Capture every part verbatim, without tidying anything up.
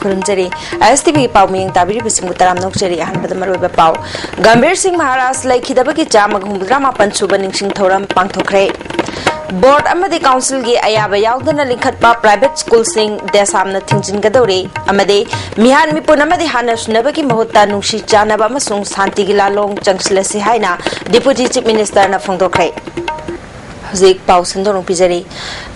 ꯈꯨꯔꯨꯝꯖꯔꯤ꯫ ꯑꯦꯁ T ꯚꯤꯒꯤ ꯄꯥꯎ ꯃꯤꯌꯦꯡ ꯇꯥꯕꯤꯔꯤꯕꯁꯤꯡꯕꯨ ꯇꯔꯥꯝꯅ ꯑꯣꯛꯆꯔꯤ꯫ ꯑꯍꯥꯟꯕꯗ ꯃꯔꯨꯑꯣꯏꯕ ꯄꯥꯎ꯫ ꯒꯝꯚꯤꯔ ꯁꯤꯡ ꯃꯍꯥꯔꯥꯖ ꯂꯩꯈꯤꯗꯕꯒꯤ ꯆꯥꯝꯃꯒ ꯍꯨꯝꯐꯨꯇꯔꯥ ꯃꯥꯄꯟ ꯁꯨꯕ ꯅꯤꯡꯁꯤꯡ ꯊꯧꯔꯝ ꯄꯥꯡꯊꯣꯛꯈ꯭ꯔꯦ꯫ ꯕꯣꯔꯗ ꯑꯃꯗꯤ ꯀꯥꯎꯟꯁꯤꯜꯒꯤ ꯑꯌꯥꯕ ꯌꯥꯎꯗꯅ ꯂꯤꯡꯈꯠꯄ ꯄ꯭ꯔꯥꯏꯚꯦꯠ ꯁ꯭ꯀꯨꯜꯁꯤꯡ ꯗꯦꯁꯥꯝꯅ ꯊꯤꯡꯖꯤꯟꯒꯗꯧꯔꯤ ꯑꯃꯗꯤ ꯃꯤꯍꯥꯠ ꯃꯤꯄꯨꯟ ꯑꯃꯗꯤ ꯍꯥꯟꯅ ꯁꯨꯅꯕꯒꯤ ꯃꯍꯨꯠꯇ ꯅꯨꯡꯁꯤ ꯆꯥꯟꯅꯕ ꯑꯃꯁꯨꯡ ꯁꯥꯟꯇꯤꯒꯤ ꯂꯥꯂꯣꯡ ꯆꯪꯁꯤꯜꯂꯁꯤ ꯍꯥꯏꯅ ꯗꯤꯄꯨꯇꯤ ꯆꯤꯐ ꯃꯤꯅꯤꯁꯇꯔꯅ ꯐꯣꯡꯗꯣꯛꯈ꯭ꯔꯦ꯫ ꯍꯧꯖꯤꯛ ꯄꯥꯎ ꯁꯟꯗꯣꯛꯅ ꯄꯤꯖꯔꯤ꯫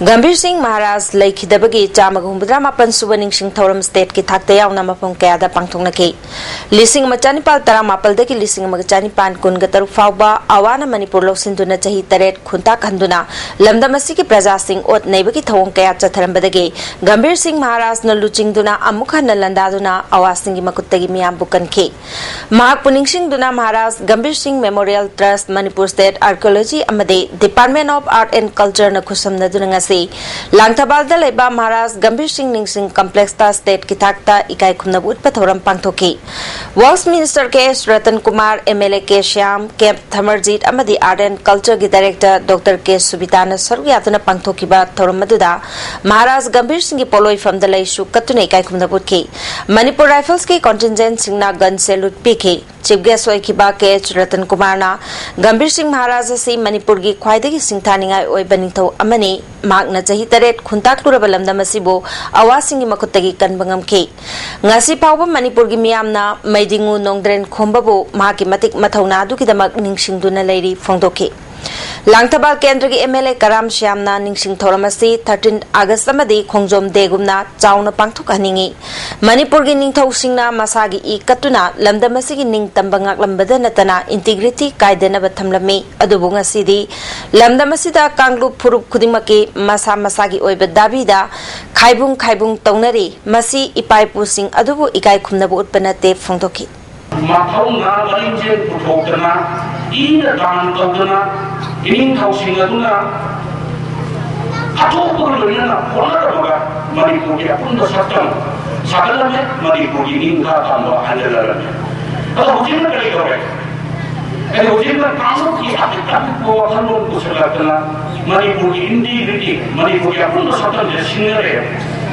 ꯒꯝꯚꯤꯔ ꯁꯤꯡ ꯃꯍꯥꯔꯥꯖ ꯂꯩꯈꯤꯗꯕꯒꯤ ꯆꯥꯝꯃꯒ ꯍꯨꯝꯐꯨꯇꯔꯥ ꯃꯥꯄꯟ ꯁꯨꯕ ꯅꯤꯡꯁꯤꯡ ꯊꯧꯔꯝ ꯁ꯭ꯇꯦꯠꯀꯤ ꯊꯥꯛꯇ ꯌꯥꯎꯅ ꯃꯐꯝ ꯀꯌꯥꯗ ꯄꯥꯡꯊꯣꯛꯅꯈꯤ꯫ ꯂꯤꯁꯤꯡ ꯑꯃ ꯆꯅꯤꯄꯥꯜ ꯇꯔꯥꯃꯥꯄꯜꯗꯒꯤ ꯂꯤꯁꯤꯡ ꯑꯃꯒ ꯆꯅꯤꯄꯥꯜ ꯀꯨꯟꯒ ꯇꯔꯨꯛ ꯐꯥꯎꯕ ꯑꯋꯥꯅ ꯃꯅꯤꯄꯨꯔ ꯂꯧꯁꯤꯟꯗꯨꯅ ꯆꯍꯤ ꯇꯔꯦꯠ ꯈꯨꯟꯇꯥꯛ ꯍꯟꯗꯨꯅ ꯂꯝꯗꯝ ꯑꯁꯤꯒꯤ ꯄ꯭ꯔꯖꯥꯁꯤꯡ ꯑꯣꯠ ꯅꯩꯕꯒꯤ ꯊꯧꯑꯣꯡ ꯀꯌꯥ ꯆꯠꯊꯔꯝꯕꯗꯒꯤ ꯒꯝꯚꯤꯔ ꯁꯤꯡ ꯃꯍꯥꯔꯥꯖꯅ ꯂꯨꯆꯤꯡꯗꯨꯅ ꯑꯃꯨꯛ ꯍꯟꯅ ꯂꯥꯟꯗꯥꯗꯨꯅ ꯑꯋꯥꯁꯤꯡꯒꯤ ꯃꯈꯨꯠꯇꯒꯤ ꯃꯤꯌꯥꯝꯕꯨ ꯀꯟꯈꯤ꯫ ꯃꯍꯥꯛꯄꯨ ꯅꯤꯡꯁꯤꯡꯗꯨꯅ ꯃꯍꯥꯔꯥꯖ ꯒꯝꯚꯤꯔ ꯁꯤꯡ ꯃꯦꯃꯣꯔꯤꯌꯦꯜ ꯇ꯭ꯔꯁ, ꯃꯅꯤꯄꯨꯔ ꯁ꯭ꯇꯦꯠ ꯑꯥꯔꯀꯤꯑꯣꯂꯣꯖꯤ ꯑꯃꯗꯤ ꯗꯤꯄꯥꯔꯠꯃꯦꯟ ꯑꯣꯐ ꯑꯥꯔꯠ ꯑꯦꯟ ꯀꯜꯆꯔꯅ ꯈꯨꯠꯁꯝꯅꯗꯨꯅ ꯉꯁꯤ ꯂꯥꯡꯊꯕꯥꯜꯗ ꯂꯩꯕ ꯃꯍꯥꯔꯥꯖ ꯒꯝꯚꯤꯔ ꯁꯤꯡ ꯅꯤꯡꯁꯤꯡ ꯀꯝꯄ꯭ꯂꯦꯛꯁꯇ ꯁ꯭ꯇꯦꯠꯀꯤ ꯊꯥꯛꯇ ꯏꯀꯥꯏ ꯈꯨꯝꯅꯕ ꯎꯠꯄ ꯊꯧꯔꯝ ꯄꯥꯡꯊꯣꯛꯈꯤ꯫ Works minister K S Ratan Kumar, M L A K Shyam, K Thamarjit ꯑꯃꯗꯤ ꯑꯥꯔꯠ ꯑꯦꯟ ꯀꯜꯆꯔꯒꯤ ꯗꯥꯏꯔꯦꯛꯇꯔ ꯗꯣꯛꯇꯔ ꯀꯦ ꯁꯨꯕꯤꯇꯥꯅ ꯁꯔꯨꯛ ꯌꯥꯗꯨꯅ ꯄꯥꯡꯊꯣꯛꯈꯤꯕ ꯊꯧꯔꯝ ꯑꯗꯨꯗ ꯃꯍꯥꯔꯥꯖ ꯒꯝꯚꯤꯔ ꯁꯤꯡꯒꯤ ꯄꯣꯠꯂꯣꯏꯐꯝꯗ ꯂꯩꯁꯨ ꯀꯠꯇꯨꯅ ꯏꯀꯥꯏ ꯈꯨꯝꯅꯕ ꯎꯠꯈꯤ꯫ ꯃꯅꯤꯄꯨꯔ ꯔꯥꯏꯐꯜꯁꯀꯤ ꯀꯣꯟꯇꯤꯟꯖꯦꯟꯠꯁꯤꯡꯅ ꯒꯟ ꯁꯦꯂꯨꯠ ꯄꯤꯈꯤ꯫ ꯆꯤꯐ ꯒꯦꯁ ꯑꯣꯏꯈꯤꯕ ꯀꯦ ꯑꯦꯆ ꯔꯇꯟ ꯀꯨꯃꯥꯔꯅ ꯒꯝꯚꯤꯔ ꯁꯤꯡ ꯃꯍꯥꯔꯥꯖ ꯑꯁꯤ ꯃꯅꯤꯄꯨꯔꯒꯤ ꯈ꯭ꯋꯥꯏꯗꯒꯤ ꯁꯤꯡꯊꯥꯅꯤꯡꯉꯥꯏ ꯑꯣꯏꯕ ꯅꯤꯡꯊꯧ ꯑꯃꯅꯤ꯫ ꯃꯍꯥꯛꯅ ꯆꯍꯤ ꯇꯔꯦꯠ ꯈꯨꯟꯇꯥꯛꯂꯨꯔꯕ ꯂꯝꯗꯝ ꯑꯁꯤꯕꯨ ꯑꯋꯥꯁꯤꯡꯒꯤ ꯃꯈꯨꯠꯇꯒꯤ ꯀꯟꯕ ꯉꯝꯈꯤ꯫ ꯉꯁꯤ ꯐꯥꯎꯕ ꯃꯅꯤꯄꯨꯔꯒꯤ ꯃꯤꯌꯥꯝꯅ ꯃꯩꯗꯤꯉꯨ ꯅꯣꯡꯗ꯭ꯔꯦꯟ ꯈꯣꯝꯕꯕꯨ ꯃꯍꯥꯛꯀꯤ ꯃꯇꯤꯛ ꯃꯊꯧꯅꯥ ꯑꯗꯨꯒꯤꯗꯃꯛ ꯅꯤꯡꯁꯤꯡꯗꯨꯅ ꯂꯩꯔꯤ ꯐꯣꯡꯗꯣꯛꯈꯤ꯫ ꯂꯥꯡꯊꯕꯥꯜ ꯀꯦꯟꯗ꯭ꯔꯒꯤ ꯑꯦꯝ ꯑꯦꯜ ꯑꯦ ꯀꯔꯥꯝ ꯁ꯭ꯌꯥꯝꯅ ꯅꯤꯡꯁꯤꯡ ꯊꯧꯔꯝ ꯑꯁꯤ ꯊꯥꯔꯇꯤꯟ ꯑꯥꯒꯁ ꯑꯃꯗꯤ ꯈꯣꯡꯖꯣꯝ ꯗꯦꯒꯨꯝꯅ ꯆꯥꯎꯅ ꯄꯥꯡꯊꯣꯛꯍꯟꯅꯤꯡꯏ꯫ ꯃꯅꯤꯄꯨꯔꯒꯤ ꯅꯤꯡꯊꯧꯁꯤꯡꯅ ꯃꯁꯥꯒꯤ ꯏ ꯀꯠꯇꯨꯅ ꯂꯝꯗꯝ ꯑꯁꯤꯒꯤ ꯅꯤꯡꯇꯝꯕ ꯉꯥꯛꯂꯝꯕꯗ ꯅꯠꯇꯅ ꯏꯟꯇꯤꯒ꯭ꯔꯤꯇꯤ ꯀꯥꯏꯗꯅꯕ ꯊꯝꯂꯝꯃꯤ꯫ ꯑꯗꯨꯕꯨ ꯉꯁꯤꯗꯤ ꯂꯝꯗꯝ ꯑꯁꯤꯗ ꯀꯥꯡꯂꯨꯞ ꯐꯨꯔꯨꯞ ꯈꯨꯗꯤꯡꯃꯛꯀꯤ ꯃꯁꯥ ꯃꯁꯥꯒꯤ ꯑꯣꯏꯕ ꯗꯥꯕꯤꯗ ꯈꯥꯏꯕꯨꯡ ꯈꯥꯏꯕꯨꯡ ꯇꯧꯅꯔꯤ꯫ ꯃꯁꯤ ꯏꯄꯥ ꯏꯄꯨꯁꯤꯡ ꯑꯗꯨꯕꯨ ꯏꯀꯥꯏ ꯈꯨꯝꯅꯕ ꯎꯠꯄ ꯅꯠꯇꯦ ꯐꯣꯡꯗꯣꯛꯈꯤ꯫ ꯃꯊꯧꯅꯥ ꯃꯔꯤꯡꯖꯦꯜ ꯄꯨꯊꯣꯛꯇꯅ, ꯏꯅ ꯗꯥꯟ ꯇꯧꯗꯅ, ꯏꯅꯤꯡꯊꯧꯁꯤꯡ ꯑꯗꯨꯅ ꯍꯥꯠꯇꯣꯛꯄꯒ ꯂꯣꯏꯅꯅ ꯍꯣꯠꯅꯔꯝꯃꯒ ꯃꯅꯤꯄꯨꯔꯒꯤ ꯑꯄꯨꯟꯕ ꯁꯛꯇꯝ ꯁꯥꯒꯠꯂꯝꯃꯦ, ꯃꯅꯤꯄꯨꯔꯒꯤ ꯅꯤꯡꯈꯥ ꯇꯝꯕ ꯍꯟꯖꯤꯜꯂꯔꯝꯃꯦ꯫ ꯑꯗꯣ ꯍꯧꯖꯤꯛꯅ ꯀꯔꯤ ꯇꯧꯔꯦ? ꯑꯩ ꯍꯧꯖꯤꯛꯅ ꯀꯥꯡꯂꯨꯞꯀꯤ ꯑꯄꯤꯛ ꯑꯄꯤꯛꯄ ꯋꯥꯈꯜꯂꯣꯟ ꯄꯨꯁꯜꯂꯛꯇꯅ ꯃꯅꯤꯄꯨꯔꯒꯤ ꯏꯟꯗꯤꯒ꯭ꯔꯤꯇꯤ, ꯃꯅꯤꯄꯨꯔꯒꯤ ꯑꯄꯨꯟꯕ ꯁꯛꯇꯝꯁꯦ ꯁꯤꯟꯅꯔꯦ꯫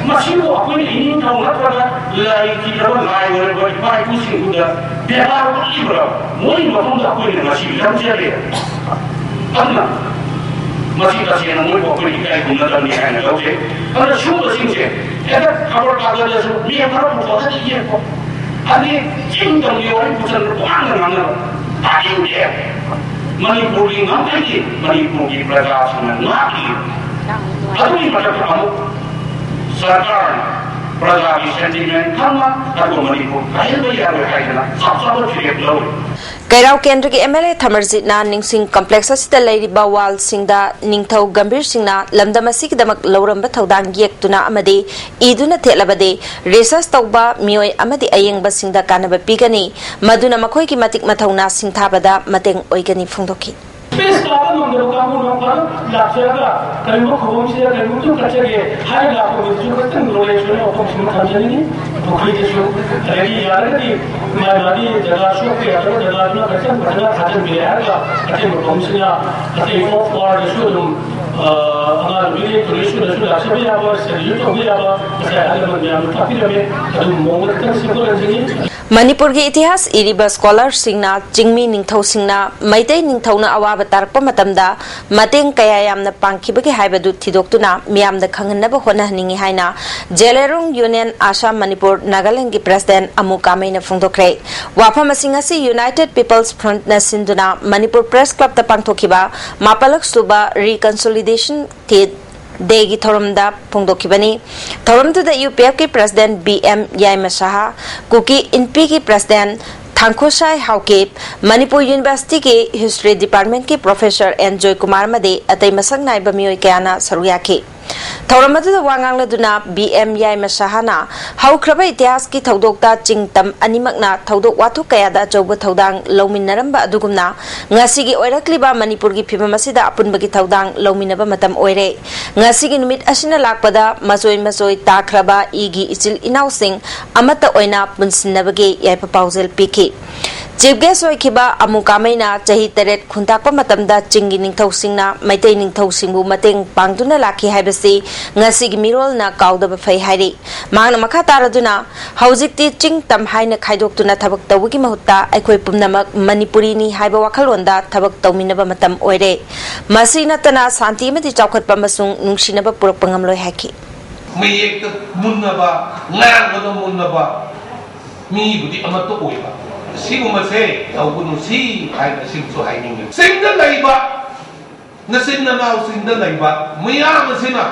ꯃꯁꯤꯕꯨ ꯑꯩꯈꯣꯏꯅ ꯏꯅꯤꯡꯊꯧ ꯅꯠꯇ꯭ꯔꯒ ꯂꯩꯈꯤꯗ꯭ꯔꯕ ꯂꯥꯏ ꯑꯣꯏꯔꯕ ꯏꯄꯥ ꯏꯄꯨꯁꯤꯡꯗꯨꯗ ꯕꯦꯕꯥꯔ ꯎꯠꯂꯤꯕ꯭ꯔꯥ? ꯃꯣꯏꯒꯤ ꯃꯐꯝꯗ ꯑꯩꯈꯣꯏꯅ ꯉꯁꯤ ꯂꯝꯖꯔꯦ꯫ ꯑꯗꯨꯅ ꯃꯁꯤ ꯇꯁꯦꯡꯅ ꯃꯣꯏꯕꯨ ꯑꯩꯈꯣꯏꯅ ꯏꯀꯥꯏ ꯈꯨꯝꯅꯗꯕꯅꯤ ꯍꯥꯏꯅ ꯂꯧꯖꯩ꯫ ꯑꯗꯨꯅ ꯁꯨꯝꯕꯁꯤꯡꯁꯦ ꯍꯦꯛꯇ ꯈꯕꯔ ꯀꯥꯒꯗꯁꯨ ꯃꯤ ꯈꯔꯕꯨ ꯐꯖꯅ ꯌꯦꯛꯄ, ꯑꯗꯒꯤ ꯆꯤꯡ ꯇꯝꯒꯤ ꯋꯥꯔꯤ ꯄꯨꯁꯟꯕ ꯄꯨꯉꯥꯡꯗ ꯉꯥꯡꯅꯕ ꯇꯥꯅꯤꯡꯗꯦ꯫ ꯃꯅꯤꯄꯨꯔꯒꯤ ꯉꯝꯈꯩꯒꯤ ꯃꯅꯤꯄꯨꯔꯒꯤ ꯄ꯭ꯔꯖꯥꯁꯤꯡꯅ ꯉꯥꯛꯂꯤ꯫ ꯑꯗꯨꯒꯤ ꯃꯊꯛꯇ ꯑꯃꯨꯛ ꯁꯔꯀꯥꯔꯅ ꯄ꯭ꯔꯖꯥꯒꯤ ꯁꯦꯟꯇꯤꯃꯦꯟ ꯈꯪꯅ ꯑꯗꯨꯒ ꯃꯅꯤꯄꯨꯔ ꯀꯥꯏꯍꯟꯕ ꯌꯥꯔꯣꯏ ꯍꯥꯏꯗꯅ ꯆꯞ ꯆꯥꯕ ꯐꯤꯔꯦꯞ ꯂꯧꯔꯤ꯫ ꯀꯩꯔꯥꯎ ꯀꯦꯟꯗ꯭ꯔꯒꯤ ꯑꯦꯝ ꯑꯦꯜ ꯑꯦ ꯊꯃꯔꯖꯤꯠꯅ ꯅꯤꯡꯁꯤꯡ ꯀꯝꯄ꯭ꯂꯦꯛꯁ ꯑꯁꯤꯗ ꯂꯩꯔꯤꯕ ꯋꯥꯜꯁꯤꯡꯗ ꯅꯤꯡꯊꯧ ꯒꯝꯚꯤꯔ ꯁꯤꯡꯅ ꯂꯝꯗꯝ ꯑꯁꯤꯒꯤꯗꯃꯛ ꯂꯧꯔꯝꯕ ꯊꯧꯗꯥꯡ ꯌꯦꯛꯇꯨꯅ ꯑꯃꯗꯤ ꯏꯗꯨꯅ ꯊꯦꯠꯂꯕꯗꯤ ꯔꯤꯁꯔꯁ ꯇꯧꯕ ꯃꯤꯑꯣꯏ ꯑꯃꯗꯤ ꯑꯌꯦꯡꯕꯁꯤꯡꯗ ꯀꯥꯟꯅꯕ ꯄꯤꯒꯅꯤ, ꯃꯗꯨꯅ ꯃꯈꯣꯏꯒꯤ ꯃꯇꯤꯛ ꯃꯊꯧꯅꯥ ꯁꯤꯡꯊꯥꯕꯗ ꯃꯇꯦꯡ ꯑꯣꯏꯒꯅꯤ ꯐꯣꯡꯗꯣꯛꯈꯤ꯫ ꯁ꯭ꯄꯦꯁ ꯂꯥꯛꯄ ꯉꯝꯗꯕ ꯀꯥꯡꯕꯨꯅ ꯐꯠ ꯂꯥꯛꯆꯔꯒ ꯀꯔꯤꯒꯨꯝꯕ ꯈꯨꯕꯝꯁꯤꯗ ꯀꯔꯤꯒꯨꯝꯕ ꯀꯠꯆꯒꯦ ꯍꯥꯏꯅ ꯂꯥꯛꯄ ꯃꯤꯗꯨꯁꯨ ꯈꯤꯇꯪ ꯅꯣꯂꯦꯖ ꯑꯣꯏꯅ ꯋꯥꯐꯝꯁꯤꯃ ꯊꯝꯖꯅꯤꯡꯉꯤ꯫ ꯄꯨꯈ꯭ꯔꯤꯗꯁꯨ, ꯑꯗꯒꯤ ꯌꯥꯔꯒꯗꯤ ꯃꯥꯏ ꯃꯥꯒꯤ ꯖꯒꯥ ꯁꯣꯛꯄ ꯌꯥꯗꯕ ꯖꯒꯥꯗꯨꯅ ꯈꯤꯇꯪ ꯐꯖꯅ ꯊꯥꯖꯤꯟꯕꯤꯔꯦ ꯍꯥꯏꯔꯒ ꯑꯇꯩ ꯃꯐꯝꯁꯤꯅ ꯑꯇꯩ ꯑꯣꯐ ꯑꯋꯥꯔꯗꯁꯨ ꯑꯗꯨꯝ, ꯑ, ꯑꯉꯥꯡ ꯅꯨꯕꯤꯒꯤ ꯇꯨꯔꯤꯁꯁꯤꯡꯅꯁꯨ ꯂꯥꯛꯆꯕ ꯌꯥꯕ, ꯁꯦꯟꯁꯨ ꯇꯧꯕ ꯌꯥꯕ ꯉꯁꯥꯏ ꯑꯍꯜ ꯂꯃꯟ ꯃꯌꯥꯝꯅ ꯇꯥꯛꯄꯤꯔꯝꯃꯦ꯫ ꯑꯗꯨꯝ ꯃꯑꯣꯡꯗ ꯈꯤꯇꯪ ꯁꯦꯝꯗꯣꯛꯍꯟꯖꯅꯤꯡꯉꯤ꯫ ꯃꯅꯤꯄꯨꯔꯒꯤ ꯏꯇꯤꯍꯥꯁ ꯏꯔꯤꯕ ꯁ꯭ꯀꯣꯂꯔꯁꯤꯡꯅ ꯆꯤꯡꯃꯤ ꯅꯤꯡꯊꯧꯁꯤꯡꯅ ꯃꯩꯇꯩ ꯅꯤꯡꯊꯧꯅ ꯑꯋꯥꯕ ꯇꯥꯔꯛꯄ ꯃꯇꯝꯗ ꯃꯇꯦꯡ ꯀꯌꯥ ꯌꯥꯝꯅ ꯄꯥꯡꯈꯤꯕꯒꯦ ꯍꯥꯏꯕꯗꯨ ꯊꯤꯗꯣꯛꯇꯨꯅ ꯃꯤꯌꯥꯝꯗ ꯈꯪꯍꯟꯅꯕ ꯍꯣꯠꯅꯍꯟꯅꯤꯡꯏ ꯍꯥꯏꯅ ꯖꯦꯂꯦꯔꯣꯡ ꯌꯨꯅꯤꯌꯟ ꯑꯁꯥꯝ ꯃꯅꯤꯄꯨꯔ ꯅꯥꯒꯥꯂꯦꯟꯗꯒꯤ ꯄ꯭ꯔꯦꯁꯤꯗꯦꯟꯠ ꯑꯃꯨ ꯀꯥꯃꯩꯅ ꯐꯣꯡꯗꯣꯛꯈ꯭ꯔꯦ꯫ ꯋꯥꯐꯝ ꯑꯁꯤꯡ ꯑꯁꯤ ꯌꯨꯅꯥꯏꯇꯦꯗ ꯄꯤꯄꯜꯁ ꯐ꯭ꯔꯟꯠꯅ ꯁꯤꯟꯗꯨꯅ ꯃꯅꯤꯄꯨꯔ ꯄ꯭ꯔꯦꯁ ꯀ꯭ꯂꯕꯇ ꯄꯥꯡꯊꯣꯛꯈꯤꯕ ꯃꯥꯄꯜꯂꯛ ꯁꯨꯕ ꯔꯤꯀꯟꯁꯣꯂꯤꯗꯦꯁꯟ ꯗꯦꯒꯤ ꯊꯧꯔꯝꯗ ꯐꯣꯡꯗꯣꯛꯈꯤꯕꯅꯤ꯫ ꯊꯧꯔꯝꯗꯨꯗ ꯌꯨ ꯄꯤ ꯑꯦꯐꯀꯤ president B M Yaima Saha, Kuki ꯏꯟꯄꯤꯒꯤ ꯄ꯭ꯔꯦꯁꯤꯗꯦꯟꯠ ꯊꯥꯡꯈꯣꯁꯥꯏ ꯍꯥꯎꯀꯤꯞ, ꯃꯅꯤꯄꯨꯔ ꯌꯨꯅꯤꯚꯔꯁꯤꯇꯤꯒꯤ ꯍꯤꯁꯇ꯭ꯔꯤ ꯗꯤꯄꯥꯔꯠꯃꯦꯟꯠꯀꯤ ꯄ꯭ꯔꯣꯐꯦꯁꯔ ꯑꯦꯟ ꯖꯣꯏꯀꯨꯃꯥꯔ ꯑꯃꯗꯤ ꯑꯇꯩ ꯃꯁꯛ ꯅꯥꯏꯕ ꯃꯤꯑꯣꯏ ꯀꯌꯥꯅ ꯁꯔꯨꯛ ꯌꯥꯈꯤ꯫ ꯊꯧꯔꯝ ꯑꯗꯨꯗ ꯋꯥ ꯉꯥꯡꯂꯗꯨꯅ ꯕꯤ ꯑꯦꯝ ꯌꯥꯏꯃ ꯁꯍꯥꯅ ꯍꯧꯈ꯭ꯔꯕ ꯏꯇꯤꯍꯥꯁꯀꯤ ꯊꯧꯗꯣꯛꯇ ꯆꯤꯡ ꯇꯝ ꯑꯅꯤꯃꯛꯅ ꯊꯧꯗꯣꯛ ꯋꯥꯊꯣꯛ ꯀꯌꯥꯗ ꯑꯆꯧꯕ ꯊꯧꯗꯥꯡ ꯂꯧꯃꯤꯟꯅꯔꯝꯕ ꯑꯗꯨꯒꯨꯝꯅ ꯉꯁꯤꯒꯤ ꯑꯣꯏꯔꯛꯂꯤꯕ ꯃꯅꯤꯄꯨꯔꯒꯤ ꯐꯤꯕꯝ ꯑꯁꯤꯗ ꯑꯄꯨꯟꯕꯒꯤ ꯊꯧꯗꯥꯡ ꯂꯧꯃꯤꯟꯅꯕ ꯃꯇꯝ ꯑꯣꯏꯔꯦ꯫ ꯉꯁꯤꯒꯤ ꯅꯨꯃꯤꯠ ꯑꯁꯤꯅ ꯂꯥꯛꯄꯗ ꯃꯆꯣꯏ ꯃꯆꯣꯏ ꯇꯥꯈ꯭ꯔꯕ ꯏꯒꯤ ꯏꯆꯤꯜ ꯏꯅꯥꯎꯁꯤꯡ ꯑꯃꯠꯇ ꯑꯣꯏꯅ ꯄꯨꯟꯁꯤꯟꯅꯕꯒꯤ ꯌꯥꯏꯐ ꯄꯥꯎꯖꯦꯜ ꯄꯤꯈꯤ꯫ ꯆꯤꯐ ꯒꯦꯁ ꯑꯣꯏꯈꯤꯕ ꯑꯃꯨ ꯀꯥꯃꯩꯅ ꯆꯍꯤ ꯇꯔꯦꯠ ꯈꯨꯟꯇꯥꯛꯄ ꯃꯇꯝꯗ ꯆꯤꯡꯒꯤ ꯅꯤꯡꯊꯧꯁꯤꯡꯅ ꯃꯩꯇꯩ ꯅꯤꯡꯊꯧꯁꯤꯡꯕꯨ ꯃꯇꯦꯡ ꯄꯥꯡꯗꯨꯅ ꯂꯥꯛꯈꯤ ꯍꯥꯏꯕꯁꯤ ꯉꯁꯤꯒꯤ ꯃꯤꯔꯣꯜꯅ ꯀꯥꯎꯗꯕ ꯐꯩ ꯍꯥꯏꯔꯤ꯫ ꯃꯍꯥꯛꯅ ꯃꯈꯥ ꯇꯥꯔꯗꯨꯅ, "ꯍꯧꯖꯤꯛꯇꯤ ꯆꯤꯡ ꯇꯝ ꯍꯥꯏꯅ ꯈꯥꯏꯗꯣꯛꯇꯨꯅ ꯊꯕꯛ ꯇꯧꯕꯒꯤ ꯃꯍꯨꯠꯇ ꯑꯩꯈꯣꯏ ꯄꯨꯝꯅꯃꯛ ꯃꯅꯤꯄꯨꯔꯤꯅꯤ ꯍꯥꯏꯕ ꯋꯥꯈꯜꯂꯣꯟꯗ ꯊꯕꯛ ꯇꯧꯃꯤꯟꯅꯕ ꯃꯇꯝ ꯑꯣꯏꯔꯦ꯫ ꯃꯁꯤ ꯅꯠꯇꯅ ꯁꯥꯟꯇꯤ ꯑꯃꯗꯤ ꯆꯥꯎꯈꯠꯄ ꯑꯃꯁꯨꯡ ꯅꯨꯡꯁꯤꯅꯕ ꯄꯨꯔꯛꯄ ꯉꯝꯂꯣꯏ" ꯍꯥꯏꯈꯤ꯫ ꯃꯌꯦꯛꯇ ꯃꯨꯟꯅꯕ, ꯉꯥꯡꯕꯗ ꯃꯨꯟꯅꯕ ꯃꯤꯕꯨꯗꯤ ꯑꯃꯠꯇ ꯑꯣꯏꯕ꯫ ꯁꯤꯒꯨꯝꯕꯁꯦ ꯇꯧꯒꯅꯨ ꯁꯤ ꯍꯥꯏꯅ ꯁꯤꯃꯁꯨ ꯍꯥꯏꯅꯤꯡꯉꯤ꯫ ꯆꯤꯡꯗ ꯂꯩꯕ ꯅꯆꯤꯟ ꯅꯅꯥꯎꯁꯤꯡꯗ ꯂꯩꯕ ꯃꯌꯥꯝ ꯑꯁꯤꯅ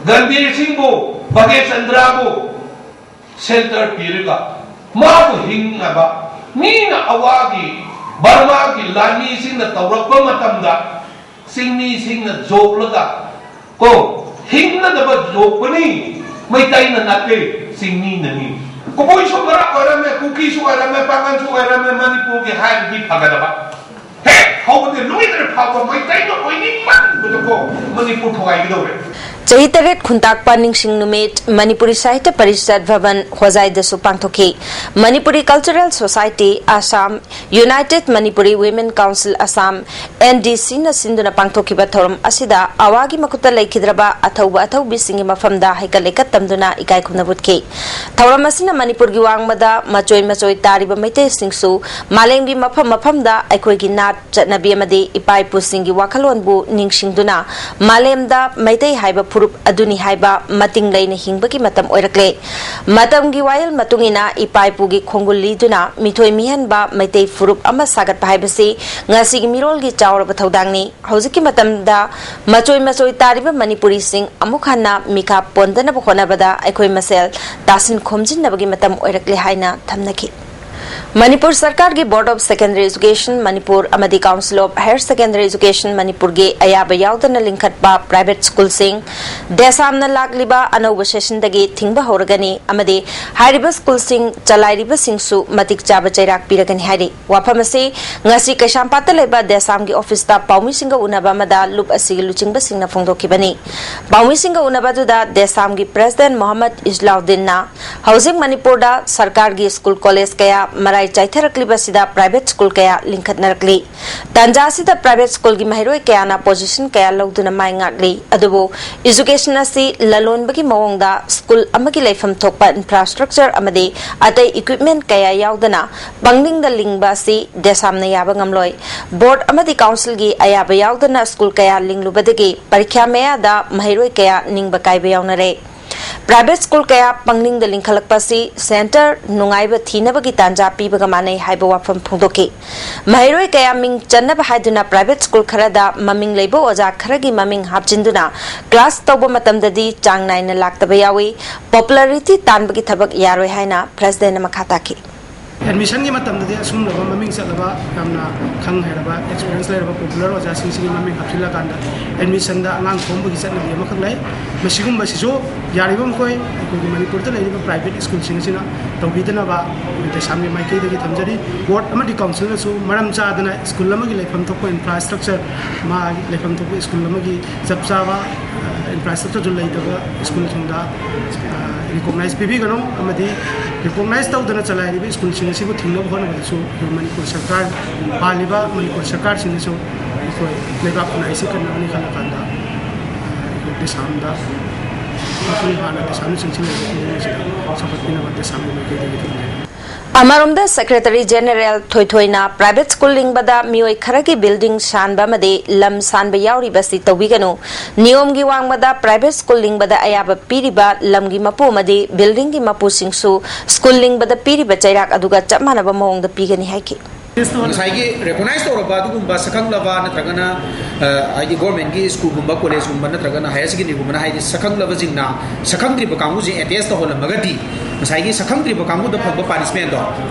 ꯒꯝꯚꯤꯔ ꯁꯤꯡꯕꯨ, ꯚꯥꯒ꯭ꯌ ꯆꯟꯗ꯭ꯔꯕꯨ ꯁꯦꯜꯇꯔ ꯄꯤꯔꯒ ꯃꯥꯕꯨ ꯍꯤꯡꯅꯕ ꯃꯤꯅ ꯑꯋꯥꯒꯤ ꯕꯔꯃꯥꯒꯤ ꯂꯥꯟꯃꯤꯁꯤꯡꯅ ꯇꯧꯔꯛꯄ ꯃꯇꯝꯗ ꯆꯤꯡꯃꯤꯁꯤꯡꯅ ꯌꯣꯛꯂꯒ ꯀꯣ ꯍꯤꯡꯅꯅꯕ ꯌꯣꯛꯄꯅꯤ꯫ ꯃꯩꯇꯩꯅ ꯅꯠꯇꯦ, ꯆꯤꯡꯃꯤꯅꯅꯤ꯫ ꯀꯕꯨꯏꯁꯨ ꯃꯔꯛ ꯑꯣꯏꯔꯝꯃꯦ, ꯀꯨꯀꯤꯁꯨ ꯑꯣꯏꯔꯝꯃꯦ, ꯄꯥꯡꯒꯜꯁꯨ ꯑꯣꯏꯔꯝꯃꯦ, ꯃꯅꯤꯄꯨꯔꯒꯤ ꯍꯥꯏꯔꯗꯤ ꯐꯒꯗꯕ꯫ ꯍꯦꯛ ꯍꯧꯕꯗꯤ ꯂꯣꯏꯗ꯭ꯔ ꯐꯥꯎꯕ ꯃꯩꯇꯩꯅ ꯑꯣꯏꯅꯤꯡꯃꯟꯕꯗꯀꯣ ꯃꯅꯤꯄꯨꯔ ꯊꯨꯒꯥꯏꯒꯗꯧꯔꯦ꯫ ꯆꯍꯤ ꯇꯔꯦꯠ ꯈꯨꯟꯇꯥꯛꯄ ꯅꯤꯡꯁꯤꯡ ꯅꯨꯃꯤꯠ ꯃꯅꯤꯄꯨꯔꯤ ꯁꯥꯍꯤꯇ꯭ꯌ ꯄꯔꯤꯁꯠ ꯚꯕꯟ ꯍꯣꯖꯥꯏꯗꯁꯨ ꯄꯥꯡꯊꯣꯛꯈꯤ꯫ Manipuri cultural society Assam, United Manipuri women council Assam, N D ꯁꯤꯅ ꯁꯤꯟꯗꯨꯅ ꯄꯥꯡꯊꯣꯛꯈꯤꯕ ꯊꯧꯔꯝ ꯑꯁꯤꯗ ꯑꯋꯥꯒꯤ ꯃꯈꯨꯠꯇ ꯂꯩꯈꯤꯗ꯭ꯔꯕ ꯑꯊꯧꯕ ꯑꯊꯧꯕꯤꯁꯤꯡꯒꯤ ꯃꯐꯝꯗ ꯍꯩꯀꯠ ꯂꯩꯀꯠ ꯇꯝꯗꯨꯅ ꯏꯀꯥꯏ ꯈꯨꯝꯅꯕ ꯎꯠꯈꯤ꯫ ꯊꯧꯔꯝ ꯑꯁꯤꯅ ꯃꯅꯤꯄꯨꯔꯒꯤ ꯋꯥꯡꯃꯗ ꯃꯆꯣꯏ ꯃꯆꯣꯏ ꯇꯥꯔꯤꯕ ꯃꯩꯇꯩꯁꯤꯡꯁꯨ ꯃꯥꯂꯦꯝꯒꯤ ꯃꯐꯝ ꯃꯐꯝꯗ ꯑꯩꯈꯣꯏꯒꯤ ꯅꯥꯠ ꯆꯠꯅꯕꯤ ꯑꯃꯗꯤ ꯏꯄꯥ ꯏꯄꯨꯁꯤꯡꯒꯤ ꯋꯥꯈꯜꯂꯣꯟꯕꯨ ꯅꯤꯡꯁꯤꯡꯗꯨꯅ ꯃꯥꯂꯦꯝꯗ ꯃꯩꯇꯩ ꯍꯥꯏꯕ ꯐꯨꯔꯨꯞ ꯑꯗꯨꯅꯤ ꯍꯥꯏꯕ ꯃꯇꯤꯡ ꯂꯩꯅ ꯍꯤꯡꯕꯒꯤ ꯃꯇꯝ ꯑꯣꯏꯔꯛꯂꯦ꯫ ꯃꯇꯝꯒꯤ ꯋꯥꯌꯦꯜ ꯃꯇꯨꯡ ꯏꯟꯅ ꯏꯄꯥ ꯏꯄꯨꯒꯤ ꯈꯣꯡꯒꯨꯜ ꯂꯤꯗꯨꯅ ꯃꯤꯊꯣꯏ ꯃꯤꯍꯦꯟꯕ ꯃꯩꯇꯩ ꯐꯨꯔꯨꯞ ꯑꯃ ꯁꯥꯒꯠꯄ ꯍꯥꯏꯕꯁꯤ ꯉꯁꯤꯒꯤ ꯃꯤꯔꯣꯜꯒꯤ ꯆꯥꯎꯔꯕ ꯊꯧꯗꯥꯡꯅꯤ꯫ ꯍꯧꯖꯤꯛꯀꯤ ꯃꯇꯝꯗ ꯃꯆꯣꯏ ꯃꯆꯣꯏ ꯇꯥꯔꯤꯕ ꯃꯅꯤꯄꯨꯔꯤꯁꯤꯡ ꯑꯃꯨꯛ ꯍꯟꯅ ꯃꯤꯈꯥ ꯄꯣꯟꯗꯅꯕ ꯍꯣꯠꯅꯕꯗ ꯑꯩꯈꯣꯏ ꯃꯁꯦꯜ ꯇꯥꯁꯤꯟ ꯈꯣꯝꯖꯤꯟꯅꯕꯒꯤ ꯃꯇꯝ ꯑꯣꯏꯔꯛꯂꯦ ꯍꯥꯏꯅ ꯊꯝꯅꯈꯤ꯫ ꯃꯅꯤꯄꯨꯔ ꯁꯔꯀꯥꯔꯒꯤ Board of Secondary Education Manipur ꯑꯃꯗꯤ Council of Higher Secondary Education ꯃꯅꯤꯄꯨꯔꯒꯤ ꯑꯌꯥꯕ ꯌꯥꯎꯗꯅ ꯂꯤꯡꯈꯠꯄ ꯄ꯭ꯔꯥꯏꯚꯦꯠ ꯁ꯭ꯀꯨꯜꯁꯤꯡ ꯗꯦꯁꯥꯝꯅ ꯂꯥꯛꯂꯤꯕ ꯑꯅꯧꯕ ꯁꯦꯁꯟꯗꯒꯤ ꯊꯤꯡꯕ ꯍꯧꯔꯒꯅꯤ ꯑꯃꯗꯤ ꯍꯥꯏꯔꯤꯕ ꯁ꯭ꯀꯨꯜꯁꯤꯡ ꯆꯂꯥꯏꯔꯤꯕꯁꯤꯡꯁꯨ ꯃꯇꯤꯛ ꯆꯥꯕ ꯆꯩꯔꯥꯛ ꯄꯤꯔꯒꯅꯤ ꯍꯥꯏꯔꯤ꯫ ꯋꯥꯐꯝ ꯑꯁꯤ ꯉꯁꯤ ꯀꯩꯁꯥꯝꯄꯥꯠꯇ ꯂꯩꯕ ꯗꯦꯁꯥꯝꯒꯤ ꯑꯣꯐꯤꯁꯇ ꯄꯥꯎꯃꯤꯁꯤꯡꯒ ꯎꯅꯕ ꯑꯃꯗ ꯂꯨꯞ ꯑꯁꯤꯒꯤ ꯂꯨꯆꯤꯡꯕꯁꯤꯡꯅ ꯐꯣꯡꯗꯣꯛꯈꯤꯕꯅꯤ꯫ ꯄꯥꯎꯃꯤꯁꯤꯡꯒ ꯎꯅꯕ ꯑꯗꯨꯗ ꯗꯦꯁꯥꯝꯒꯤ ꯄ꯭ꯔꯦꯁꯤꯗꯦꯟꯠ ꯃꯣꯍꯝꯃꯗ ꯏꯁꯂꯥꯎꯗꯤꯟꯅ ꯍꯧꯖꯤꯛ ꯃꯅꯤꯄꯨꯔꯗ ꯁꯔꯀꯥꯔꯒꯤ ꯁ꯭ꯀꯨꯜ ꯀꯣꯂꯦꯖ ꯀꯌꯥ ꯃꯔꯥꯏ ꯆꯥꯏꯊꯔꯛꯂꯤꯕꯁꯤꯗ private school ꯀꯌꯥ ꯂꯤꯡꯈꯠꯅꯔꯛꯂꯤ꯫ ꯇꯥꯟꯖꯥ ꯑꯁꯤꯗ private schoolꯒꯤ ꯃꯍꯩꯔꯣꯏ ꯀꯌꯥꯅ position ꯀꯌꯥ ꯂꯧꯗꯨꯅ ꯃꯥꯏ ꯉꯥꯛꯂꯤ꯫ ꯑꯗꯨꯕꯨ education ꯑꯁꯤ ꯂꯂꯣꯟꯕꯒꯤ ꯃꯑꯣꯡꯗ school ꯑꯃꯒꯤ ꯂꯩꯐꯝ ꯊꯣꯛꯄ infrastructure ꯑꯃꯗꯤ ꯑꯇꯩ equipment ꯀꯌꯥ ꯌꯥꯎꯗꯅ ꯄꯪꯂꯤꯡꯗ ꯂꯤꯡꯕ ꯑꯁꯤ ꯗꯦꯁꯥꯝꯅ ꯌꯥꯕ ꯉꯝꯂꯣꯏ꯫ Board ꯑꯃꯗꯤ councilꯒꯤ ꯑꯌꯥꯕ ꯌꯥꯎꯗꯅ school ꯀꯌꯥ ꯂꯤꯡꯂꯨꯕꯗꯒꯤ ꯄꯔꯤꯈ꯭ꯌꯥ ꯃꯌꯥꯗ ꯃꯍꯩꯔꯣꯏ ꯀꯌꯥ ꯅꯤꯡꯕ ꯀꯥꯏꯕ ꯌꯥꯎꯅꯔꯦ꯫ Private school ꯀꯌꯥ ꯄꯪꯂꯤꯡꯗ ꯂꯤꯡꯈꯠꯂꯛꯄ ꯑꯁꯤ center ꯅꯨꯡꯉꯥꯏꯕ ꯊꯤꯅꯕꯒꯤ ꯇꯥꯟꯖꯥ ꯄꯤꯕꯒ ꯃꯥꯟꯅꯩ ꯍꯥꯏꯕ ꯋꯥꯐꯝ ꯐꯣꯡꯗꯣꯛꯈꯤ꯫ ꯃꯍꯩꯔꯣꯏ ꯀꯌꯥ ꯃꯤꯡ ꯆꯟꯅꯕ ꯍꯥꯏꯗꯨꯅ private school ꯈꯔꯗ ꯃꯃꯤꯡ ꯂꯩꯕ ꯑꯣꯖꯥ ꯈꯔꯒꯤ ꯃꯃꯤꯡ ꯍꯥꯞꯆꯤꯟꯗꯨꯅ class ꯇꯧꯕ ꯃꯇꯝꯗꯗꯤ ꯆꯥꯡ ꯅꯥꯏꯅ ꯂꯥꯛꯇꯕ ꯌꯥꯎꯏ꯫ Popularity ꯇꯥꯟꯕꯒꯤ ꯊꯕꯛ ꯌꯥꯔꯣꯏ ꯍꯥꯏꯅ presidentꯅ ꯃꯈꯥ ꯇꯥꯈꯤ꯫ Admissionꯒꯤ ꯃꯇꯝꯗꯗꯤ ꯑꯁꯨꯝꯂꯕ ꯃꯃꯤꯡ ꯆꯠꯂꯕ, ꯌꯥꯝꯅ ꯈꯪ ꯍꯩꯔꯕ, experience ꯂꯩꯔꯕ, popular ꯑꯣꯖꯥꯁꯤꯡꯁꯤꯒꯤ ꯃꯃꯤꯡ ꯍꯥꯞꯆꯤꯜꯂꯀꯥꯟꯗ admissionꯗ ꯑꯉꯥꯡ ꯈꯣꯝꯕꯒꯤ ꯆꯠꯅꯕꯤ ꯑꯃꯈꯛ ꯂꯩ꯫ ꯃꯁꯤꯒꯨꯝꯕꯁꯤꯁꯨ ꯌꯥꯔꯤꯕ ꯃꯈꯩ ꯑꯩꯈꯣꯏꯒꯤ ꯃꯅꯤꯄꯨꯔꯗ ꯂꯩꯔꯤꯕ private schoolꯁꯤꯡ ꯑꯁꯤꯅ ꯇꯧꯕꯤꯗꯅꯕ ꯗꯦꯁꯥꯝꯒꯤ ꯃꯥꯏꯀꯩꯗꯒꯤ ꯊꯝꯖꯔꯤ꯫ Board ꯑꯃꯗꯤ councilꯅꯁꯨ ꯃꯔꯝ ꯆꯥꯗꯅ school ꯑꯃꯒꯤ ꯂꯩꯐꯝ ꯊꯣꯛꯄ infrastructure, ꯃꯥꯒꯤ ꯂꯩꯐꯝ ꯊꯣꯛꯄ school ꯑꯃꯒꯤ ꯆꯞ ꯆꯥꯕ infrastructureꯁꯨ ꯂꯩꯇꯕ schoolꯁꯤꯡꯗ recognize ꯄꯤꯕꯤꯒꯅꯨ, ꯑꯃꯗꯤ recognize ꯇꯧꯗꯅ ꯆꯂꯥꯏꯔꯤꯕ schoolꯁꯤꯡ ꯑꯁꯤꯕꯨ ꯊꯤꯡꯅꯕ ꯍꯣꯠꯅꯕꯗꯁꯨ ꯑꯩꯈꯣꯏ ꯃꯅꯤꯄꯨꯔ ꯁꯔꯀꯥꯔ, ꯄꯥꯜꯂꯤꯕ ꯃꯅꯤꯄꯨꯔ ꯁꯔꯀꯥꯔꯁꯤꯡꯅꯁꯨ ꯑꯩꯈꯣꯏ ꯂꯩꯕꯥꯛ ꯈꯨꯟꯅꯥꯏ ꯑꯁꯤ ꯀꯟꯅꯕꯅꯤ ꯈꯜꯂꯀꯥꯟꯗ ꯑꯩꯈꯣꯏ ꯗꯦꯁꯥꯝꯗ, ꯃꯄꯨꯡ ꯐꯥꯅ ꯗꯦꯁꯥꯝꯅ ꯆꯪꯁꯤꯜꯂꯛꯂꯤꯕ ꯈꯨꯗꯤꯡꯃꯛꯁꯤꯗ ꯆꯥꯎꯈꯠꯄꯤꯅꯕ ꯗꯦꯁꯥꯝꯒꯤ ꯃꯥꯏꯀꯩꯗꯒꯤ ꯊꯝꯖꯔꯤ꯫ ꯑꯃꯔꯣꯝꯗ Secretary General ꯊꯣꯏꯊꯣꯏꯅ private school ꯂꯤꯡꯕꯗ ꯃꯤꯑꯣꯏ ꯈꯔꯒꯤ building ꯁꯥꯟꯕ ꯑꯃꯗꯤ ꯂꯝ ꯁꯥꯟꯕ ꯌꯥꯎꯔꯤꯕꯁꯤ ꯇꯧꯕꯤꯒꯅꯨ꯫ ꯅꯤꯌꯣꯝꯒꯤ ꯋꯥꯡꯃꯗ private school ꯂꯤꯡꯕꯗ ꯑꯌꯥꯕ ꯄꯤꯔꯤꯕ ꯂꯝꯒꯤ ꯃꯄꯨ ꯑꯃꯗꯤ buildingꯒꯤ ꯃꯄꯨꯁꯤꯡꯁꯨ school ꯂꯤꯡꯕꯗ ꯄꯤꯔꯤꯕ ꯆꯩꯔꯥꯛ ꯑꯗꯨꯒ ꯆꯞ ꯃꯥꯟꯅꯕ ꯃꯑꯣꯡꯗ ꯄꯤꯒꯅꯤ ꯍꯥꯏꯈꯤ꯫ ꯉꯁꯥꯏꯒꯤ recognize ꯇꯧꯔꯕ ꯑꯗꯨꯒꯨꯝꯕ ꯁꯛꯈꯪꯂꯕ ꯅꯠꯇ꯭ꯔꯒꯅ, ꯑ, ꯍꯥꯏꯗꯤ governmentꯀꯤ schoolꯒꯨꯝꯕ, collegeꯒꯨꯝꯕ ꯅꯠꯇ꯭ꯔꯒꯅ higher secondary ꯒꯨꯝꯕꯅ ꯍꯥꯏꯗꯤ ꯁꯛꯈꯪꯂꯕꯁꯤꯡꯅ ꯁꯛꯈꯪꯗ꯭ꯔꯤꯕ ꯀꯥꯡꯕꯨꯁꯦ attest ꯇꯧꯍꯜꯂꯝꯃꯒꯗꯤ ꯉꯁꯥꯏꯒꯤ ꯁꯛꯈꯪꯗ꯭ꯔꯤꯕ ꯀꯥꯡꯕꯨꯗ ꯐꯪꯕ punishmentꯗꯣ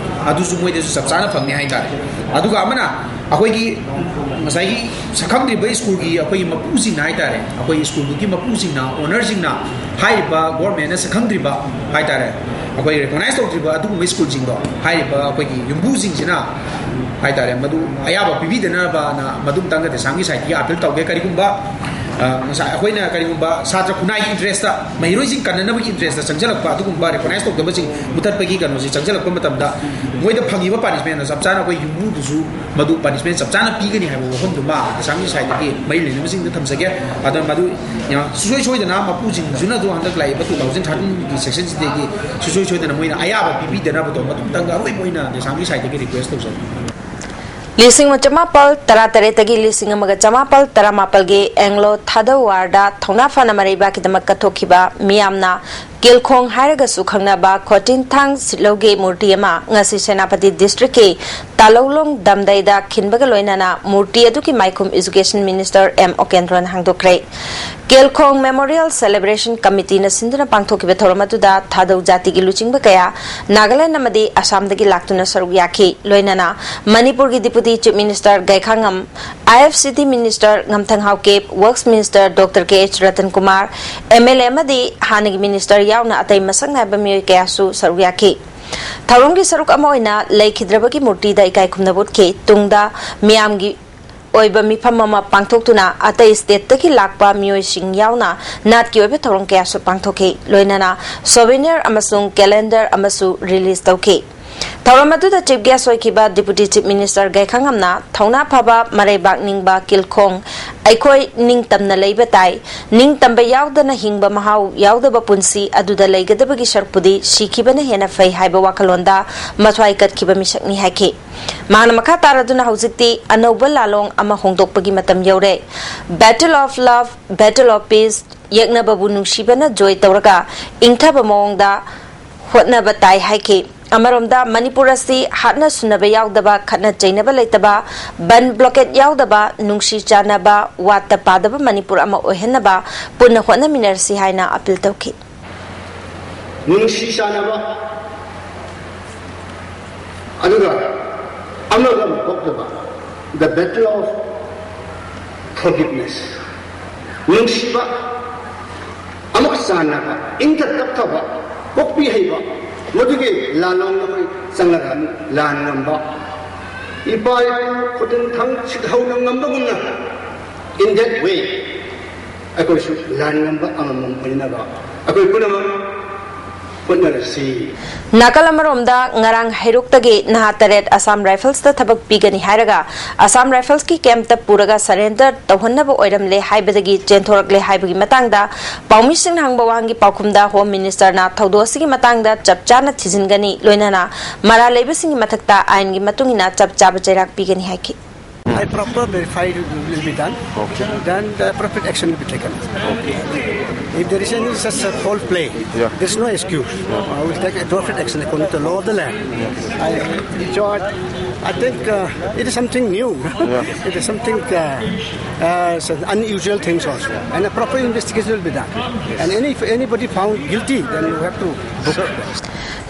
ꯑꯗꯨꯁꯨ ꯃꯣꯏꯗꯁꯨ ꯆꯞ ꯆꯥꯅ ꯐꯪꯅꯤ ꯍꯥꯏꯇꯥꯔꯦ꯫ ꯑꯗꯨꯒ ꯑꯃꯅ ꯑꯩꯈꯣꯏꯒꯤ ꯉꯁꯥꯏꯒꯤ ꯁꯛꯈꯪꯗ꯭ꯔꯤꯕ schoolꯒꯤ ꯑꯩꯈꯣꯏꯒꯤ ꯃꯄꯨꯁꯤꯡꯅ ꯍꯥꯏꯇꯥꯔꯦ, ꯑꯩꯈꯣꯏꯒꯤ schoolꯗꯨꯒꯤ ꯃꯄꯨꯁꯤꯡꯅ, ownerꯁꯤꯡꯅ ꯍꯥꯏꯔꯤꯕ governmentꯅ ꯁꯛꯈꯪꯗ꯭ꯔꯤꯕ ꯍꯥꯏꯇꯥꯔꯦ, ꯑꯩꯈꯣꯏ recognize ꯇꯧꯗ꯭ꯔꯤꯕ ꯑꯗꯨꯒꯨꯝꯕ schoolꯁꯤꯡꯗꯣ ꯍꯥꯏꯔꯤꯕ ꯑꯩꯈꯣꯏꯒꯤ ꯌꯨꯝꯕꯨꯁꯤꯡꯁꯤꯅ ꯍꯥꯏꯇꯥꯔꯦ, ꯃꯗꯨ ꯑꯌꯥꯕ ꯄꯤꯕꯤꯗꯅꯕꯅ ꯃꯗꯨ ꯑꯃꯇꯪꯒ ꯗꯦꯁꯥꯝꯒꯤ sideꯇꯒꯤ appeal ꯇꯧꯒꯦ꯫ ꯀꯔꯤꯒꯨꯝꯕ ꯑ, ꯉꯁꯥꯏ ꯑꯩꯈꯣꯏꯅ ꯀꯔꯤꯒꯨꯝꯕ ꯁꯥꯇ꯭ꯔ ꯈꯨꯟꯅꯥꯏꯒꯤ interest, ꯃꯍꯩꯔꯣꯏꯁꯤꯡ ꯀꯟꯅꯅꯕꯒꯤ interest ꯆꯪꯁꯤꯜꯂꯛꯄ, ꯑꯗꯨꯒꯨꯝꯕ recognize ꯇꯧꯗꯕꯁꯤꯡ ꯃꯨꯊꯠꯄꯒꯤ ꯀꯩꯅꯣꯁꯤ ꯆꯪꯁꯤꯜꯂꯛꯄ ꯃꯇꯝꯗ, ꯃꯣꯏꯗ ꯐꯪꯉꯤꯕ punishment ꯆꯞ ꯆꯥꯅ ꯑꯩꯈꯣꯏ ꯌꯨꯝꯕꯨꯗꯨꯁꯨ ꯃꯗꯨ punishment ꯆꯞ ꯆꯥꯅ ꯄꯤꯒꯅꯤ ꯍꯥꯏꯕ ꯋꯥꯐꯝꯗꯨꯃ ꯑꯁꯥꯝꯒꯤ side ꯇꯒꯤ ꯃꯔꯤ ꯂꯩꯅꯕꯁꯤꯡꯗ ꯊꯝꯖꯒꯦ꯫ ꯑꯗ ꯃꯗꯨ ꯌꯥꯝ ꯁꯨꯡꯁꯣꯏ ꯁꯣꯏꯗꯅ ꯃꯄꯨꯁꯤꯡꯁꯤꯅ ꯑꯗꯨ ꯍꯟꯗꯛ ꯂꯥꯛꯏꯕ two thousand thirteen ꯒꯤ session ꯁꯤꯗꯒꯤ ꯁꯨꯡꯁꯣꯏ ꯁꯣꯏꯗꯅ ꯃꯣꯏꯅ ꯑꯌꯥꯕ ꯄꯤꯕꯤꯗꯅꯕꯗꯣ ꯃꯇꯨꯡꯗꯪꯒ ꯑꯔꯣꯏꯕ ꯑꯣꯏꯅ ꯑꯁꯥꯝꯒꯤ side ꯇꯒꯤ request ꯇꯧꯖꯒꯦ꯫ ꯂꯤꯁꯤꯡ ꯑꯃ ꯆꯃꯥꯄꯜ ꯇꯔꯥꯇꯔꯦꯠꯇꯒꯤ ꯂꯤꯁꯤꯡ ꯑꯃꯒ ꯆꯃꯥꯄꯜ ꯇꯔꯥꯃꯥꯄꯜꯒꯤ ꯑꯦꯡꯂꯣ ꯊꯥꯗꯧ ꯋꯥꯔꯗ ꯊꯧꯅꯥ ꯐꯅ ꯃꯔꯩꯕꯥꯛꯀꯤꯗꯃꯛ ꯀꯠꯊꯣꯛꯈꯤꯕ ꯃꯤꯌꯥꯝꯅ ꯀꯦꯜꯈꯣꯡ ꯍꯥꯏꯔꯒꯁꯨ ꯈꯪꯅꯕ ꯈꯣꯇꯤꯟꯊꯥꯡ ꯁꯤꯠꯂꯧꯒꯤ ꯃꯨꯔꯇꯤ ꯑꯃ ꯉꯁꯤ ꯁꯦꯅꯥꯄꯇꯤ district ꯀꯤ ꯇꯥꯂꯧꯂꯣꯡ ꯗꯝꯗꯩꯗ ꯈꯤꯟꯕꯒ ꯂꯣꯏꯅꯅ ꯃꯨꯔꯇꯤ ꯑꯗꯨꯒꯤ ꯃꯥꯏꯈꯨꯝ Education Minister ꯑꯦꯝ ꯑꯣꯀꯦꯟꯗ꯭ꯔꯣꯅ ꯍꯥꯡꯗꯣꯛꯈ꯭ꯔꯦ꯫ ꯀꯦꯜꯈꯣꯡ Memorial Celebration Committee ꯅ ꯁꯤꯟꯗꯨꯅ ꯄꯥꯡꯊꯣꯛꯈꯤꯕ ꯊꯧꯔꯝ ꯑꯗꯨꯗ ꯊꯥꯗꯧ ꯖꯥꯇꯤꯒꯤ ꯂꯨꯆꯤꯡꯕ ꯀꯌꯥ ꯅꯥꯒꯥꯂꯦꯟꯗ ꯑꯃꯗꯤ ꯑꯁꯥꯝꯗꯒꯤ ꯂꯥꯛꯇꯨꯅ ꯁꯔꯨꯛ ꯌꯥꯈꯤ꯫ ꯂꯣꯏꯅꯅ ꯃꯅꯤꯄꯨꯔꯒꯤ Deputy Chief Minister ꯒꯥꯏꯈꯥꯉꯝ, I F C D Minister ꯉꯝꯊꯪ Haokip, Works Minister Doctor K H Ratan Kumar, M L A ꯑꯃꯗꯤ ꯍꯥꯟꯅꯒꯤ minister ꯌꯥꯎꯅ ꯑꯇꯩ ꯃꯁꯛ ꯅꯥꯏꯕ ꯃꯤꯑꯣꯏ ꯀꯌꯥꯁꯨ ꯁꯔꯨꯛ ꯌꯥꯈꯤ꯫ ꯊꯧꯔꯝꯒꯤ ꯁꯔꯨꯛ ꯑꯃ ꯑꯣꯏꯅ ꯂꯩꯈꯤꯗ꯭ꯔꯕꯒꯤ ꯃꯨꯔꯇꯤꯗ ꯏꯀꯥꯏ ꯈꯨꯝꯅꯕ ꯎꯠꯈꯤ꯫ ꯇꯨꯡꯗ ꯃꯤꯌꯥꯝꯒꯤ ꯑꯣꯏꯕ ꯃꯤꯐꯝ ꯑꯃ ꯄꯥꯡꯊꯣꯛꯇꯨꯅ ꯑꯇꯩ state ꯇꯒꯤ ꯂꯥꯛꯄ ꯃꯤꯑꯣꯏꯁꯤꯡ ꯌꯥꯎꯅ ꯅꯥꯠꯀꯤ ꯑꯣꯏꯕ ꯊꯧꯔꯝ ꯀꯌꯥꯁꯨ ꯄꯥꯡꯊꯣꯛꯈꯤ꯫ ꯂꯣꯏꯅꯅ souvenir ꯑꯃꯁꯨꯡ calendar ꯑꯃꯁꯨ release ꯇꯧꯈꯤ꯫ ꯊꯧꯔꯝ ꯑꯗꯨꯗ Chief Guest ꯑꯣꯏꯈꯤꯕ Deputy Chief Minister ꯒꯥꯏꯈꯥꯉꯝꯅ ꯊꯧꯅꯥ ꯐꯕ, ꯃꯔꯩꯕꯥꯛ ꯅꯤꯡꯕ ꯀꯤꯜꯈꯣꯡ, ꯑꯩꯈꯣꯏ ꯅꯤꯡꯇꯝꯅ ꯂꯩꯕ ꯇꯥꯏ, ꯅꯤꯡꯇꯝꯕ ꯌꯥꯎꯗꯅ ꯍꯤꯡꯕ ꯃꯍꯥꯎ ꯌꯥꯎꯗꯕ ꯄꯨꯟꯁꯤ ꯑꯗꯨꯗ ꯂꯩꯒꯗꯕꯒꯤ ꯁꯔꯨꯛꯄꯨꯗꯤ ꯁꯤꯈꯤꯕꯅ ꯍꯦꯟꯅ ꯐꯩ ꯍꯥꯏꯕ ꯋꯥꯈꯜꯂꯣꯟꯗ ꯃꯊ꯭ꯋꯥꯏ ꯀꯠꯈꯤꯕ ꯃꯤꯁꯛꯅꯤ ꯍꯥꯏꯈꯤ꯫ ꯃꯍꯥꯛꯅ ꯃꯈꯥ ꯇꯥꯔꯗꯨꯅ ꯍꯧꯖꯤꯛꯇꯤ ꯑꯅꯧꯕ ꯂꯥꯂꯣꯡ ꯑꯃ ꯍꯣꯡꯗꯣꯛꯄꯒꯤ ꯃꯇꯝ ꯌꯧꯔꯦ꯫ Battle of Love, Battle of Peace, ꯌꯦꯛꯅꯕꯕꯨ ꯅꯨꯡꯁꯤꯕꯅ ꯖꯣꯏ ꯇꯧꯔꯒ ꯏꯪꯊꯕ ꯃꯑꯣꯡꯗ ꯍꯣꯠꯅꯕ ꯇꯥꯏ ꯍꯥꯏꯈꯤ꯫ ꯑꯃꯔꯣꯝꯗ ꯃꯅꯤꯄꯨꯔ ꯑꯁꯤ ꯍꯥꯠꯅ ꯁꯨꯅꯕ ꯌꯥꯎꯗꯕ, ꯈꯠꯅ ꯆꯩꯅꯕ ꯂꯩꯇꯕ, ꯕꯟ blockade ꯌꯥꯎꯗꯕ, ꯅꯨꯡꯁꯤ ꯆꯥꯟꯅꯕ, ꯋꯥꯠꯇ ꯄꯥꯗꯕ ꯃꯅꯤꯄꯨꯔ ꯑꯃ ꯑꯣꯏꯍꯟꯅꯕ ꯄꯨꯟꯅ ꯍꯣꯠꯅꯃꯤꯟꯅꯔꯁꯤ ꯍꯥꯏꯅ appeal ꯇꯧꯈꯤ꯫ ꯅꯨꯡꯁꯤ ꯆꯥꯟꯅꯕ ꯑꯗꯨꯒ ꯑꯃꯒ ꯑꯃ ꯄꯣꯛꯇꯕ, the battle of forgiveness, ꯅꯨꯡꯁꯤꯕ, ꯑꯃꯨꯛ ꯆꯥꯟꯅꯕ, ꯏꯪꯊ ꯇꯞꯊꯕ, ꯀꯣꯛꯄꯤ ꯍꯩꯕ, ꯃꯗꯨꯒꯤ ꯂꯥꯂꯣꯡꯗ ꯑꯩꯈꯣꯏ ꯆꯪꯂꯒ ꯑꯃꯨꯛ ꯂꯥꯟ ꯉꯝꯕ, ꯏꯄꯥ ꯏꯄꯨ ꯈꯨꯗꯤꯡ ꯊꯪ ꯁꯤꯠꯍꯧꯅ ꯉꯝꯕꯒꯨꯝꯅ, in that way ꯑꯩꯈꯣꯏꯁꯨ ꯂꯥꯟ ꯉꯝꯕ ꯑꯃꯃꯝ ꯑꯣꯏꯅꯕ ꯑꯩꯈꯣꯏ ꯄꯨꯝꯅꯃꯛ ꯍꯣꯠꯅꯔꯁꯤ꯫ ꯅꯥꯀꯜ ꯑꯃꯔꯣꯝꯗ, ꯉꯔꯥꯡ ꯍꯩꯔꯣꯛꯇꯒꯤ ꯅꯍꯥ ꯇꯔꯦꯠ ꯑꯁꯥꯝ ꯔꯥꯏꯐꯜꯁꯇ ꯊꯕꯛ ꯄꯤꯒꯅꯤ ꯍꯥꯏꯔꯒ ꯑꯁꯥꯝ ꯔꯥꯏꯐꯜꯁꯀꯤ ꯀꯦꯝꯞꯇ ꯄꯨꯔꯒ ꯁꯔꯦꯟꯗꯔ ꯇꯧꯍꯟꯅꯕ ꯑꯣꯏꯔꯝꯂꯦ ꯍꯥꯏꯕꯗꯒꯤ ꯆꯦꯟꯊꯣꯔꯛꯂꯦ ꯍꯥꯏꯕꯒꯤ ꯃꯇꯥꯡꯗ ꯄꯥꯎꯃꯤꯁꯤꯡꯅ ꯍꯪꯕ ꯋꯥꯍꯪꯒꯤ ꯄꯥꯎꯈꯨꯝꯗ ꯍꯣꯝ ꯃꯤꯅꯤꯁꯇꯔꯅ ꯊꯧꯗꯣꯛ ꯑꯁꯤꯒꯤ ꯃꯇꯥꯡꯗ ꯆꯞ ꯆꯥꯅ ꯊꯤꯖꯤꯟꯒꯅꯤ, ꯂꯣꯏꯅꯅ ꯃꯔꯥꯜ ꯂꯩꯕꯁꯤꯡꯒꯤ ꯃꯊꯛꯇ ꯑꯥꯏꯟꯒꯤ ꯃꯇꯨꯡ ꯏꯟꯅ ꯆꯞ ꯆꯥꯕ ꯆꯩꯔꯥꯛ ꯄꯤꯒꯅꯤ ꯍꯥꯏꯈꯤ꯫ I proper verified will be done. Okay. Then the appropriate action will be taken. Okay. If there is any such a foul play, yeah, there's no excuse. Yeah. I will take appropriate action according to the law of the land. Yeah. I, so I, I think uh, it is something new. Yeah. It is something uh, uh, unusual things also. And a proper investigation will be done. Yes. And any, if anybody found guilty, then you have to book. So,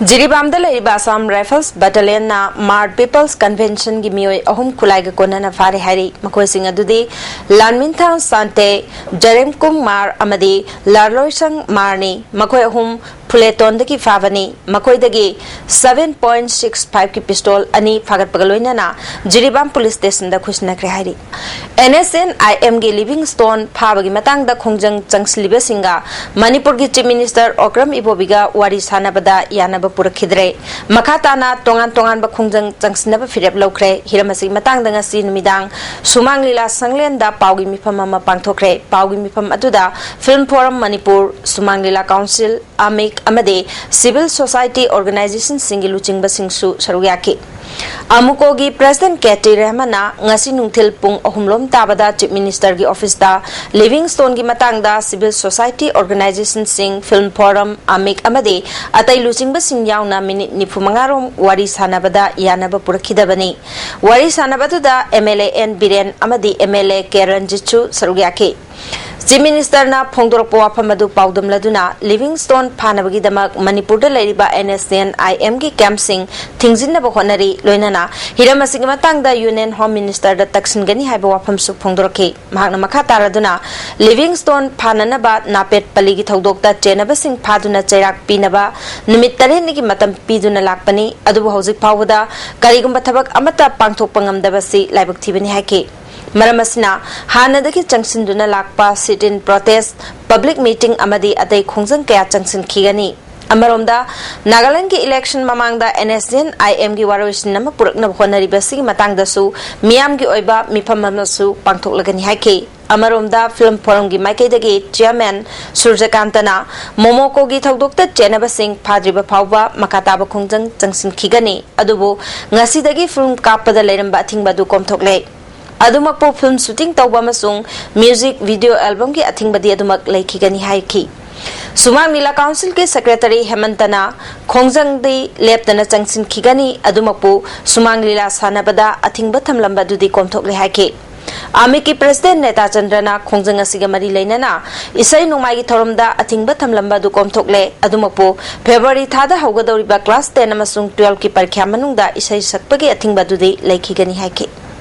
ꯖꯤꯔꯤꯕꯥꯝꯗ ꯂꯩꯔꯤꯕ Assam rifles ꯕꯠꯇꯥꯂꯤꯌꯟꯅ ꯃꯥꯔ peoples ꯀꯟꯚꯦꯟꯁꯟꯒꯤ ꯃꯤꯑꯣꯏ ꯑꯍꯨꯝ ꯈꯨꯠꯂꯥꯏꯒ ꯀꯣꯟꯅꯅ ꯐꯥꯔꯦ ꯍꯥꯏꯔꯤ꯫ ꯃꯈꯣꯏꯁꯤꯡ ꯑꯗꯨꯗꯤ ꯂꯥꯟꯃꯤꯟꯊꯥꯡ ꯁꯥꯟꯇꯦ, ꯖꯔꯦꯝꯀꯨꯝ ꯃꯥꯔ ꯑꯃꯗꯤ ꯂꯥꯔꯂꯣꯏꯁꯪ ꯃꯥꯔꯅꯤ꯫ ꯃꯈꯣꯏ ꯑꯍꯨꯝ ꯐꯨꯂꯦꯇꯣꯟꯗꯒꯤ ꯐꯥꯕꯅꯤ꯫ ꯃꯈꯣꯏꯗꯒꯤ seven point six five ꯀꯤ ꯄꯤꯁꯇꯣꯜ ꯑꯅꯤ ꯐꯥꯒꯠꯄꯒ ꯂꯣꯏꯅꯅ ꯖꯤꯔꯤꯕꯥꯝ ꯄꯨꯂꯤꯁ ꯁ꯭ꯇꯦꯁꯟꯗ ꯈꯨꯠꯁꯤꯟꯅꯈ꯭ꯔꯦ ꯍꯥꯏꯔꯤ꯫ ꯑꯦꯟ ꯑꯦꯁ ꯑꯦꯟ ꯑꯥꯏ ꯑꯦꯝꯒꯤ ꯂꯤꯚꯤꯡꯁ꯭ꯇꯣꯟ ꯐꯥꯕꯒꯤ ꯃꯇꯥꯡꯗ ꯈꯣꯡꯖꯪ ꯆꯪꯁꯤꯜꯂꯤꯕꯁꯤꯡꯒ ꯃꯅꯤꯄꯨꯔꯒꯤ ꯆꯤꯐ ꯃꯤꯅꯤꯁꯇꯔ ꯑꯣꯀ꯭ꯔꯝ ꯏꯕꯣꯕꯤꯒ ꯋꯥꯔꯤ ꯁꯥꯟꯅꯕꯗ ꯌꯥꯅꯕ ꯄꯨꯔꯛꯈꯤꯗ꯭ꯔꯦ꯫ ꯃꯈꯥ ꯇꯥꯅ ꯇꯣꯉꯥꯟ ꯇꯣꯉꯥꯟꯕ ꯈꯣꯡꯖꯪ ꯆꯪꯁꯤꯟꯅꯕ ꯐꯤꯔꯦꯞ ꯂꯧꯈ꯭ꯔꯦ꯫ ꯍꯤꯔꯝ ꯑꯁꯤꯒꯤ ꯃꯇꯥꯡꯗ ꯉꯁꯤ ꯅꯨꯃꯤꯗꯥꯡ ꯁꯨꯃꯥꯡ ꯂꯤꯂꯥ ꯁꯪꯂꯦꯟꯗ ꯄꯥꯎꯒꯤ ꯃꯤꯐꯝ ꯑꯃ ꯄꯥꯡꯊꯣꯛꯈ꯭ꯔꯦ꯫ ꯄꯥꯎꯒꯤ ꯃꯤꯐꯝ ꯑꯗꯨꯗ ꯐꯤꯜꯝ ꯐꯣꯔꯝ ꯃꯅꯤꯄꯨꯔ, ꯁꯨꯃꯥꯡ ꯂꯤꯂꯥ ꯀꯥꯎꯟꯁꯤꯜ, ꯑꯃꯤꯛ ꯑꯃꯗꯤ ꯁꯤꯚꯤꯜ ꯁꯣꯁꯥꯏꯇꯤ ꯑꯣꯔꯒꯅꯥꯏꯖꯦꯁꯟꯁꯤꯡꯒꯤ ꯂꯨꯆꯤꯡꯕꯁꯤꯡꯁꯨ ꯁꯔꯨꯛ ꯌꯥꯈꯤ꯫ ꯑꯃꯨꯀꯣꯒꯤ ꯄ꯭ꯔꯦꯁꯤꯗꯦꯟꯠ ꯀꯦ ꯇꯤ ꯔꯦꯍꯃꯟꯅ ꯉꯁꯤ ꯅꯨꯡꯊꯤꯜ ꯄꯨꯡ ꯑꯍꯨꯝ ꯂꯣꯝ ꯇꯥꯕꯗ ꯆꯤꯐ ꯃꯤꯅꯤꯁꯇꯔꯒꯤ ꯑꯣꯐꯤꯁꯇ ꯂꯤꯚꯤꯡꯁ꯭ꯇꯣꯟꯒꯤ ꯃꯇꯥꯡꯗ ꯁꯤꯚꯤꯜ ꯁꯣꯁꯥꯏꯇꯤ ꯑꯣꯔꯒꯅꯥꯏꯖꯦꯁꯟꯁꯤꯡ, ꯐꯤꯜꯝ ꯐꯣꯔꯝ, ꯑꯃꯤꯛ ꯑꯃꯗꯤ ꯑꯇꯩ ꯂꯨꯆꯤꯡꯕꯁꯤꯡ ꯌꯥꯎꯅ ꯃꯤꯅꯤꯠ ꯅꯤꯐꯨ ꯃꯉꯥ ꯔꯣꯝ ꯋꯥꯔꯤ ꯁꯥꯟꯅꯕꯗ ꯌꯥꯅꯕ ꯄꯨꯔꯛꯈꯤꯗꯕꯅꯤ꯫ ꯋꯥꯔꯤ ꯁꯥꯟꯅꯕ ꯑꯗꯨꯗ M L A N Biren ꯑꯃꯗꯤ ꯑꯦꯝ ꯑꯦꯜ ꯑꯦ ꯀꯦ ꯔꯟꯖꯤꯠꯁꯨ ꯁꯔꯨꯛ ꯌꯥꯈꯤ꯫ ꯆꯤꯐ ꯃꯤꯅꯤꯁꯇꯔꯅ ꯐꯣꯡꯗꯣꯔꯛꯄ ꯋꯥꯐꯝ ꯑꯗꯨ ꯄꯥꯎꯗꯝꯂꯗꯨꯅ, ꯂꯤꯚꯤꯡꯁ꯭ꯇꯣꯟ ꯐꯥꯅꯕꯒꯤꯗꯃꯛ ꯃꯅꯤꯄꯨꯔꯗ ꯂꯩꯔꯤꯕ ꯑꯦꯟ ꯑꯦꯁ ꯑꯦꯟ ꯑꯥꯏ ꯑꯦꯝꯒꯤ ꯀꯦꯝꯞꯁꯤꯡ ꯊꯤꯡꯖꯤꯟꯅꯕ ꯍꯣꯠꯅꯔꯤ꯫ ꯂꯣꯏꯅꯅ ꯍꯤꯔꯝ ꯑꯁꯤꯒꯤ ꯃꯇꯥꯡꯗ ꯌꯨꯅꯤꯌꯟ ꯍꯣꯝ ꯃꯤꯅꯤꯁꯇꯔꯗ ꯇꯛꯁꯤꯟꯒꯅꯤ ꯍꯥꯏꯕ ꯋꯥꯐꯝꯁꯨ ꯐꯣꯡꯗꯣꯔꯛꯈꯤ꯫ ꯃꯍꯥꯛꯅ ꯃꯈꯥ ꯇꯥꯔꯗꯨꯅ, ꯂꯤꯚꯤꯡꯁ꯭ꯇꯣꯟ ꯐꯥꯅꯅꯕ ꯅꯥꯄꯦꯠ ꯄꯜꯂꯤꯒꯤ ꯊꯧꯗꯣꯛꯇ ꯆꯦꯟꯅꯕꯁꯤꯡ ꯐꯥꯗꯨꯅ ꯆꯩꯔꯥꯛ ꯄꯤꯅꯕ ꯅꯨꯃꯤꯠ ꯇꯔꯦꯠꯅꯤꯒꯤ ꯃꯇꯝ ꯄꯤꯗꯨꯅ ꯂꯥꯛꯄꯅꯤ, ꯑꯗꯨꯕꯨ ꯍꯧꯖꯤꯛ ꯐꯥꯎꯕꯗ ꯀꯔꯤꯒꯨꯝꯕ ꯊꯕꯛ ꯑꯃꯠꯇ ꯄꯥꯡꯊꯣꯛꯄ ꯉꯝꯗꯕꯁꯤ ꯂꯥꯏꯕꯛ ꯊꯤꯕꯅꯤ ꯍꯥꯏꯈꯤ꯫ ꯃꯔꯝ ꯑꯁꯤꯅ, ꯍꯥꯟꯅꯗꯒꯤ ꯆꯪꯁꯤꯟꯗꯨꯅ ꯂꯥꯛꯄ sit-in protest, public meeting ꯑꯃꯗꯤ ꯑꯇꯩ ꯈꯣꯡꯖꯪ ꯀꯌꯥ ꯆꯪꯁꯤꯟꯈꯤꯒꯅꯤ꯫ ꯑꯃꯔꯣꯝꯗ, ꯅꯥꯒꯥꯂꯦꯟꯗꯒꯤ election ꯃꯃꯥꯡꯗ NSCN-IMꯒꯤ ꯋꯥꯔꯣꯏꯁꯤꯟ ꯑꯃ ꯄꯨꯔꯛꯅꯕ ꯍꯣꯠꯅꯔꯤꯕ ꯑꯁꯤꯒꯤ ꯃꯇꯥꯡꯗꯁꯨ ꯃꯤꯌꯥꯝꯒꯤ ꯑꯣꯏꯕ ꯃꯤꯐꯝ ꯑꯃꯁꯨ ꯄꯥꯡꯊꯣꯛꯂꯒꯅꯤ ꯍꯥꯏꯈꯤ꯫ ꯑꯃꯔꯣꯝꯗ, film forumꯒꯤ ꯃꯥꯏꯀꯩꯗꯒꯤ chairman ꯁꯨꯔꯖꯀꯥꯟꯇꯅ ꯃꯣꯃꯣꯀꯣꯒꯤ ꯊꯧꯗꯣꯛꯇ ꯆꯦꯟꯅꯕꯁꯤꯡ ꯐꯥꯗ꯭ꯔꯤꯕ ꯐꯥꯎꯕ ꯃꯈꯥ ꯇꯥꯕ ꯈꯣꯡꯖꯪ ꯆꯪꯁꯤꯟꯈꯤꯒꯅꯤ꯫ ꯑꯗꯨꯕꯨ ꯉꯁꯤꯗꯒꯤ film ꯀꯥꯞꯄꯗ ꯂꯩꯔꯝꯕ ꯑꯊꯤꯡꯕ ꯑꯗꯨ ꯀꯣꯝꯊꯣꯛꯂꯦ꯫ ꯑꯗꯨꯃꯛꯄꯨ, film shooting ꯇꯧꯕ ꯑꯃꯁꯨꯡ music video albumꯒꯤ ꯑꯊꯤꯡꯕꯗꯤ ꯑꯗꯨꯃꯛ ꯂꯩꯈꯤꯒꯅꯤ ꯍꯥꯏꯈꯤ꯫ ꯁꯨꯃꯥꯡ ꯂꯤꯂꯥ councilꯒꯤ secretary ꯍꯦꯃꯟꯇꯅ ꯈꯣꯡꯖꯪꯗꯤ ꯂꯦꯞꯇꯅ ꯆꯪꯁꯤꯟꯈꯤꯒꯅꯤ, ꯑꯗꯨꯃꯛꯄꯨ ꯁꯨꯃꯥꯡ ꯂꯤꯂꯥ ꯁꯥꯟꯅꯕꯗ ꯑꯊꯤꯡꯕ ꯊꯝꯂꯝꯕ ꯑꯗꯨꯗꯤ ꯀꯣꯝꯊꯣꯛꯂꯦ ꯍꯥꯏꯈꯤ꯫ ꯑꯃꯤꯠꯀꯤ president ꯅꯦꯇꯥ ꯆꯟꯗ꯭ꯔꯅ ꯈꯣꯡꯖꯪ ꯑꯁꯤꯒ ꯃꯔꯤ ꯂꯩꯅꯅ ꯏꯁꯩ ꯅꯣꯡꯃꯥꯏꯒꯤ ꯊꯧꯔꯝꯗ ꯑꯊꯤꯡꯕ ꯊꯝꯂꯝꯕ ꯑꯗꯨ ꯀꯣꯝꯊꯣꯛꯂꯦ꯫ ꯑꯗꯨꯃꯛꯄꯨ, February ꯊꯥꯗ ꯍꯧꯒꯗꯧꯔꯤꯕ class ten ꯑꯃꯁꯨꯡ twelveꯀꯤ ꯄꯔꯤꯈ꯭ꯌꯥ ꯃꯅꯨꯡꯗ ꯏꯁꯩ ꯁꯛꯄꯒꯤ ꯑꯊꯤꯡꯕ ꯑꯗꯨꯗꯤ ꯂꯩꯈꯤꯒꯅꯤ ꯍꯥꯏꯈꯤ꯫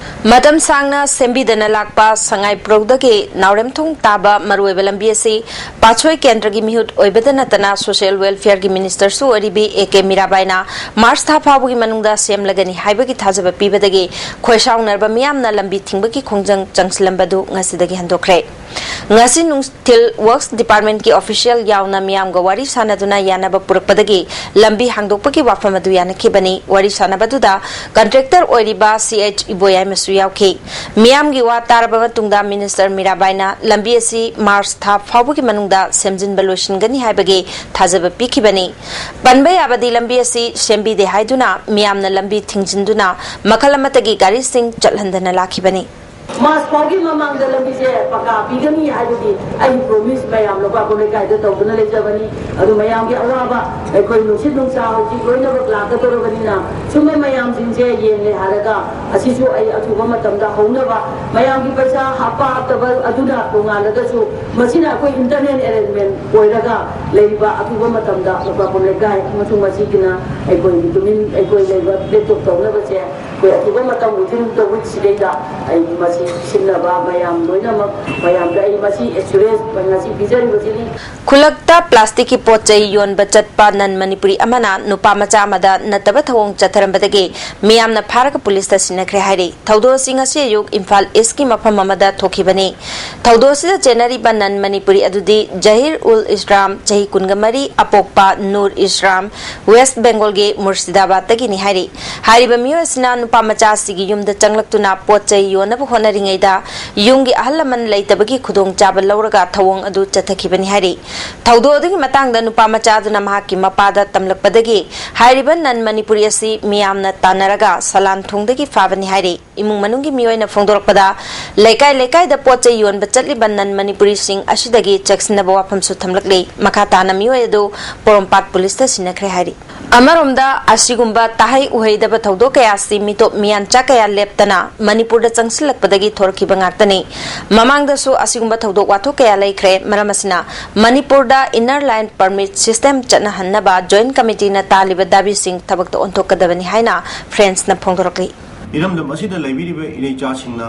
ꯃꯇꯝ ꯁꯥꯡꯅ ꯁꯦꯝꯕꯤꯗꯅ ꯂꯥꯛꯄ ꯁꯉꯥꯏꯄ꯭ꯔꯧꯗꯒꯤ ꯅꯥꯎꯔꯦꯝꯊꯣꯡ ꯇꯥꯕ ꯃꯔꯨꯑꯣꯏꯕ ꯂꯝꯕꯤ ꯑꯁꯤ ꯄꯥꯠꯁꯣꯏ ꯀꯦꯟꯗ꯭ꯔꯒꯤ ꯃꯤꯍꯨꯠ ꯑꯣꯏꯕꯗ ꯅꯠꯇꯅ social welfareꯒꯤ ministerꯁꯨ ꯑꯣꯏꯔꯤꯕꯤ A K ꯃꯤꯔꯥꯕꯥꯏꯅ March ꯊꯥ ꯐꯥꯎꯕꯒꯤ ꯃꯅꯨꯡꯗ ꯁꯦꯝꯂꯒꯅꯤ ꯍꯥꯏꯕꯒꯤ ꯊꯥꯖꯕ ꯄꯤꯕꯗꯒꯤ ꯈꯣꯏꯁꯥꯎꯅꯔꯕ ꯃꯤꯌꯥꯝꯅ ꯂꯝꯕꯤ ꯊꯤꯡꯕꯒꯤ ꯈꯣꯡꯖꯪ ꯆꯪꯁꯤꯜꯂꯝꯕꯗꯨ ꯉꯁꯤꯗꯒꯤ ꯍꯟꯗꯣꯛꯈ꯭ꯔꯦ꯫ ꯉꯁꯤ ꯅꯨꯡꯊꯤꯜ Works Departmentꯀꯤ official ꯌꯥꯎꯅ ꯃꯤꯌꯥꯝꯒ ꯋꯥꯔꯤ ꯁꯥꯅꯗꯨꯅ ꯌꯥꯅꯕ ꯄꯨꯔꯛꯄꯗꯒꯤ ꯂꯝꯕꯤ ꯍꯥꯡꯗꯣꯛꯄꯒꯤ ꯋꯥꯐꯝ ꯑꯗꯨ ꯌꯥꯅꯈꯤꯕꯅꯤ꯫ ꯋꯥꯔꯤ ꯁꯥꯅꯕꯗꯨꯗ contractor ꯑꯣꯏꯔꯤꯕ C H ꯏꯕꯣꯌꯥꯏꯃꯁꯨ ꯌꯥꯎꯈꯤ꯫ ꯃꯤꯌꯥꯝꯒꯤ ꯋꯥ ꯇꯥꯔꯕ ꯃꯇꯨꯡꯗ minister ꯃꯤꯔꯥꯕꯥꯏꯅ ꯂꯝꯕꯤ ꯑꯁꯤ March ꯊꯥ ꯐꯥꯎꯕꯒꯤ ꯃꯅꯨꯡꯗ ꯁꯦꯝꯖꯤꯟꯕ ꯂꯣꯏꯁꯤꯟꯒꯅꯤ ꯍꯥꯏꯕꯒꯤ ꯊꯥꯖꯕ ꯄꯤꯈꯤꯕꯅꯤ꯫ ꯄꯟꯕ ꯌꯥꯕꯗꯤ, ꯂꯝꯕꯤ ꯑꯁꯤ ꯁꯦꯝꯕꯤꯗꯦ ꯍꯥꯏꯗꯨꯅ ꯃꯤꯌꯥꯝꯅ ꯂꯝꯕꯤ ꯊꯤꯡꯖꯤꯟꯗꯨꯅ ꯃꯈꯜ ꯑꯃꯠꯇꯒꯤ ꯒꯥꯔꯤꯁꯤꯡ ꯆꯠꯍꯟꯗꯅ ꯂꯥꯛꯈꯤꯕꯅꯤ꯫ March ꯐꯥꯎꯒꯤ ꯃꯃꯥꯡꯗ ꯂꯝꯕꯤꯁꯦ ꯄꯀꯥ ꯄꯤꯒꯅꯤ ꯍꯥꯏꯕꯒꯤ ꯑꯩꯒꯤ promise ꯃꯌꯥꯝ ꯂꯧꯕꯥꯛꯄ ꯂꯩꯀꯥꯏꯗ ꯇꯧꯗꯨꯅ ꯂꯩꯖꯕꯅꯤ꯫ ꯑꯗꯨ ꯃꯌꯥꯝꯒꯤ ꯑꯋꯥꯕ, ꯑꯩꯈꯣꯏ ꯅꯨꯡꯁꯤꯠ ꯅꯨꯡꯁꯥ ꯍꯧꯖꯤꯛ ꯂꯣꯏꯅꯃꯛ ꯂꯥꯛꯀꯗꯧꯔꯕꯅꯤꯅ, ꯁꯨꯝꯕ ꯃꯌꯥꯝꯁꯤꯡꯁꯦ ꯌꯦꯡꯂꯦ ꯍꯥꯏꯔꯒ ꯑꯁꯤꯁꯨ ꯑꯩ ꯑꯊꯨꯕ ꯃꯇꯝꯗ ꯍꯧꯅꯕ, ꯃꯌꯥꯝꯒꯤ ꯄꯩꯁꯥ ꯍꯥꯞꯄ ꯍꯥꯞꯇꯕ ꯑꯗꯨꯅ ꯇꯣꯉꯥꯜꯂꯒꯁꯨ, ꯃꯁꯤꯅ ꯑꯩꯈꯣꯏ internal arrangement ꯑꯣꯏꯔꯒ ꯂꯩꯔꯤꯕ ꯑꯊꯨꯕ ꯃꯇꯝꯗ ꯂꯧꯕꯥꯛꯄ ꯂꯩꯀꯥꯏ ꯑꯃꯁꯨꯡ ꯃꯁꯤꯒꯤꯅ ꯑꯩꯈꯣꯏꯒꯤ ꯇꯨꯃꯤꯟ ꯑꯩꯈꯣꯏ ꯂꯩꯕ ꯂꯦꯞꯇꯣꯞ ꯇꯧꯅꯕꯁꯦ ꯑꯩꯈꯣꯏ ꯑꯊꯨꯕ ꯃꯇꯝ within the week ꯁꯤꯗꯩꯗ ꯑꯩ ꯃꯁꯤ ꯁꯤꯟꯅꯕ ꯃꯌꯥꯝ ꯂꯣꯏꯅꯃꯛ, ꯃꯌꯥꯝꯗ ꯑꯩ ꯃꯁꯤ ꯑꯦꯁꯨꯔꯦꯟꯁ ꯉꯁꯤ ꯄꯤꯖꯔꯤꯕꯁꯤꯅꯤ꯫ ꯈꯨꯜꯂꯛꯇ ꯄ꯭ꯂꯥꯁꯇꯤꯛꯀꯤ ꯄꯣꯠ ꯆꯩ ꯌꯣꯟꯕ ꯆꯠꯄ ꯅꯟ ꯃꯅꯤꯄꯨꯔꯤ ꯑꯃꯅ ꯅꯨꯄꯥ ꯃꯆꯥ ꯑꯃꯗ ꯅꯠꯇꯕ ꯊꯧꯑꯣꯡ ꯆꯠꯊꯔꯝꯕꯗꯒꯤ ꯃꯤꯌꯥꯝꯅ ꯐꯥꯔꯒ ꯄꯨꯂꯤꯁꯇ ꯁꯤꯟꯅꯈ꯭ꯔꯦ ꯍꯥꯏꯔꯤ꯫ ꯊꯧꯗꯣꯛ ꯑꯁꯤ ꯉꯁꯤ ꯑꯌꯨꯛ ꯏꯝꯐꯥꯜ ꯏꯁꯀꯤ ꯃꯐꯝ ꯑꯃꯗ ꯊꯣꯛꯈꯤꯕꯅꯤ꯫ ꯊꯧꯗꯣꯛ ꯑꯁꯤꯗ ꯆꯦꯟꯅꯔꯤꯕ ꯅꯟ ꯃꯅꯤꯄꯨꯔꯤ ꯑꯗꯨꯗꯤ ꯖꯍꯤꯔ ꯎꯜ ꯏꯁꯂꯥꯝ, ꯆꯍꯤ ꯀꯨꯟꯒ ꯃꯔꯤ, ꯑꯄꯣꯛꯄ ꯅꯨꯔ ꯏꯁꯂꯥꯝ, ꯋꯦꯁ ꯕꯦꯡꯒꯣꯜꯒꯤ ꯃꯨꯔꯁꯤꯗꯥꯕꯥꯗꯇꯒꯤꯅꯤ ꯍꯥꯏꯔꯤ꯫ ꯍꯥꯏꯔꯤꯕ ꯃꯤꯑꯣꯏ ꯑꯁꯤꯅ ꯅꯨꯄꯥ ꯃꯆꯥ ꯑꯁꯤꯒꯤ ꯌꯨꯝꯗ ꯆꯪꯂꯛꯇꯨꯅ ꯄꯣꯠ ꯆꯩ ꯌꯣꯟꯅꯕ ꯍꯣꯠꯅꯔꯤꯉꯩꯗ ꯌꯨꯝꯒꯤ ꯑꯍꯜ ꯂꯃꯟ ꯂꯩꯇꯕꯒꯤ ꯈꯨꯗꯣꯡꯆꯥꯕ ꯂꯧꯔꯒ ꯊꯧꯑꯣꯡ ꯑꯗꯨ ꯆꯠꯊꯈꯤꯕꯅꯤ ꯍꯥꯏꯔꯤ꯫ ꯊꯧꯗꯣꯛ ꯑꯗꯨꯒꯤ ꯃꯇꯥꯡꯗ ꯅꯨꯄꯥ ꯃꯆꯥ ꯑꯗꯨꯅ ꯃꯍꯥꯛꯀꯤ ꯃꯄꯥꯗ ꯇꯝꯂꯛꯄꯗꯒꯤ ꯍꯥꯏꯔꯤꯕ ꯅꯟ ꯃꯅꯤꯄꯨꯔꯤ ꯑꯁꯤ ꯃꯤꯌꯥꯝꯅ ꯇꯥꯟꯅꯔꯒ ꯁꯂꯥꯟ ꯊꯣꯡꯗꯒꯤ ꯐꯥꯕꯅꯤ ꯍꯥꯏꯔꯤ꯫ ꯏꯃꯨꯡ ꯃꯅꯨꯡꯒꯤ ꯃꯤꯑꯣꯏꯅ ꯐꯣꯡꯗꯣꯔꯛꯄꯗ, ꯂꯩꯀꯥꯏ ꯂꯩꯀꯥꯏꯗ ꯄꯣꯠ ꯆꯩ ꯌꯣꯟꯕ ꯆꯠꯂꯤꯕ ꯅꯟ ꯃꯅꯤꯄꯨꯔꯤꯁꯤꯡ ꯑꯁꯤꯗꯒꯤ ꯆꯦꯛꯁꯤꯟꯅꯕ ꯋꯥꯐꯝꯁꯨ ꯊꯝꯂꯛꯂꯤ꯫ ꯃꯈꯥ ꯇꯥꯅ ꯃꯤꯑꯣꯏ ꯑꯗꯨ ꯄꯣꯔꯣꯝꯄꯥꯠ ꯄꯨꯂꯤꯁꯇ ꯁꯤꯟꯅꯈ꯭ꯔꯦ ꯍꯥꯏꯔꯤ꯫ ꯑꯃꯔꯣꯝꯗ, ꯑꯁꯤꯒꯨꯝꯕ ꯇꯥꯍꯩ ꯎꯍꯩꯗꯕ ꯊꯧꯗꯣꯛ ꯀꯌꯥ ꯑꯁꯤ ꯃꯤꯇꯣꯞ ꯃꯤꯌꯥꯟꯆꯥ ꯀꯌꯥ ꯂꯦꯞꯇꯅ ꯃꯅꯤꯄꯨꯔꯗ ꯆꯪꯁꯤꯜꯂꯛꯄꯗꯒꯤ ꯊꯣꯔꯛꯈꯤꯕ ꯉꯥꯛꯇꯅꯤ꯫ ꯃꯃꯥꯡꯗꯁꯨ ꯑꯁꯤꯒꯨꯝꯕ ꯊꯧꯗꯣꯛ ꯋꯥꯊꯣꯛ ꯀꯌꯥ ꯂꯩꯈ꯭ꯔꯦ꯫ ꯃꯔꯝ ꯑꯁꯤꯅ, ꯃꯅꯤꯄꯨꯔꯗ ꯏꯟꯅꯔ ꯂꯥꯏꯟ ꯄꯔꯃꯤꯠ ꯁꯤꯁꯇꯦꯝ ꯆꯠꯅꯍꯟꯅꯕ ꯖꯣꯏꯟꯠ ꯀꯃꯤꯇꯤꯅ ꯇꯥꯜꯂꯤꯕ ꯗꯥꯕꯤꯁꯤꯡ ꯊꯕꯛꯇ ꯑꯣꯟꯊꯣꯛꯀꯗꯕꯅꯤ ꯍꯥꯏꯅ ꯐ꯭ꯔꯦꯟꯁꯅ ꯐꯣꯡꯗꯣꯔꯛꯂꯤ꯫ ꯏꯔꯝꯗꯝ ꯑꯁꯤꯗ ꯂꯩꯕꯤꯔꯤꯕ ꯏꯔꯩꯆꯥꯁꯤꯡꯅ,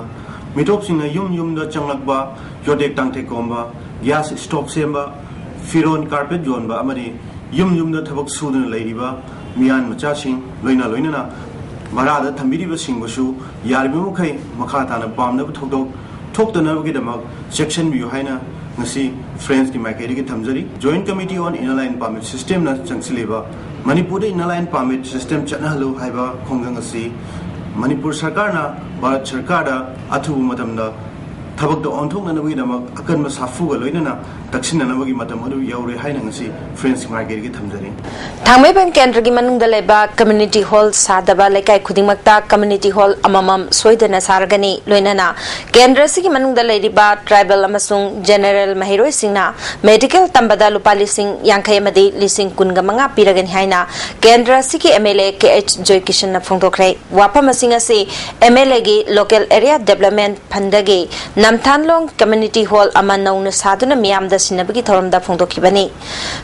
ꯃꯤꯇꯣꯞꯁꯤꯡꯅ ꯌꯨꯝ ꯌꯨꯝꯗ ꯆꯪꯂꯛꯄ, ꯌꯣꯠꯇꯦꯛ ꯇꯥꯡꯊꯦꯛ ꯀꯣꯝꯕ, ꯒ꯭ꯌꯥꯁ ꯁ꯭ꯇꯣꯞ ꯁꯦꯝꯕ, ꯐꯤꯔꯣꯟ ꯀꯥꯔꯄꯦꯠ ꯌꯣꯟꯕ ꯑꯃꯗꯤ ꯌꯨꯝ ꯌꯨꯝꯗ ꯊꯕꯛ ꯁꯨꯗꯨꯅ ꯂꯩꯔꯤꯕ ꯃꯤꯌꯥꯟ ꯃꯆꯥꯁꯤꯡ, ꯂꯣꯏꯅ ꯂꯣꯏꯅꯅ ꯚꯔꯥꯗ ꯊꯝꯕꯤꯔꯤꯕꯁꯤꯡꯕꯨꯁꯨ ꯌꯥꯔꯤꯕ ꯃꯈꯩ ꯃꯈꯥ ꯇꯥꯅ ꯄꯥꯝꯅꯕ ꯊꯧꯗꯣꯛ ꯊꯣꯛꯇꯅꯕꯒꯤꯗꯃꯛ ꯆꯦꯛꯁꯤꯟꯕꯤꯌꯨ ꯍꯥꯏꯅ ꯉꯁꯤ ꯐ꯭ꯔꯦꯟꯁꯀꯤ ꯃꯥꯏꯀꯩꯗꯒꯤ ꯊꯝꯖꯔꯤ꯫ Joint Committee on Inner Line Permit System ꯅ ꯆꯪꯁꯤꯜꯂꯤꯕ ꯃꯅꯤꯄꯨꯔꯗ ꯏꯟꯅꯔ ꯂꯥꯏꯟ ꯄꯥꯔꯃꯤꯠ ꯁꯤꯁꯇꯦꯝ ꯆꯠꯅꯍꯜꯂꯨ ꯍꯥꯏꯕ ꯈꯣꯡꯖꯪ ꯑꯁꯤ ꯃꯅꯤꯄꯨꯔ ꯁꯔꯀꯥꯔꯅ ꯚꯥꯔꯠ ꯁꯔꯀꯥꯔꯗ ꯑꯊꯨꯕ ꯃꯇꯝꯗ ꯊꯕꯛꯇ ꯑꯣꯟꯊꯣꯛꯅꯅꯕꯒꯤꯗꯃꯛ ꯑꯀꯟꯕ ꯁꯥꯐꯨꯒ ꯂꯣꯏꯅꯅ ꯇꯛꯁꯤꯟꯅꯅꯕꯒꯤ ꯃꯇꯝ ꯑꯗꯨ ꯌꯧꯔꯦ ꯍꯥꯏꯅ ꯉꯁꯤ ꯐ꯭ꯔꯦꯟꯁꯀꯤ ꯃꯥꯏꯀꯩꯗꯒꯤ ꯊꯝꯖꯔꯤ꯫ ꯊꯥꯡꯃꯩꯕꯟ ꯀꯦꯟꯗ꯭ꯔꯒꯤ ꯃꯅꯨꯡꯗ ꯂꯩꯕ ꯀꯝꯃ꯭ꯌꯨꯅꯤꯇꯤ ꯍꯣꯜ ꯁꯥꯗꯕ ꯂꯩꯀꯥꯏ ꯈꯨꯗꯤꯡꯃꯛꯇ ꯀꯝꯃ꯭ꯌꯨꯅꯤꯇꯤ ꯍꯣꯜ ꯑꯃꯃꯝ ꯁꯣꯏꯗꯅ ꯁꯥꯔꯒꯅꯤ꯫ ꯂꯣꯏꯅꯅ ꯀꯦꯟꯗ꯭ꯔ ꯑꯁꯤꯒꯤ ꯃꯅꯨꯡꯗ ꯂꯩꯔꯤꯕ ꯇ꯭ꯔꯥꯏꯕꯦꯜ ꯑꯃꯁꯨꯡ ꯖꯦꯅꯦꯔꯦꯜ ꯃꯍꯩꯔꯣꯏꯁꯤꯡꯅ ꯃꯦꯗꯤꯀꯦꯜ ꯇꯝꯕꯗ ꯂꯨꯄꯥ ꯂꯤꯁꯤꯡ ꯌꯥꯡꯈꯩ ꯑꯃꯗꯤ ꯂꯤꯁꯤꯡ ꯀꯨꯟꯒ ꯃꯉꯥ ꯄꯤꯔꯒꯅꯤ ꯍꯥꯏꯅ ꯀꯦꯟꯗ꯭ꯔ ꯑꯁꯤꯒꯤ M L A K H ꯖꯣꯏꯀꯤꯁꯟꯅ ꯐꯣꯡꯗꯣꯛꯈ꯭ꯔꯦ꯫ ꯋꯥꯐꯝ ꯑꯁꯤꯡ ꯑꯁꯤ ꯑꯦꯝ ꯑꯦꯜ ꯑꯦꯒꯤ ꯂꯣꯀꯦꯜ ꯑꯦꯔꯤꯌꯥ ꯗꯦꯕꯂꯞꯃꯦꯟ ꯐꯟꯗꯒꯤ ꯅꯝꯊꯥꯟꯂꯣꯡ ꯀꯝꯃ꯭ꯌꯨꯅꯤꯇꯤ ꯍꯣꯜ ꯑꯃ ꯅꯧꯅ ꯁꯥꯗꯨꯅ ꯃꯤꯌꯥꯝꯗ ꯁꯤꯟꯅꯕꯒꯤ ꯊꯧꯔꯝꯗ ꯐꯣꯡꯗꯣꯛꯈꯤꯕꯅꯤ꯫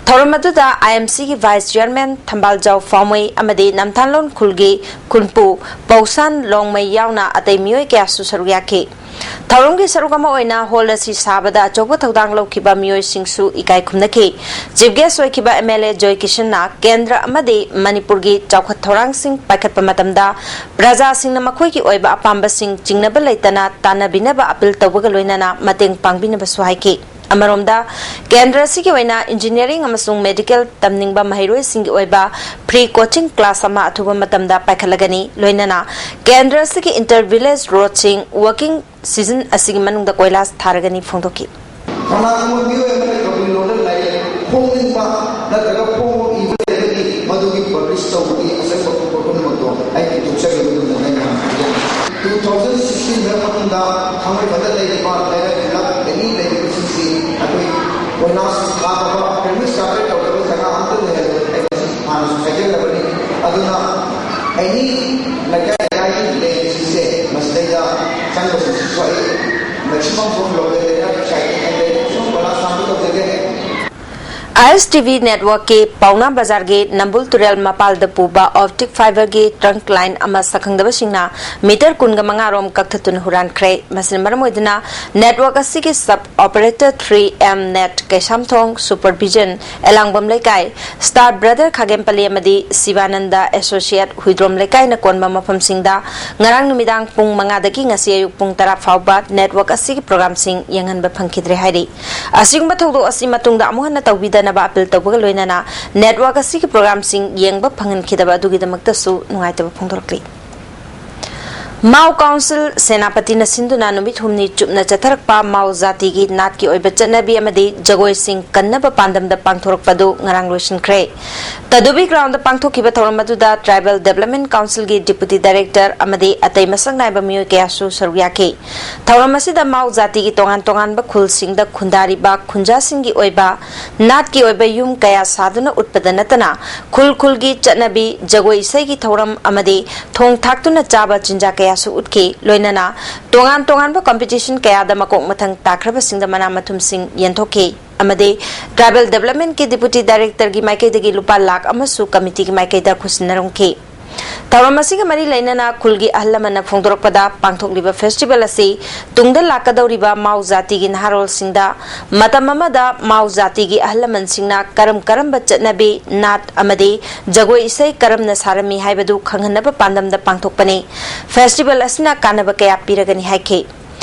ꯊꯧꯔꯝ ꯑꯗꯨꯗ IMCꯒꯤ Vice Chairman ꯊꯝꯕꯥꯜꯖꯥꯎ ꯐꯥꯎꯃꯩ ꯑꯃꯗꯤ ꯅꯝꯊꯥꯂꯣꯟ ꯈꯨꯜꯒꯤ ꯈꯨꯟꯄꯨ ꯄꯧꯁꯥꯟ ꯂꯣꯡꯃꯩ ꯌꯥꯎꯅ ꯑꯇꯩ ꯃꯤꯑꯣꯏ ꯀꯌꯥꯁꯨ ꯁꯔꯨꯛ ꯌꯥꯈꯤ꯫ ꯊꯧꯔꯝꯒꯤ ꯁꯔꯨꯛ ꯑꯃ ꯑꯣꯏꯅ ꯍꯣꯜ ꯑꯁꯤ ꯁꯥꯕꯗ ꯑꯆꯧꯕ ꯊꯧꯗꯥꯡ ꯂꯧꯈꯤꯕ ꯃꯤꯑꯣꯏꯁꯤꯡꯁꯨ ꯏꯀꯥꯏ ꯈꯨꯝꯅꯈꯤ꯫ Chief Guest ꯑꯣꯏꯈꯤꯕ MLA ꯖꯣꯏ ꯀꯤꯁꯟꯅ ꯀꯦꯟꯗ꯭ꯔ ꯑꯃꯗꯤ ꯃꯅꯤꯄꯨꯔꯒꯤ ꯆꯥꯎꯈꯠ ꯊꯧꯔꯥꯡꯁꯤꯡ ꯄꯥꯏꯈꯠꯄ ꯃꯇꯝꯗ ꯄ꯭ꯔꯖꯥꯁꯤꯡꯅ ꯃꯈꯣꯏꯒꯤ ꯑꯣꯏꯕ ꯑꯄꯥꯝꯕꯁꯤꯡ ꯆꯤꯡꯅꯕ ꯂꯩꯇꯅ ꯇꯥꯟꯅꯕꯤꯅꯕ ꯑꯄꯤꯜ ꯇꯧꯕꯒ ꯂꯣꯏꯅꯅ ꯃꯇꯦꯡ ꯄꯥꯡꯕꯤꯅꯕꯁꯨ ꯍꯥꯏꯈꯤ꯫ ꯑꯃꯔꯣꯝꯗ, ꯀꯦꯟꯗ꯭ꯔ ꯑꯁꯤꯒꯤ ꯑꯣꯏꯅ engineering ꯑꯃꯁꯨꯡ medical ꯇꯝꯅꯤꯡꯕ ꯃꯍꯩꯔꯣꯏꯁꯤꯡꯒꯤ ꯑꯣꯏꯕ free coaching class ꯑꯃ ꯑꯊꯨꯕ ꯃꯇꯝꯗ ꯄꯥꯏꯈꯠꯂꯒꯅꯤ꯫ ꯂꯣꯏꯅꯅ ꯀꯦꯟꯗ꯭ꯔ ꯑꯁꯤꯒꯤ inter village roadꯁꯤꯡ working season ꯑꯁꯤꯒꯤ ꯃꯅꯨꯡꯗ ꯀꯣꯏꯂꯥꯁ ꯊꯥꯔꯒꯅꯤ ꯐꯣꯡꯗꯣꯛꯈꯤ꯫ ꯀꯅꯥꯒꯨꯝꯕ ꯃꯤꯑꯣꯏ ꯑꯃꯅ ꯀꯕꯨꯏ ꯂꯣꯟꯗ ꯂꯥꯏꯔꯤꯛ ꯐꯣꯡꯅꯤꯡꯕ ꯅꯠꯇ꯭ꯔꯒ ꯐꯣꯡꯕ ꯏꯕ ꯂꯩꯔꯒꯗꯤ ꯃꯗꯨꯒꯤ publish ꯇꯧꯕꯒꯤ ꯑꯆꯪꯕ ꯈꯣꯠꯄ ꯄꯨꯝꯅꯃꯛꯇꯣ ꯑꯩ ꯄꯨꯊꯣꯛꯆꯒꯦ꯫ ꯑꯗꯨꯒꯨꯝꯕ ꯑꯩꯅ ꯍꯥꯏꯖꯒꯦ꯫ Two thousand sixteen ꯃꯇꯨꯡꯗ ꯊꯥꯡꯃꯩꯕꯟꯗ ꯂꯩꯔꯤꯕ ꯂꯩꯔꯛ ꯈꯨꯜꯂꯛ ꯑꯦꯅꯤ ꯂꯩꯔꯤꯕꯁꯤꯡꯁꯤ ꯑꯩꯈꯣꯏ ꯀꯣꯏꯂꯥꯁ ꯊꯥꯗꯕ, premise carpet ꯇꯧꯗꯕ ꯖꯒꯥ ꯑꯝꯇ ꯂꯩꯍꯜꯂꯣꯏ꯫ ꯑꯩ ꯃꯁꯤ ꯍꯥꯟꯅꯁꯨ ꯍꯥꯏꯖꯈ꯭ꯔꯕꯅꯤ꯫ ꯑꯗꯨꯅ ꯑꯦꯅꯤ ꯂꯩꯀꯥꯏ ꯂꯩꯀꯥꯏꯒꯤ ꯂꯩꯔꯤꯕꯁꯤꯡꯁꯦ ꯃꯁꯤꯗꯩꯗ ꯆꯪꯕꯁꯤꯡꯁꯤꯁꯨ ꯑꯩ maximum ꯐꯣꯟ ꯂꯧꯖꯒꯦ, ꯄꯩꯁꯥ ꯈꯤꯇꯪ ꯂꯩ, ꯁꯨꯝ ꯀꯣꯏꯂꯥꯁ ꯊꯥꯕ ꯇꯧꯖꯒꯦ꯫ ISTV networkꯀꯤ ꯄꯥꯎꯅꯥ ꯕꯖꯥꯔꯒꯤ ꯅꯝꯕꯨꯜ ꯇꯨꯔꯦꯜ ꯃꯄꯥꯜꯗ ꯄꯨꯕ optic fiberꯒꯤ trunk line ꯑꯃ ꯁꯛꯈꯪꯗꯕꯁꯤꯡꯅ meter ꯀꯨꯟꯒ ꯃꯉꯥ ꯔꯣꯝ ꯀꯛꯊꯠꯇꯨꯅ ꯍꯨꯔꯥꯟꯈ꯭ꯔꯦ꯫ ꯃꯁꯤꯅ ꯃꯔꯝ ꯑꯣꯏꯗꯨꯅ network ꯑꯁꯤꯒꯤ sub operator three M net Keishamthong, Supervision ꯑꯦꯂꯥꯡꯕꯝ ꯂꯩꯀꯥꯏ, Star Brother ꯈꯥꯒꯦꯝꯄꯜꯂꯤ ꯑꯃꯗꯤ ꯁꯤꯕꯥꯅꯟꯗ Associate ꯍꯨꯏꯗ꯭ꯔꯣꯝ ꯂꯩꯀꯥꯏꯅ ꯀꯣꯟꯕ ꯃꯐꯝꯁꯤꯡꯗ ꯉꯔꯥꯡ ꯅꯨꯃꯤꯗꯥꯡ ꯄꯨꯡ ꯃꯉꯥꯗꯒꯤ ꯉꯁꯤ ꯑꯌꯨꯛ ꯄꯨꯡ ꯇꯔꯥ ꯐꯥꯎꯕ network ꯑꯁꯤꯒꯤ programꯁꯤꯡ ꯌꯦꯡꯍꯟꯕ ꯐꯪꯈꯤꯗ꯭ꯔꯦ ꯍꯥꯏꯔꯤ꯫ ꯑꯁꯤꯒꯨꯝꯕ ꯊꯧꯗꯣꯛ ꯑꯁꯤ ꯃꯇꯨꯡꯗ ꯑꯃꯨꯛ ꯍꯟꯅ ꯇꯧꯕꯤꯗꯅꯕ ꯑꯄꯤꯜ ꯇꯧꯕꯒ ꯂꯣꯏꯅꯅ network ꯑꯁꯤꯒꯤ programꯁꯤꯡ ꯌꯦꯡꯕ ꯐꯪꯍꯟꯈꯤꯗꯕ ꯑꯗꯨꯒꯤꯗꯃꯛꯇꯁꯨ ꯅꯨꯡꯉꯥꯏꯇꯕ ꯐꯣꯡꯗꯣꯔꯛꯂꯤ꯫ ꯃꯥꯎ ꯀꯥꯎꯟꯁꯤꯜ ꯁꯦꯅꯥꯄꯇꯤꯅ ꯁꯤꯟꯗꯨꯅ ꯅꯨꯃꯤꯠ ꯍꯨꯝꯅꯤ ꯆꯨꯞꯅ ꯆꯠꯊꯔꯛꯄ ꯃꯥꯎ ꯖꯥꯇꯤꯒꯤ ꯅꯥꯠꯀꯤ ꯑꯣꯏꯕ ꯆꯠꯅꯕꯤ ꯑꯃꯗꯤ ꯖꯒꯣꯏꯁꯤꯡ ꯀꯟꯅꯕ ꯄꯥꯟꯗꯝꯗ ꯄꯥꯡꯊꯣꯔꯛꯄ ꯑꯗꯨ ꯉꯔꯥꯡ ꯂꯣꯏꯁꯤꯟꯈ꯭ꯔꯦ꯫ ꯇꯗꯨꯕꯤ groundꯗ ꯄꯥꯡꯊꯣꯛꯈꯤꯕ ꯊꯧꯔꯝ ꯑꯗꯨꯗ Tribal Development Councilꯒꯤ Deputy Director ꯑꯃꯗꯤ ꯑꯇꯩ ꯃꯁꯛ ꯅꯥꯏꯕ ꯃꯤꯑꯣꯏ ꯀꯌꯥꯁꯨ ꯁꯔꯨꯛ ꯌꯥꯈꯤ꯫ ꯊꯧꯔꯝ ꯑꯁꯤꯗ ꯃꯥꯎ ꯖꯥꯇꯤꯒꯤ ꯇꯣꯉꯥꯟ ꯇꯣꯉꯥꯟꯕ ꯈꯨꯜꯁꯤꯡꯗ ꯈꯨꯟꯗꯥꯔꯤꯕ ꯈꯨꯟꯖꯥꯁꯤꯡꯒꯤ ꯑꯣꯏꯕ ꯅꯥꯠꯀꯤ ꯑꯣꯏꯕ ꯌꯨꯝ ꯀꯌꯥ ꯁꯥꯗꯨꯅ ꯎꯠꯄꯗ ꯅꯠꯇꯅ ꯈꯨꯜ ꯈꯨꯜꯒꯤ ꯆꯠꯅꯕꯤ, ꯖꯒꯣꯏ ꯏꯁꯩꯒꯤ ꯊꯧꯔꯝ ꯑꯃꯗꯤ ꯊꯣꯡ ꯊꯥꯛꯇꯨꯅ ꯆꯥꯕ ꯆꯤꯟꯖꯥꯛ ꯀꯌꯥꯁꯨ ꯎꯠꯈꯤ꯫ ꯂꯣꯏꯅꯅ ꯇꯣꯉꯥꯟ ꯇꯣꯉꯥꯟꯕ competition ꯀꯌꯥꯗ ꯃꯀꯣꯛ ꯃꯊꯪ ꯇꯥꯈ꯭ꯔꯕꯁꯤꯡꯗ ꯃꯅꯥ ꯃꯊꯨꯝꯁꯤꯡ ꯌꯦꯟꯊꯣꯛꯈꯤ ꯑꯃꯗꯤ Tribal Developmentꯀꯤ Deputy Directorꯒꯤ ꯃꯥꯏꯀꯩꯗꯒꯤ ꯂꯨꯄꯥ ꯂꯥꯈ ꯑꯃꯁꯨ committeeꯒꯤ ꯃꯥꯏꯀꯩꯗ ꯈꯨꯠꯁꯤꯟꯅꯔꯝꯈꯤ꯫ ꯊꯧꯔꯝ ꯑꯁꯤꯒ ꯃꯔꯤ ꯂꯩꯅꯅ ꯈꯨꯜꯒꯤ ꯑꯍꯜ ꯂꯃꯟꯅ ꯐꯣꯡꯗꯣꯔꯛꯄꯗ, ꯄꯥꯡꯊꯣꯛꯂꯤꯕ festival ꯑꯁꯤ ꯇꯨꯡꯗ ꯂꯥꯛꯀꯗꯧꯔꯤꯕ ꯃꯥꯎ ꯖꯥꯇꯤꯒꯤ ꯅꯍꯥꯔꯣꯜꯁꯤꯡꯗ ꯃꯇꯝ ꯑꯃꯗ ꯃꯥꯎ ꯖꯥꯇꯤꯒꯤ ꯑꯍꯜ ꯂꯃꯟꯁꯤꯡꯅ ꯀꯔꯝ ꯀꯔꯝꯕ ꯆꯠꯅꯕꯤ, ꯅꯥꯠ ꯑꯃꯗꯤ ꯖꯒꯣꯏ ꯏꯁꯩ ꯀꯔꯝꯅ ꯁꯥꯔꯝꯃꯤ ꯍꯥꯏꯕꯗꯨ ꯈꯪꯍꯟꯅꯕ ꯄꯥꯟꯗꯝꯗ ꯄꯥꯡꯊꯣꯛꯄꯅꯤ꯫ Festival ꯑꯁꯤꯅ ꯀꯥꯟꯅꯕ ꯀꯌꯥ ꯄꯤꯔꯒꯅꯤ ꯍꯥꯏꯈꯤ꯫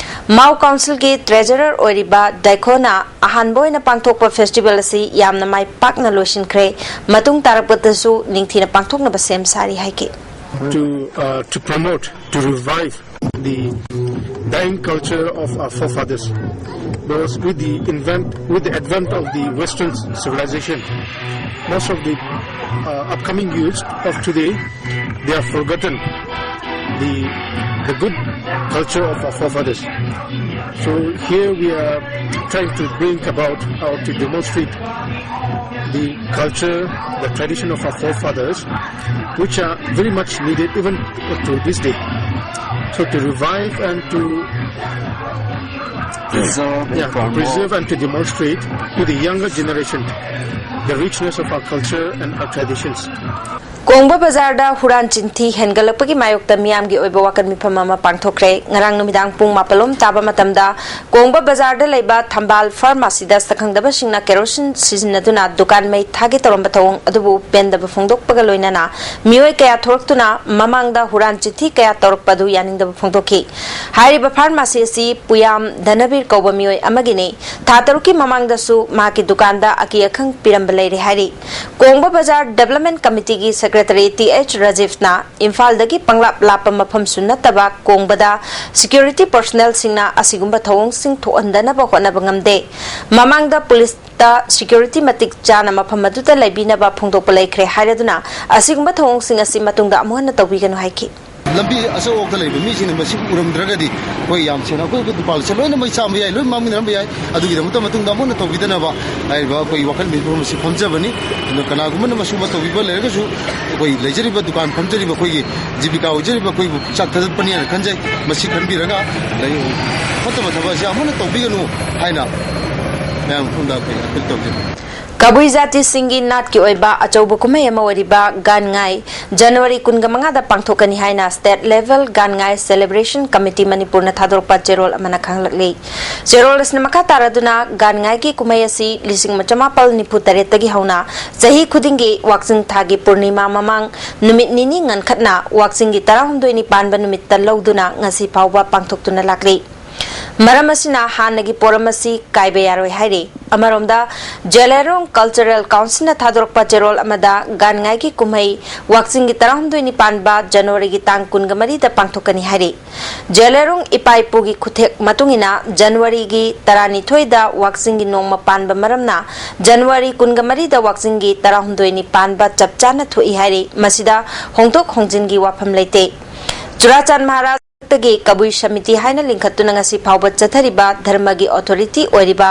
ꯃꯥꯎ Councilꯒꯤ Treasurer ꯑꯣꯏꯔꯤꯕ ꯗꯥꯏꯈꯣꯅ ꯑꯍꯥꯟꯕ ꯑꯣꯏꯅ ꯄꯥꯡꯊꯣꯛꯄ festival ꯑꯁꯤ ꯌꯥꯝꯅ ꯃꯥꯏ ꯄꯥꯛꯅ ꯂꯣꯏꯁꯤꯟꯈ꯭ꯔꯦ꯫ ꯃꯇꯨꯡ ꯇꯥꯔꯛꯄꯗꯁꯨ ꯅꯤꯡꯊꯤꯅ ꯄꯥꯡꯊꯣꯛꯅꯕ ꯁꯦꯝ ꯁꯥꯔꯤ ꯍꯥꯏꯈꯤ꯫ To, uh, to promote, to revive the dying culture of our forefathers. Because with the invent, with the advent of the Western civilization, most of the, uh, upcoming youths of today, they have forgotten the, the good culture of our forefathers. So here we are trying to bring about how to demonstrate the culture, the tradition of our forefathers, which are very much needed even to this day. So to revive and to Preserve and yeah, promote. Preserve and to demonstrate to the younger generation the richness of our culture and our traditions. ꯀꯣꯡꯕ ꯕꯖꯥꯔꯗ ꯍꯨꯔꯥꯟ ꯆꯤꯟꯊꯤ ꯍꯦꯟꯒꯠꯂꯛꯄꯒꯤ ꯃꯥꯌꯣꯛꯇ ꯃꯤꯌꯥꯝꯒꯤ ꯑꯣꯏꯕ ꯋꯥꯀꯠ ꯃꯤꯐꯝ ꯑꯃ ꯄꯥꯡꯊꯣꯛꯈ꯭ꯔꯦ꯫ ꯉꯔꯥꯡ ꯅꯨꯃꯤꯗꯥꯡ ꯄꯨꯡ ꯃꯥꯄꯜꯂꯣꯝ ꯇꯥꯕ ꯃꯇꯝꯗ ꯀꯣꯡꯕ ꯕꯖꯥꯔꯗ ꯂꯩꯕ ꯊꯝꯕꯥꯜ ꯐꯥꯔꯃꯥꯁꯤꯗ ꯁꯛꯈꯪꯗꯕꯁꯤꯡꯅ ꯀꯦꯔꯣꯁꯤꯟ ꯁꯤꯖꯤꯟꯅꯗꯨꯅ ꯗꯨꯀꯥꯟ ꯃꯩ ꯊꯥꯒꯦ ꯇꯧꯔꯝꯕ ꯊꯧꯑꯣꯡ ꯑꯗꯨꯕꯨ ꯄꯦꯟꯗꯕ ꯐꯣꯡꯗꯣꯛꯄꯒ ꯂꯣꯏꯅꯅ ꯃꯤꯑꯣꯏ ꯀꯌꯥ ꯊꯣꯔꯛꯇꯨꯅ ꯃꯃꯥꯡꯗ ꯍꯨꯔꯥꯟ ꯆꯤꯟꯊꯤ ꯀꯌꯥ ꯇꯧꯔꯛꯄ ꯑꯗꯨ ꯌꯥꯅꯤꯡꯗꯕ ꯐꯣꯡꯗꯣꯛꯈꯤ꯫ ꯍꯥꯏꯔꯤꯕ ꯐꯥꯔꯃꯥꯁꯤ ꯑꯁꯤ ꯄꯨꯌꯥꯝ ꯙꯅꯕꯤꯔ ꯀꯧꯕ ꯃꯤꯑꯣꯏ ꯑꯃꯒꯤꯅꯤ꯫ ꯊꯥ ꯇꯔꯨꯛꯀꯤ ꯃꯃꯥꯡꯗꯁꯨ ꯃꯍꯥꯛꯀꯤ ꯗꯨꯀꯥꯟꯗ ꯑꯀꯤ ꯑꯈꯪ ꯄꯤꯔꯝꯕ ꯂꯩꯔꯦ ꯍꯥꯏꯔꯤ꯫ ꯀꯣꯡꯕ ꯕꯖꯥꯔ Development Committeeꯒꯤ Secretary ꯇꯤ ꯑꯩꯆ ꯔꯥꯖꯤꯐꯅ ꯏꯝꯐꯥꯜꯗꯒꯤ ꯄꯪꯂꯥꯞ ꯂꯥꯞꯄ ꯃꯐꯝꯁꯨ ꯅꯠꯇꯕ ꯀꯣꯡꯕꯗ security personnelꯁꯤꯡꯅ ꯑꯁꯤꯒꯨꯝꯕ ꯊꯧꯑꯣꯡꯁꯤꯡ ꯊꯣꯛꯍꯟꯗꯅꯕ ꯍꯣꯠꯅꯕ ꯉꯝꯗꯦ꯫ ꯃꯃꯥꯡꯗ ꯄꯨꯂꯤꯁꯇ security ꯃꯇꯤꯛ ꯆꯥꯅ ꯃꯐꯝ ꯑꯗꯨꯗ ꯂꯩꯕꯤꯅꯕ ꯐꯣꯡꯗꯣꯛꯄ ꯂꯩꯈ꯭ꯔꯦ ꯍꯥꯏꯔꯗꯨꯅ ꯑꯁꯤꯒꯨꯝꯕ ꯊꯧꯑꯣꯡꯁꯤꯡ ꯑꯁꯤ ꯃꯇꯨꯡꯗ ꯑꯃꯨꯛ ꯍꯟꯅ ꯇꯧꯕꯤꯒꯅꯨ ꯍꯥꯏꯈꯤ꯫ ꯂꯝꯕꯤ ꯑꯆꯧ ꯑꯣꯛꯇ ꯂꯩꯕ ꯃꯤꯁꯤꯡꯅ ꯃꯁꯤ ꯎꯔꯝꯗ꯭ꯔꯒꯗꯤ ꯑꯩꯈꯣꯏ ꯌꯥꯝ ꯁꯦꯡꯅ ꯑꯩꯈꯣꯏ ꯗꯨꯀꯥꯟꯁꯦ ꯂꯣꯏꯅ ꯃꯩ ꯆꯥꯝꯕ ꯌꯥꯏ, ꯂꯣꯏ ꯃꯥꯡꯃꯤꯟꯅꯔꯝꯕ ꯌꯥꯏ꯫ ꯑꯗꯨꯒꯤꯗꯃꯛꯇ ꯃꯇꯨꯡꯗ ꯑꯃꯨꯛ ꯍꯟꯅ ꯇꯧꯕꯤꯗꯅꯕ ꯍꯥꯏꯔꯤꯕ ꯑꯩꯈꯣꯏꯒꯤ ꯋꯥꯈꯜ ꯃꯤꯄꯨꯝ ꯑꯁꯤ ꯐꯝꯖꯕꯅꯤ꯫ ꯑꯗꯨꯅ ꯀꯅꯥꯒꯨꯝꯕꯅ ꯃꯁꯤꯒꯨꯝꯕ ꯇꯧꯕꯤꯕ ꯂꯩꯔꯒꯁꯨ ꯑꯩꯈꯣꯏ ꯂꯩꯖꯔꯤꯕ ꯗꯨꯀꯥꯟ ꯐꯝꯖꯔꯤꯕ ꯑꯩꯈꯣꯏꯒꯤ ꯖꯤꯕꯤꯀꯥ ꯑꯣꯏꯖꯔꯤꯕ ꯑꯩꯈꯣꯏꯕꯨ ꯄꯨꯛꯆꯥꯛ ꯊꯥꯒꯠꯄꯅꯤ ꯍꯥꯏꯅ ꯈꯟꯖꯩ꯫ ꯃꯁꯤ ꯈꯟꯕꯤꯔꯒ ꯂꯩ-, ꯐꯠꯇꯕ ꯊꯕꯛ ꯑꯁꯤ ꯑꯃꯨꯛ ꯍꯟꯅ ꯇꯧꯕꯤꯒꯅꯨ ꯍꯥꯏꯅ ꯃꯌꯥꯝ ꯃꯐꯝꯗ ꯑꯩꯈꯣꯏ ꯑꯄꯤꯜ ꯇꯧꯖꯔꯤ꯫ ꯀꯕꯨꯏ ꯖꯥꯇꯤꯁꯤꯡꯒꯤ ꯅꯥꯠꯀꯤ ꯑꯣꯏꯕ ꯑꯆꯧꯕ ꯀꯨꯝꯍꯩ ꯑꯃ ꯑꯣꯏꯔꯤꯕ ꯒꯥꯟ ꯉꯥꯏ ꯖꯅꯋꯥꯔꯤ ꯀꯨꯟꯒ ꯃꯉꯥꯗ ꯄꯥꯡꯊꯣꯛꯀꯅꯤ ꯍꯥꯏꯅ State Level ꯒꯥꯟ ꯉꯥꯏ Celebration Committee ꯃꯅꯤꯄꯨꯔꯅ ꯊꯥꯗꯣꯔꯛꯄ ꯆꯦꯔꯣꯜ ꯑꯃꯅ ꯈꯪꯂꯛꯂꯤ꯫ ꯆꯦꯔꯣꯜ ꯑꯁꯤꯅ ꯃꯈꯥ ꯇꯥꯔꯗꯨꯅ ꯒꯥꯟ ꯉꯥꯏꯒꯤ ꯀꯨꯝꯍꯩ ꯑꯁꯤ ꯂꯤꯁꯤꯡ ꯑꯃ ꯆꯃꯥꯄꯜ ꯅꯤꯐꯨ ꯇꯔꯦꯠꯇꯒꯤ ꯍꯧꯅ ꯆꯍꯤ ꯈꯨꯗꯤꯡꯒꯤ ꯋꯥꯛꯆꯤꯡ ꯊꯥꯒꯤ ꯄꯨꯔꯅꯤꯃꯥ ꯃꯃꯥꯡ ꯅꯨꯃꯤꯠ ꯅꯤꯅꯤ ꯉꯟꯈꯠꯅ ꯋꯥꯛꯆꯤꯡꯒꯤ ꯇꯔꯥꯍꯨꯝꯗꯣꯏꯅꯤ ꯄꯥꯟꯕ ꯅꯨꯃꯤꯠꯇ ꯂꯧꯗꯨꯅ ꯉꯁꯤ ꯐꯥꯎꯕ ꯄꯥꯡꯊꯣꯛꯇꯨꯅ ꯂꯥꯛꯂꯤ꯫ ꯃꯔꯝ ꯑꯁꯤꯅ ꯍꯥꯟꯅꯒꯤ ꯄꯣꯔꯝ ꯑꯁꯤ ꯀꯥꯏꯕ ꯌꯥꯔꯣꯏ ꯍꯥꯏꯔꯤ꯫ ꯑꯃꯔꯣꯝꯗ, ꯖꯦꯂꯦꯔꯣꯡ Cultural Councilꯅ ꯊꯥꯗꯣꯔꯛꯄ ꯆꯦꯔꯣꯜ ꯑꯃꯗ ꯒꯥꯟꯉꯥꯏꯒꯤ ꯀꯨꯝꯍꯩ ꯋꯥꯛꯆꯤꯡꯒꯤ ꯇꯔꯥꯍꯨꯝꯗꯣꯏꯅꯤ ꯄꯥꯟꯕ ꯖꯅꯋꯥꯔꯤꯒꯤ ꯇꯥꯡ ꯀꯨꯟꯒ ꯃꯔꯤꯗ ꯄꯥꯡꯊꯣꯛꯀꯅꯤ ꯍꯥꯏꯔꯤ꯫ ꯖꯦꯂꯦꯔꯣꯡ ꯏꯄꯥ ꯏꯄꯨꯒꯤ ꯈꯨꯊꯦꯛ ꯃꯇꯨꯡ ꯏꯟꯅ ꯖꯅꯋꯥꯔꯤꯒꯤ ꯇꯔꯥꯅꯤꯊꯣꯏꯗ ꯋꯥꯛꯆꯤꯡꯒꯤ ꯅꯣꯡꯃ ꯄꯥꯟꯕ ꯃꯔꯝꯅ ꯖꯅꯋꯥꯔꯤ ꯀꯨꯟꯒ ꯃꯔꯤꯗ ꯋꯥꯛꯆꯤꯡꯒꯤ ꯇꯔꯥꯍꯨꯝꯗꯣꯏꯅꯤ ꯄꯥꯟꯕ ꯆꯞ ꯆꯥꯅ ꯊꯣꯛꯏ ꯍꯥꯏꯔꯤ꯫ ꯃꯁꯤꯗ ꯍꯣꯡꯗꯣꯛ ꯍꯣꯡꯖꯤꯟꯒꯤ ꯋꯥꯐꯝ ꯂꯩꯇꯦ꯫ ꯆꯨꯔꯥꯆꯥꯟ ꯃꯍꯥꯔꯥꯖ ꯇꯒꯤ ꯀꯕꯨꯏ ꯁꯃꯤꯇꯤ ꯍꯥꯏꯅ ꯂꯤꯡꯈꯠꯇꯨꯅ ꯉꯁꯤ ꯐꯥꯎꯕ ꯆꯠꯊꯔꯤꯕ ꯙꯔꯃꯒꯤ authority ꯑꯣꯏꯔꯤꯕ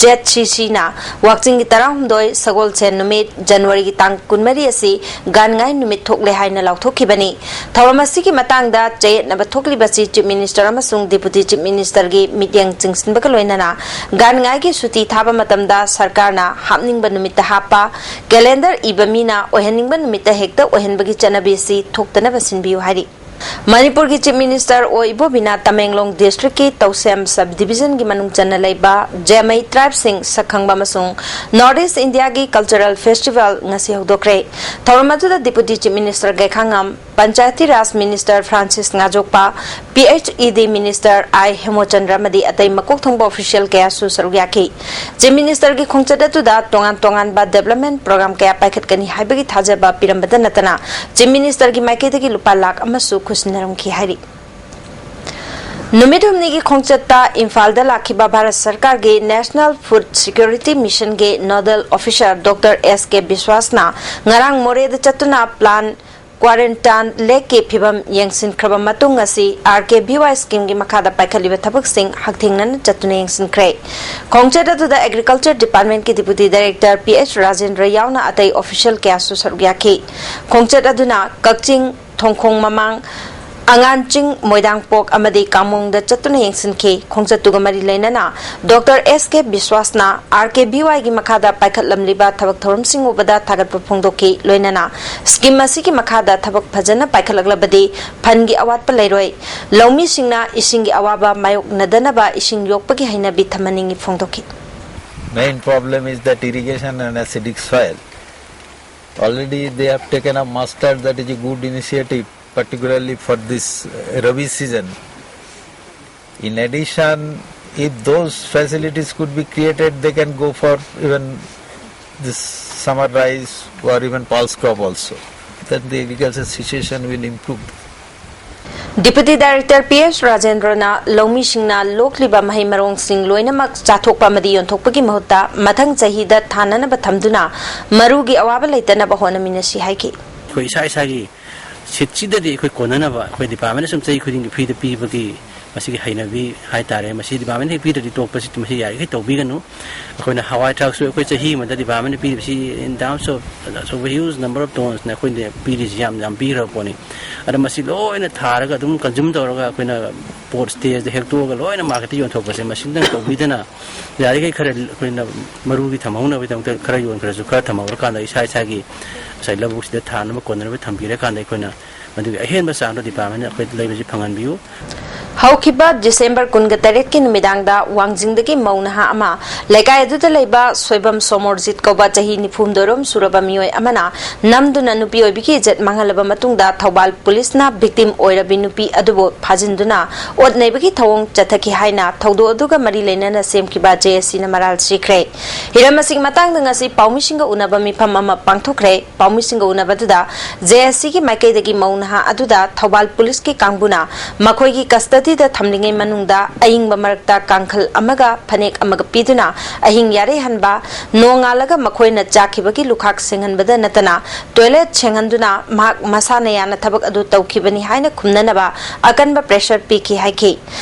ꯖꯦꯠ ꯁꯤ ꯁꯤꯅ ꯋꯥꯛꯆꯤꯡꯒꯤ ꯇꯔꯥꯍꯨꯝꯗꯣꯏ ꯁꯒꯣꯜꯁꯦꯟ ꯅꯨꯃꯤꯠ ꯖꯅꯋꯥꯔꯤꯒꯤ ꯇꯥꯡ ꯀꯨꯟꯃꯔꯤ ꯑꯁꯤ ꯒꯥꯟꯉꯥꯏ ꯅꯨꯃꯤꯠ ꯊꯣꯛꯂꯦ ꯍꯥꯏꯅ ꯂꯥꯎꯊꯣꯛꯈꯤꯕꯅꯤ꯫ ꯊꯧꯔꯝ ꯑꯁꯤꯒꯤ ꯃꯇꯥꯡꯗ ꯆꯌꯦꯠꯅꯕ ꯊꯣꯛꯂꯤꯕ ꯑꯁꯤ Chief Minister ꯑꯃꯁꯨꯡ Deputy Chief Ministerꯒꯤ ꯃꯤꯠꯌꯦꯡ ꯆꯤꯡꯁꯤꯟꯕꯒ ꯂꯣꯏꯅꯅ ꯒꯥꯟꯉꯥꯏꯒꯤ ꯁꯨꯇꯤ ꯊꯥꯕ ꯃꯇꯝꯗ ꯁꯔꯀꯥꯔꯅ ꯍꯥꯞꯅꯤꯡꯕ ꯅꯨꯃꯤꯠꯇ ꯍꯥꯞꯄ, calendar ꯏꯕ ꯃꯤꯅ ꯑꯣꯏꯍꯟꯅꯤꯡꯕ ꯅꯨꯃꯤꯠꯇ ꯍꯦꯛꯇ ꯑꯣꯏꯍꯟꯕꯒꯤ ꯆꯠꯅꯕꯤ ꯑꯁꯤ ꯊꯣꯛꯇꯅꯕ ꯁꯤꯟꯕꯤꯌꯨ ꯍꯥꯏꯔꯤ꯫ ꯃꯅꯤꯄꯨꯔꯒꯤ Chief Minister ꯑꯣ ꯏꯕꯣꯕꯤꯅ ꯇꯃꯦꯡꯂꯣꯡ districtꯀꯤ ꯇꯧꯁꯦꯝ subdivisionꯒꯤ ꯃꯅꯨꯡ ꯆꯟꯅ ꯂꯩꯕ ꯖꯦꯃꯩ tribeꯁꯤꯡ ꯁꯛꯈꯪꯕ ꯑꯃꯁꯨꯡ North East Indiaꯒꯤ cultural festival ꯉꯁꯤ ꯍꯧꯗꯣꯛꯈ꯭ꯔꯦ꯫ ꯊꯧꯔꯝ ꯑꯗꯨꯗ Deputy Chief Minister ꯒꯩꯈꯥꯉꯝ, Panchayati Raj Minister Francis ꯉꯥꯖꯣꯛꯄ, P H E D Minister I ꯍꯦꯃꯣꯆꯟꯗ꯭ꯔ ꯑꯃꯗꯤ ꯑꯇꯩ ꯃꯀꯣꯛ ꯊꯣꯡꯕ official ꯀꯌꯥꯁꯨ ꯁꯔꯨꯛ ꯌꯥꯈꯤ꯫ Chief Ministerꯒꯤ ꯈꯣꯡꯆꯠ ꯑꯗꯨꯗ ꯇꯣꯉꯥꯟ ꯇꯣꯉꯥꯟꯕ development program ꯀꯌꯥ ꯄꯥꯏꯈꯠꯀꯅꯤ ꯍꯥꯏꯕꯒꯤ ꯊꯥꯖꯕ ꯄꯤꯔꯝꯕꯇ ꯅꯠꯇꯅ Chief Ministerꯒꯤ ꯃꯥꯏꯀꯩꯗꯒꯤ ꯂꯨꯄꯥ ꯂꯥꯈ ꯑꯃꯁꯨ ꯈꯨꯠꯁꯤꯟꯅꯔꯝꯈꯤ ꯍꯥꯏꯔꯤ꯫ ꯅꯨꯃꯤꯠ ꯍꯨꯝꯅꯤꯒꯤ ꯈꯣꯡꯆꯠꯇ ꯏꯝꯐꯥꯜꯗ ꯂꯥꯛꯈꯤꯕ ꯚꯥꯔꯠ ꯁꯔꯀꯥꯔꯒꯤ National Food Security Missionꯒꯤ nodal officer Doctor S K ꯕꯤꯁ꯭ꯋꯥꯁꯅ ꯉꯔꯥꯡ ꯃꯣꯔꯦꯗ ꯆꯠꯇꯨꯅ plan quarantine ꯂꯦꯛꯀꯤ ꯐꯤꯕꯝ ꯌꯦꯡꯁꯤꯟꯈ꯭ꯔꯕ ꯃꯇꯨꯡ ꯉꯁꯤ ꯑꯥꯔ ꯀꯦ ꯚꯤ ꯋꯥꯏ ꯁ꯭ꯀꯤꯝꯒꯤ ꯃꯈꯥꯗ ꯄꯥꯏꯈꯠꯂꯤꯕ ꯊꯕꯛꯁꯤꯡ ꯍꯛꯊꯦꯡꯅꯅ ꯆꯠꯇꯨꯅ ꯌꯦꯡꯁꯤꯟꯈ꯭ꯔꯦ꯫ ꯈꯣꯡꯆꯠ ꯑꯗꯨꯗ Agriculture Department ꯀꯤ Deputy Director P H Rajendra ꯌꯥꯎꯅ ꯑꯇꯩ official ꯀꯌꯥꯁꯨ ꯁꯔꯨꯛ ꯌꯥꯈꯤ꯫ ꯈꯣꯡꯆꯠ ꯑꯗꯨꯅ ꯀꯛꯆꯤꯡ, ꯊꯣꯡꯈꯣꯡ ꯃꯃꯥꯡ, ꯑꯉꯥꯟꯆꯤꯡ, ꯃꯣꯏꯗꯥꯡꯄꯣꯛ ꯑꯃꯗꯤ ꯀꯥꯃꯣꯡꯗ ꯆꯠꯇꯨꯅ ꯌꯦꯡꯁꯤꯟꯈꯤ꯫ ꯈꯣꯡꯆꯠꯇꯨꯒ ꯃꯔꯤ ꯂꯩꯅꯅ ꯗꯣꯛꯇꯔ ꯑꯦꯁ ꯀꯦ ꯕꯤꯁ꯭ꯋꯥꯁꯅ ꯑꯥꯔ ꯀꯦ ꯚꯤ ꯋꯥꯏꯒꯤ ꯃꯈꯥꯗ ꯄꯥꯏꯈꯠꯂꯝꯂꯤꯕ ꯊꯕꯛ ꯊꯧꯔꯝꯁꯤꯡ ꯎꯕꯗ ꯊꯥꯒꯠꯄ ꯐꯣꯡꯗꯣꯛꯈꯤ꯫ ꯂꯣꯏꯅꯅ ꯁ꯭ꯀꯤꯝ ꯑꯁꯤꯒꯤ ꯃꯈꯥꯗ ꯊꯕꯛ ꯐꯖꯅ ꯄꯥꯏꯈꯠꯂꯛꯂꯕꯗꯤ ꯐꯟꯒꯤ ꯑꯋꯥꯠꯄ ꯂꯩꯔꯣꯏ꯫ ꯂꯧꯃꯤꯁꯤꯡꯅ ꯏꯁꯤꯡꯒꯤ ꯑꯋꯥꯕ ꯃꯥꯌꯣꯛꯅꯗꯅꯕ ꯏꯁꯤꯡ ꯌꯣꯛꯄꯒꯤ ꯍꯩꯅꯕꯤ ꯊꯝꯍꯟꯅꯤꯡꯏ ꯐꯣꯡꯗꯣꯛꯈꯤ꯫ Main problem is that irrigation and acidic soil. Already they have taken up mustard, that is a good initiative, particularly for this uh, Rabi season. In addition, if those facilities could be created, they can go for even this summer rice or even pulse crop also. Then the agriculture situation will improve. Deputy Director P S ꯔꯥꯖꯦꯟꯗ꯭ꯔꯅ ꯂꯧꯃꯤꯁꯤꯡꯅ ꯂꯣꯛꯂꯤꯕ ꯃꯍꯩ ꯃꯔꯣꯡꯁꯤꯡ ꯂꯣꯏꯅꯃꯛ ꯆꯥꯊꯣꯛꯄ ꯑꯃꯗꯤ ꯌꯣꯟꯊꯣꯛꯄꯒꯤ ꯃꯍꯨꯠꯇ ꯃꯊꯪ ꯆꯍꯤꯗ ꯊꯥꯅꯅꯕ ꯊꯝꯗꯨꯅ ꯃꯔꯨꯒꯤ ꯑꯋꯥꯕ ꯂꯩꯇꯅꯕ ꯍꯣꯠꯅꯃꯤꯟꯅꯁꯤ ꯍꯥꯏꯈꯤ꯫ ꯑꯩꯈꯣꯏ ꯏꯁꯥ ꯏꯁꯥꯒꯤ ꯁꯤꯠꯁꯤꯗꯗꯤ ꯑꯩꯈꯣꯏ ꯀꯣꯟꯅꯅꯕ ꯑꯩꯈꯣꯏ department ꯁꯨꯝ ꯆꯍꯤ ꯈꯨꯗꯤꯡꯒꯤ free ꯗ ꯄꯤꯕꯒꯤ ꯃꯁꯤꯒꯤ ꯍꯩꯅꯕꯤ ꯍꯥꯏꯇꯥꯔꯦ꯫ ꯃꯁꯤ department ꯍꯦꯛ ꯄꯤꯗ꯭ꯔꯗꯤ ꯇꯣꯛꯄꯁꯤ ꯃꯁꯤ ꯌꯥꯔꯤꯈꯩ ꯇꯧꯕꯤꯒꯅꯨ꯫ ꯑꯩꯈꯣꯏꯅ ꯍꯋꯥꯏ ꯊꯔꯥꯛꯁꯨ ꯑꯩꯈꯣꯏ ꯆꯍꯤ ꯑꯃꯗ department ꯄꯤꯔꯤꯕꯁꯤ in terms of, of huge number of tons ꯅ ꯑꯩꯈꯣꯏꯅ ꯄꯤꯔꯤꯁꯤ ꯌꯥꯝ ꯌꯥꯝ ꯄꯤꯈ꯭ꯔꯕ ꯄꯣꯠꯅꯤ꯫ ꯑꯗ ꯃꯁꯤ ꯂꯣꯏꯅ ꯊꯥꯔꯒ ꯑꯗꯨꯝ consume ꯇꯧꯔꯒ ꯑꯩꯈꯣꯏꯅ port stage ꯗ ꯍꯦꯛꯇꯣꯛꯑꯒ ꯂꯣꯏꯅ market ꯇ ꯌꯣꯟꯊꯣꯛꯄꯁꯦ ꯃꯁꯤꯗꯪ ꯇꯧꯕꯤꯗꯅ ꯌꯥꯔꯤꯈꯩ ꯈꯔ ꯑꯩꯈꯣꯏꯅ ꯃꯔꯨꯒꯤ ꯊꯝꯍꯧꯅꯕꯒꯤꯗꯃꯛꯇ ꯈꯔ ꯌꯣꯟꯈ꯭ꯔꯁꯨ ꯈꯔ ꯊꯝꯍꯧꯔꯀꯥꯟꯗ ꯏꯁꯥ ꯏꯁꯥꯒꯤ ꯉꯁꯥꯏ ꯂꯧꯕꯨꯛꯁꯤꯗ ꯊꯥꯅꯕ ꯀꯣꯟꯅꯅꯕ ꯊꯝꯕꯤꯔꯀꯥꯟꯗ ꯑꯩꯈꯣꯏꯅ ꯃꯗꯨꯒꯤ ꯑꯍꯦꯟꯕ ꯆꯥꯡꯗꯣ department ꯅ ꯑꯩꯈꯣꯏ ꯂꯩꯕꯁꯤ ꯐꯪꯍꯟꯕꯤꯌꯨ꯫ ꯍꯧꯈꯤꯕ ꯗꯤꯁꯦꯝꯕꯔ ꯀꯨꯟꯒ ꯇꯔꯦꯠꯀꯤ ꯅꯨꯃꯤꯗꯥꯡꯗ ꯋꯥꯡꯖꯤꯡꯗꯒꯤ ꯃꯧ ꯅꯍꯥ ꯑꯃ ꯂꯩꯀꯥꯏ ꯑꯗꯨꯗ ꯂꯩꯕ ꯁꯣꯏꯕꯝ ꯁꯣꯃꯣꯔꯖꯤꯠ ꯀꯧꯕ ꯆꯍꯤ ꯅꯤꯐꯨ ꯍꯨꯝꯗꯣꯏꯔꯣꯝ ꯁꯨꯔꯕ ꯃꯤꯑꯣꯏ ꯑꯃꯅ ꯅꯝꯗꯨꯅ ꯅꯨꯄꯤ ꯑꯣꯏꯕꯤꯒꯤ ꯏꯖꯠ ꯃꯥꯡꯍꯜꯂꯕ ꯃꯇꯨꯡꯗ ꯊꯧꯕꯥꯜ ꯄꯨꯂꯤꯁꯅ victim ꯑꯣꯏꯔꯕꯤ ꯅꯨꯄꯤ ꯑꯗꯨꯕꯨ ꯐꯥꯖꯤꯟꯗꯨꯅ ꯑꯣꯠ ꯅꯩꯕꯒꯤ ꯊꯧꯑꯣꯡ ꯆꯠꯊꯈꯤ ꯍꯥꯏꯅ ꯊꯧꯗꯣꯛ ꯑꯗꯨꯒ ꯃꯔꯤ ꯂꯩꯅꯅ ꯁꯦꯝꯈꯤꯕ ꯖꯦ ꯑꯦꯁ ꯁꯤꯅ ꯃꯔꯥꯜ ꯁꯤꯈ꯭ꯔꯦ꯫ ꯍꯤꯔꯝ ꯑꯁꯤꯒꯤ ꯃꯇꯥꯡꯗ ꯉꯁꯤ ꯄꯥꯎꯃꯤꯁꯤꯡꯒ ꯎꯅꯕ ꯃꯤꯐꯝ ꯑꯃ ꯄꯥꯡꯊꯣꯛꯈ꯭ꯔꯦ꯫ ꯄꯥꯎꯃꯤꯁꯤꯡꯒ ꯎꯅꯕꯗꯨꯗ ꯖꯦ ꯑꯦꯁ ꯁꯤꯒꯤ ꯃꯥꯏꯀꯩꯗꯒꯤ ꯃꯧ ꯅꯍꯥ ꯑꯗꯨꯗ ꯊꯧꯕꯥꯜ ꯄꯨꯂꯤꯁꯀꯤ ꯀꯥꯡꯕꯨꯅ ꯃꯈꯣꯏꯒꯤ custody ꯗ ꯊꯝꯂꯤꯉꯩ ꯃꯅꯨꯡꯗ ꯑꯏꯪꯕ ꯃꯔꯛꯇ ꯀꯥꯡꯈꯜ ꯑꯃꯒ ꯐꯅꯦꯛ ꯑꯃꯒ ꯄꯤꯗꯨꯅ ꯑꯍꯤꯡ ꯌꯥꯔꯦ ꯍꯟꯕ, ꯅꯣꯡꯉꯥꯜꯂꯒ ꯃꯈꯣꯏꯅ ꯆꯥꯈꯤꯕꯒꯤ ꯂꯨꯈꯥꯛ ꯁꯦꯡꯍꯟꯕꯗ ꯅꯠꯇꯅ ꯇꯣꯏꯂꯦꯠ ꯁꯦꯡꯍꯟꯗꯨꯅ ꯃꯍꯥꯛ ꯃꯁꯥꯅ ꯌꯥꯅ ꯊꯕꯛ ꯑꯗꯨ ꯇꯧꯈꯤꯕꯅꯤ ꯍꯥꯏꯅ ꯈꯨꯝꯅꯅꯕ ꯑꯀꯟꯕ ꯄ꯭ꯔꯦꯁꯔ ꯄꯤꯈꯤ ꯍꯥꯏꯈꯤ꯫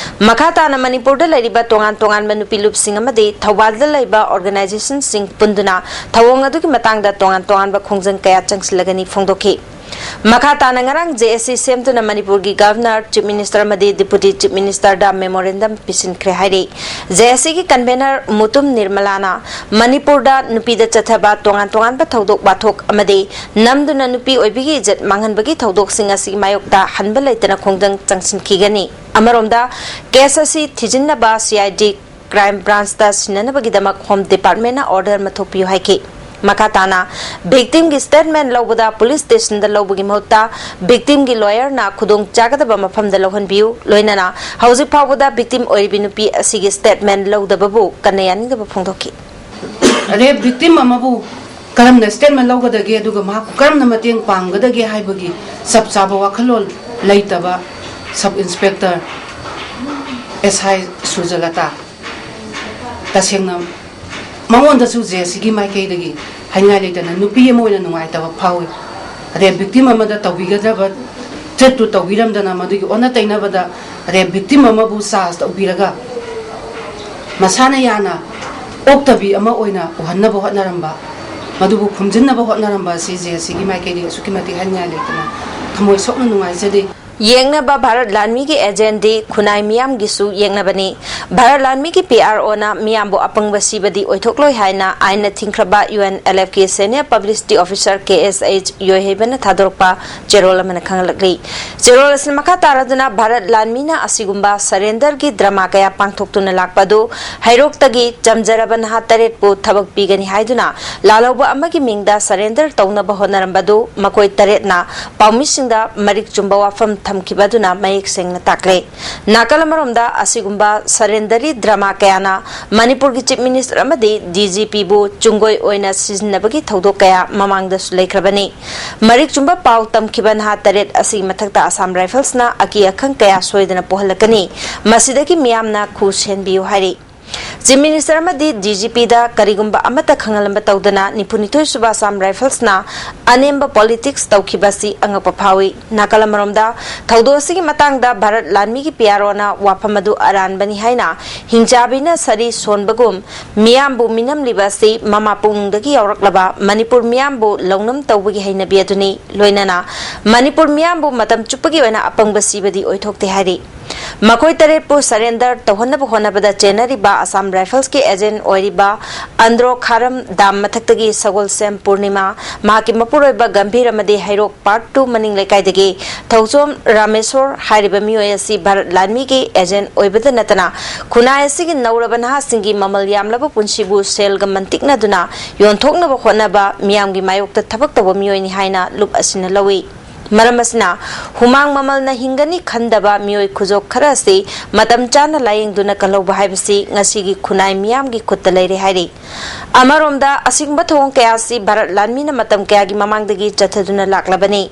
ꯃꯈꯥ ꯇꯥꯅ ꯃꯅꯤꯄꯨꯔꯗ ꯂꯩꯔꯤꯕ ꯇꯣꯉꯥꯟ ꯇꯣꯉꯥꯟꯕ ꯅꯨꯄꯤ ꯂꯨꯞꯁꯤꯡ ꯑꯃꯗꯤ ꯊꯧꯕꯥꯜꯗ ꯂꯩꯕ ꯑꯣꯔꯒꯅꯥꯏꯖꯦꯁꯟꯁꯤꯡ ꯄꯨꯟꯗꯨꯅ ꯊꯧꯑꯣꯡ ꯑꯗꯨꯒꯤ ꯃꯇꯥꯡꯗ ꯇꯣꯉꯥꯟ ꯇꯣꯉꯥꯟꯕ ꯈꯣꯡꯖꯪ ꯀꯌꯥ ꯆꯪꯁꯤꯜꯂꯒꯅꯤ ꯐꯣꯡꯗꯣꯛꯈꯤ꯫ ꯃꯈꯥ ꯇꯥꯅ ꯉꯔꯥꯡ ꯖꯦ ꯑꯦꯁ ꯁꯤ ꯁꯦꯝꯗꯨꯅ ꯃꯅꯤꯄꯨꯔꯒꯤ ꯒꯚꯔꯅꯔ, ꯆꯤꯐ ꯃꯤꯅꯤꯁꯇꯔ ꯑꯃꯗꯤ ꯗꯤꯄꯨꯇꯤ ꯆꯤꯐ ꯃꯤꯅꯤꯁꯇꯔꯗ ꯃꯦꯃꯣꯔꯦꯟꯗꯝ ꯄꯤꯁꯤꯟꯈ꯭ꯔꯦ ꯍꯥꯏꯔꯤ꯫ ꯖꯦ ꯑꯦꯁ ꯁꯤꯒꯤ ꯀꯟꯚꯦꯅꯔ ꯃꯨꯇꯨꯝ ꯅꯤꯔꯃꯂꯥꯅ ꯃꯅꯤꯄꯨꯔꯗ ꯅꯨꯄꯤꯗ ꯆꯠꯊꯕ ꯇꯣꯉꯥꯟ ꯇꯣꯉꯥꯟꯕ ꯊꯧꯗꯣꯛ ꯋꯥꯊꯣꯛ ꯑꯃꯗꯤ ꯅꯝꯗꯨꯅ ꯅꯨꯄꯤ ꯑꯣꯏꯕꯤꯒꯤ ꯏꯖꯠ ꯃꯥꯡꯍꯟꯕꯒꯤ ꯊꯧꯗꯣꯛꯁꯤꯡ ꯑꯁꯤꯒꯤ ꯃꯥꯌꯣꯛꯇ ꯍꯟꯕ ꯂꯩꯇꯅ ꯈꯣꯡꯖꯪ ꯆꯪꯁꯤꯟꯈꯤꯒꯅꯤ꯫ ꯑꯃꯔꯣꯝꯗ, ꯀꯦꯁ ꯑꯁꯤ ꯊꯤꯖꯤꯟꯅꯕ ꯁꯤ ꯑꯥꯏ ꯗꯤ ꯀ꯭ꯔꯥꯏꯝ ꯕ꯭ꯔꯥꯟꯁꯇ ꯁꯤꯟꯅꯅꯕꯒꯤꯗꯃꯛ ꯍꯣꯝ ꯗꯤꯄꯥꯔꯠꯃꯦꯟꯅ ꯑꯣꯔꯗꯔ ꯑꯃ ꯊꯣꯛꯄꯤꯌꯨ ꯍꯥꯏꯈꯤ꯫ ꯃꯈꯥ ꯇꯥꯅ, ꯚꯤꯛꯇꯤꯝꯒꯤ ꯁ꯭ꯇꯦꯠꯃꯦꯟ ꯂꯧꯕꯗ ꯄꯨꯂꯤꯁ ꯁ꯭ꯇꯦꯁꯟꯗ ꯂꯧꯕꯒꯤ ꯃꯍꯨꯠꯇ ꯚꯤꯛꯇꯤꯝꯒꯤ ꯂꯣꯌꯔꯅ ꯈꯨꯗꯣꯡ ꯆꯥꯒꯗꯕ ꯃꯐꯝꯗ ꯂꯧꯍꯟꯕꯤꯌꯨ, ꯂꯣꯏꯅꯅ ꯍꯧꯖꯤꯛ ꯐꯥꯎꯕꯗ ꯚꯤꯛꯇꯤꯝ ꯑꯣꯏꯔꯤꯕꯤ ꯅꯨꯄꯤ ꯑꯁꯤꯒꯤ ꯁ꯭ꯇꯦꯠꯃꯦꯟ ꯂꯧꯗꯕꯕꯨ ꯀꯟꯅ ꯌꯥꯅꯤꯡꯗꯕ ꯐꯣꯡꯗꯣꯛꯈꯤ꯫ ꯔꯦꯞ ꯚꯤꯛꯇꯤꯝ ꯑꯃꯕꯨ ꯀꯔꯝꯅ ꯁ꯭ꯇꯦꯠꯃꯦꯟ ꯂꯧꯒꯗꯒꯦ ꯑꯗꯨꯒ ꯃꯍꯥꯛꯄꯨ ꯀꯔꯝꯅ ꯃꯇꯦꯡ ꯄꯥꯡꯒꯗꯒꯦ ꯍꯥꯏꯕꯒꯤ ꯆꯞ ꯆꯥꯕ ꯋꯥꯈꯜꯂꯣꯟ ꯂꯩꯇꯕ ꯁꯕ ꯏꯟꯁꯄꯦꯛꯇꯔ ꯑꯦꯁ ꯑꯥꯏ ꯁꯨꯔꯖꯂꯇꯥ, ꯇꯁꯦꯡꯅ ꯃꯉꯣꯟꯗꯁꯨ ꯖꯦ ꯑꯦꯁ ꯁꯤꯒꯤ ꯃꯥꯏꯀꯩꯗꯒꯤ ꯍꯥꯏꯅꯤꯡꯉꯥꯏ ꯂꯩꯇꯅ ꯅꯨꯄꯤ ꯑꯃ ꯑꯣꯏꯅ ꯅꯨꯡꯉꯥꯏꯇꯕ ꯐꯥꯎꯏ꯫ ꯔꯦꯞ ꯚꯤꯛꯇꯤꯝ ꯑꯃꯗ ꯇꯧꯕꯤꯒꯗꯕ ꯇ꯭ꯔꯤꯠꯇꯨ ꯇꯧꯕꯤꯔꯝꯗꯅ ꯃꯗꯨꯒꯤ ꯑꯣꯟꯅ ꯇꯩꯅꯕꯗ ꯔꯦꯞ ꯚꯤꯛꯇꯤꯝ ꯑꯃꯕꯨ ꯆꯥꯔꯖ ꯇꯧꯕꯤꯔꯒ ꯃꯁꯥꯅ ꯌꯥꯅ ꯑꯣꯛꯇꯕꯤ ꯑꯃ ꯑꯣꯏꯅ ꯎꯍꯟꯅꯕ ꯍꯣꯠꯅꯔꯝꯕ, ꯃꯗꯨꯕꯨ ꯈꯨꯝꯖꯤꯟꯅꯕ ꯍꯣꯠꯅꯔꯝꯕ ꯑꯁꯤ ꯖꯦ ꯑꯦꯁ ꯁꯤꯒꯤ ꯃꯥꯏꯀꯩꯗꯒꯤ ꯑꯁꯨꯛꯀꯤ ꯃꯇꯤꯛ ꯍꯥꯏꯅꯤꯡꯉꯥꯏ ꯂꯩꯇꯅ ꯊꯃꯣꯏ ꯁꯣꯛꯅ ꯅꯨꯡꯉꯥꯏꯖꯗꯦ꯫ ꯌꯦꯡꯅꯕ ꯚꯥꯔꯠ ꯂꯥꯟꯃꯤꯒꯤ ꯑꯦꯖꯦꯟꯗꯤ ꯈꯨꯟꯅꯥꯏ ꯃꯤꯌꯥꯝꯒꯤꯁꯨ ꯌꯦꯡꯅꯕꯅꯤ꯫ ꯚꯥꯔꯠ ꯂꯥꯟꯃꯤꯒꯤ ꯄꯤ ꯑꯥꯔ ꯑꯣꯅ ꯃꯤꯌꯥꯝꯕꯨ ꯑꯄꯪꯕ ꯁꯤꯕꯗꯤ ꯑꯣꯏꯊꯣꯛꯂꯣꯏ ꯍꯥꯏꯅ ꯑꯥꯏꯟꯅ ꯊꯤꯡꯈ꯭ꯔꯕ ꯌꯨ ꯑꯦꯟ ꯑꯦꯜ ꯑꯦꯐꯀꯤ senior publicity officer K S H ꯌꯣꯏꯍꯩꯕꯅ ꯊꯥꯗꯣꯔꯛꯄ ꯆꯦꯔꯣꯜ ꯑꯃꯅ ꯈꯪꯍꯜꯂꯛꯂꯤ꯫ ꯆꯦꯔꯣꯜ ꯑꯁꯤꯅ ꯃꯈꯥ ꯇꯥꯔꯗꯨꯅ ꯚꯥꯔꯠ ꯂꯥꯟꯃꯤꯅ ꯑꯁꯤꯒꯨꯝꯕ ꯁꯔꯦꯟꯗꯔꯒꯤ ꯗ꯭ꯔꯃꯥ ꯀꯌꯥ ꯄꯥꯡꯊꯣꯛꯇꯨꯅ ꯂꯥꯛꯄ ꯑꯗꯨ ꯍꯩꯔꯣꯛꯇꯒꯤ ꯆꯝꯖꯔꯕ ꯅꯍꯥ ꯇꯔꯦꯠꯄꯨ ꯊꯕꯛ ꯄꯤꯒꯅꯤ ꯍꯥꯏꯗꯨꯅ ꯂꯥꯜꯍꯧꯕ ꯑꯃꯒꯤ ꯃꯤꯡꯗ ꯁꯔꯦꯟꯗꯔ ꯇꯧꯅꯕ ꯍꯣꯠꯅꯔꯝꯕꯗꯨ ꯃꯈꯣꯏ ꯇꯔꯦꯠꯅ ꯄꯥꯎꯃꯤꯁꯤꯡꯗ ꯃꯔꯤꯛ ꯆꯨꯝꯕ ꯋꯥꯐꯝ ꯊꯝꯈꯤꯕ ꯑꯗꯨꯅ ꯃꯌꯦꯛ ꯁꯦꯡꯅ ꯇꯥꯛꯂꯦ꯫ ꯅꯥꯀꯜ ꯑꯃꯔꯣꯝꯗ, ꯑꯁꯤꯒꯨꯝꯕ ꯁꯔꯦꯟꯗꯔꯤ ꯗ꯭ꯔꯃꯥ ꯀꯌꯥꯅ ꯃꯅꯤꯄꯨꯔꯒꯤ ꯆꯤꯐ ꯃꯤꯅꯤꯁꯇꯔ ꯑꯃꯗꯤ ꯗꯤ ꯖꯤ ꯄꯤꯕꯨ ꯆꯨꯡꯒꯣꯏ ꯑꯣꯏꯅ ꯁꯤꯖꯤꯟꯅꯕꯒꯤ ꯊꯧꯗꯣꯛ ꯀꯌꯥ ꯃꯃꯥꯡꯗꯁꯨ ꯂꯩꯈ꯭ꯔꯕꯅꯤ꯫ ꯃꯔꯤꯛ ꯆꯨꯝꯕ ꯄꯥꯎ ꯇꯝꯈꯤꯕ ꯅꯍꯥ ꯇꯔꯦꯠ ꯑꯁꯤꯒꯤ ꯃꯊꯛꯇ ꯑꯁꯥꯝ ꯔꯥꯏꯐꯜꯁꯅ ꯑꯀꯤ ꯑꯈꯪ ꯀꯌꯥ ꯁꯣꯏꯗꯅ ꯄꯣꯛꯍꯜꯂꯛꯀꯅꯤ꯫ ꯃꯁꯤꯗꯒꯤ ꯃꯤꯌꯥꯝꯅ ꯈꯨ ꯁꯦꯟꯕꯤꯌꯨ ꯍꯥꯏꯔꯤ꯫ ꯆꯤꯐ ꯃꯤꯅꯤꯁꯇꯔ ꯑꯃꯗꯤ ꯗꯤ ꯖꯤ ꯄꯤꯗ ꯀꯔꯤꯒꯨꯝꯕ ꯑꯃꯠꯇ ꯈꯪꯍꯜꯂꯝꯕ ꯇꯧꯗꯅ ꯅꯤꯐꯨꯅꯤꯊꯣꯏ ꯁꯨꯕ ꯑꯁꯥꯝ ꯔꯥꯏꯐꯜꯁꯅ ꯑꯅꯦꯝꯕ ꯄꯣꯂꯤꯇꯤꯛꯁ ꯇꯧꯈꯤꯕ ꯑꯁꯤ ꯑꯉꯛꯄ ꯐꯥꯎꯏ꯫ ꯅꯥꯀꯜ ꯑꯃꯔꯣꯝꯗ, ꯊꯧꯗꯣꯛ ꯑꯁꯤꯒꯤ ꯃꯇꯥꯡꯗ ꯚꯥꯔꯠ ꯂꯥꯟꯃꯤꯒꯤ ꯄꯤ ꯑꯥꯔ ꯑꯣꯅ ꯋꯥꯐꯝ ꯑꯗꯨ ꯑꯔꯥꯟꯕꯅꯤ ꯍꯥꯏꯅ ꯍꯤꯡꯆꯥꯕꯤꯅ ꯁꯔꯤ ꯁꯣꯟꯕꯒꯨꯝ, ꯃꯤꯌꯥꯝꯕꯨ ꯃꯤꯅꯝꯂꯤꯕ ꯑꯁꯤ ꯃꯃꯥ ꯄꯨꯛꯅꯨꯡꯗꯒꯤ ꯌꯥꯎꯔꯛꯂꯕ ꯃꯅꯤꯄꯨꯔ ꯃꯤꯌꯥꯝꯕꯨ ꯂꯧꯅꯝ ꯇꯧꯕꯒꯤ ꯍꯩꯅꯕꯤ ꯑꯗꯨꯅꯤ꯫ ꯂꯣꯏꯅꯅ ꯃꯅꯤꯄꯨꯔ ꯃꯤꯌꯥꯝꯕꯨ ꯃꯇꯝ ꯆꯨꯞꯄꯒꯤ ꯑꯣꯏꯅ ꯑꯄꯪꯕ ꯁꯤꯕꯗꯤ ꯑꯣꯏꯊꯣꯛꯇꯦ ꯍꯥꯏꯔꯤ꯫ ꯃꯈꯣꯏ ꯇꯔꯦꯠꯄꯨ ꯁꯔꯦꯟꯗꯔ ꯇꯧꯍꯟꯅꯕ ꯍꯣꯠꯅꯕꯗ ꯆꯦꯟꯅꯔꯤꯕ ꯑꯁꯥꯝ ꯔꯥꯏꯐꯜꯁꯀꯤ ꯑꯦꯖꯦꯟ ꯑꯣꯏꯔꯤꯕ ꯑꯟꯗ꯭ꯔꯣ ꯈꯥꯔꯝ ꯗꯥꯝ ꯃꯊꯛꯇꯒꯤ ꯁꯒꯣꯜꯁꯦꯝ ꯄꯨꯔꯅꯤꯃꯥ, ꯃꯍꯥꯛꯀꯤ ꯃꯄꯨꯔꯣꯏꯕ ꯒꯝꯚꯤꯔ ꯑꯃꯗꯤ ꯍꯩꯔꯣꯛ ꯄꯥꯔꯠ ꯇꯨ ꯃꯅꯤꯡ ꯂꯩꯀꯥꯏꯗꯒꯤ ꯊꯧꯆꯣꯝ ꯔꯥꯃꯦꯁꯣꯔ ꯍꯥꯏꯔꯤꯕ ꯃꯤꯑꯣꯏ ꯑꯁꯤ ꯚꯥꯔꯠ ꯂꯥꯟꯃꯤꯒꯤ ꯑꯦꯖꯦꯟ ꯑꯣꯏꯕꯗ ꯅꯠꯇꯅ ꯈꯨꯟꯅꯥꯏ ꯑꯁꯤꯒꯤ ꯅꯧꯔꯕ ꯅꯍꯥꯁꯤꯡꯒꯤ ꯃꯃꯜ ꯌꯥꯝꯂꯕ ꯄꯨꯟꯁꯤꯕꯨ ꯁꯦꯜꯒ ꯃꯟꯇꯤꯛꯅꯗꯨꯅ ꯌꯣꯟꯊꯣꯛꯅꯕ ꯍꯣꯠꯅꯕ ꯃꯤꯌꯥꯝꯒꯤ ꯃꯥꯌꯣꯛꯇ ꯊꯕꯛ ꯇꯧꯕ ꯃꯤꯑꯣꯏꯅꯤ ꯍꯥꯏꯅ ꯂꯨꯞ ꯑꯁꯤꯅ ꯂꯧꯏ꯫ ꯃꯔꯝ ꯑꯁꯤꯅ ꯍꯨꯃꯥꯡ ꯃꯃꯜꯅ ꯍꯤꯡꯒꯅꯤ ꯈꯟꯗꯕ ꯃꯤꯑꯣꯏ ꯈꯨꯖꯣꯞ ꯈꯔ ꯑꯁꯤ ꯃꯇꯝ ꯆꯥꯅ ꯂꯥꯌꯦꯡꯗꯨꯅ ꯀꯜꯍꯧꯕ ꯍꯥꯏꯕꯁꯤ ꯉꯁꯤꯒꯤ ꯈꯨꯟꯅꯥꯏ ꯃꯤꯌꯥꯝꯒꯤ ꯈꯨꯠꯇ ꯂꯩꯔꯦ ꯍꯥꯏꯔꯤ꯫ ꯑꯃꯔꯣꯝꯗ, ꯑꯁꯤꯒꯨꯝꯕ ꯊꯧꯑꯣꯡ ꯀꯌꯥ ꯑꯁꯤ ꯚꯥꯔꯠ ꯂꯥꯟꯃꯤꯅ ꯃꯇꯝ ꯀꯌꯥꯒꯤ ꯃꯃꯥꯡꯗꯒꯤ ꯆꯠꯊꯗꯨꯅ ꯂꯥꯛꯂꯕꯅꯤ꯫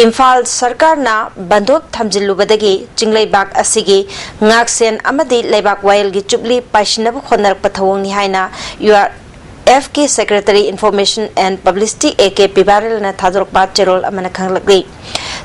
ꯏꯝꯐꯥꯜ ꯁꯔꯀꯥꯔꯅ ꯕꯟꯗꯣꯞ ꯊꯝꯖꯤꯜꯂꯨꯕꯗꯒꯤ ꯆꯤꯡꯂꯩꯕꯥꯛ ꯑꯁꯤꯒꯤ ꯉꯥꯛꯁꯦꯟ ꯑꯃꯗꯤ ꯂꯩꯕꯥꯛ ꯋꯥꯌꯦꯜꯒꯤ ꯆꯨꯞꯂꯤ ꯄꯥꯏꯁꯤꯟꯅꯕ ꯍꯣꯠꯅꯔꯛꯄ ꯊꯧꯑꯣꯡꯅꯤ ꯍꯥꯏꯅ ꯌꯨ ꯑꯥꯔ ꯑꯦꯐꯀꯤ Secretary Information and Publicity A K ꯄꯤꯕꯥꯔꯦꯜꯅ ꯊꯥꯗꯣꯔꯛꯄ ꯆꯦꯔꯣꯜ ꯑꯃꯅ ꯈꯪꯂꯛꯂꯤ꯫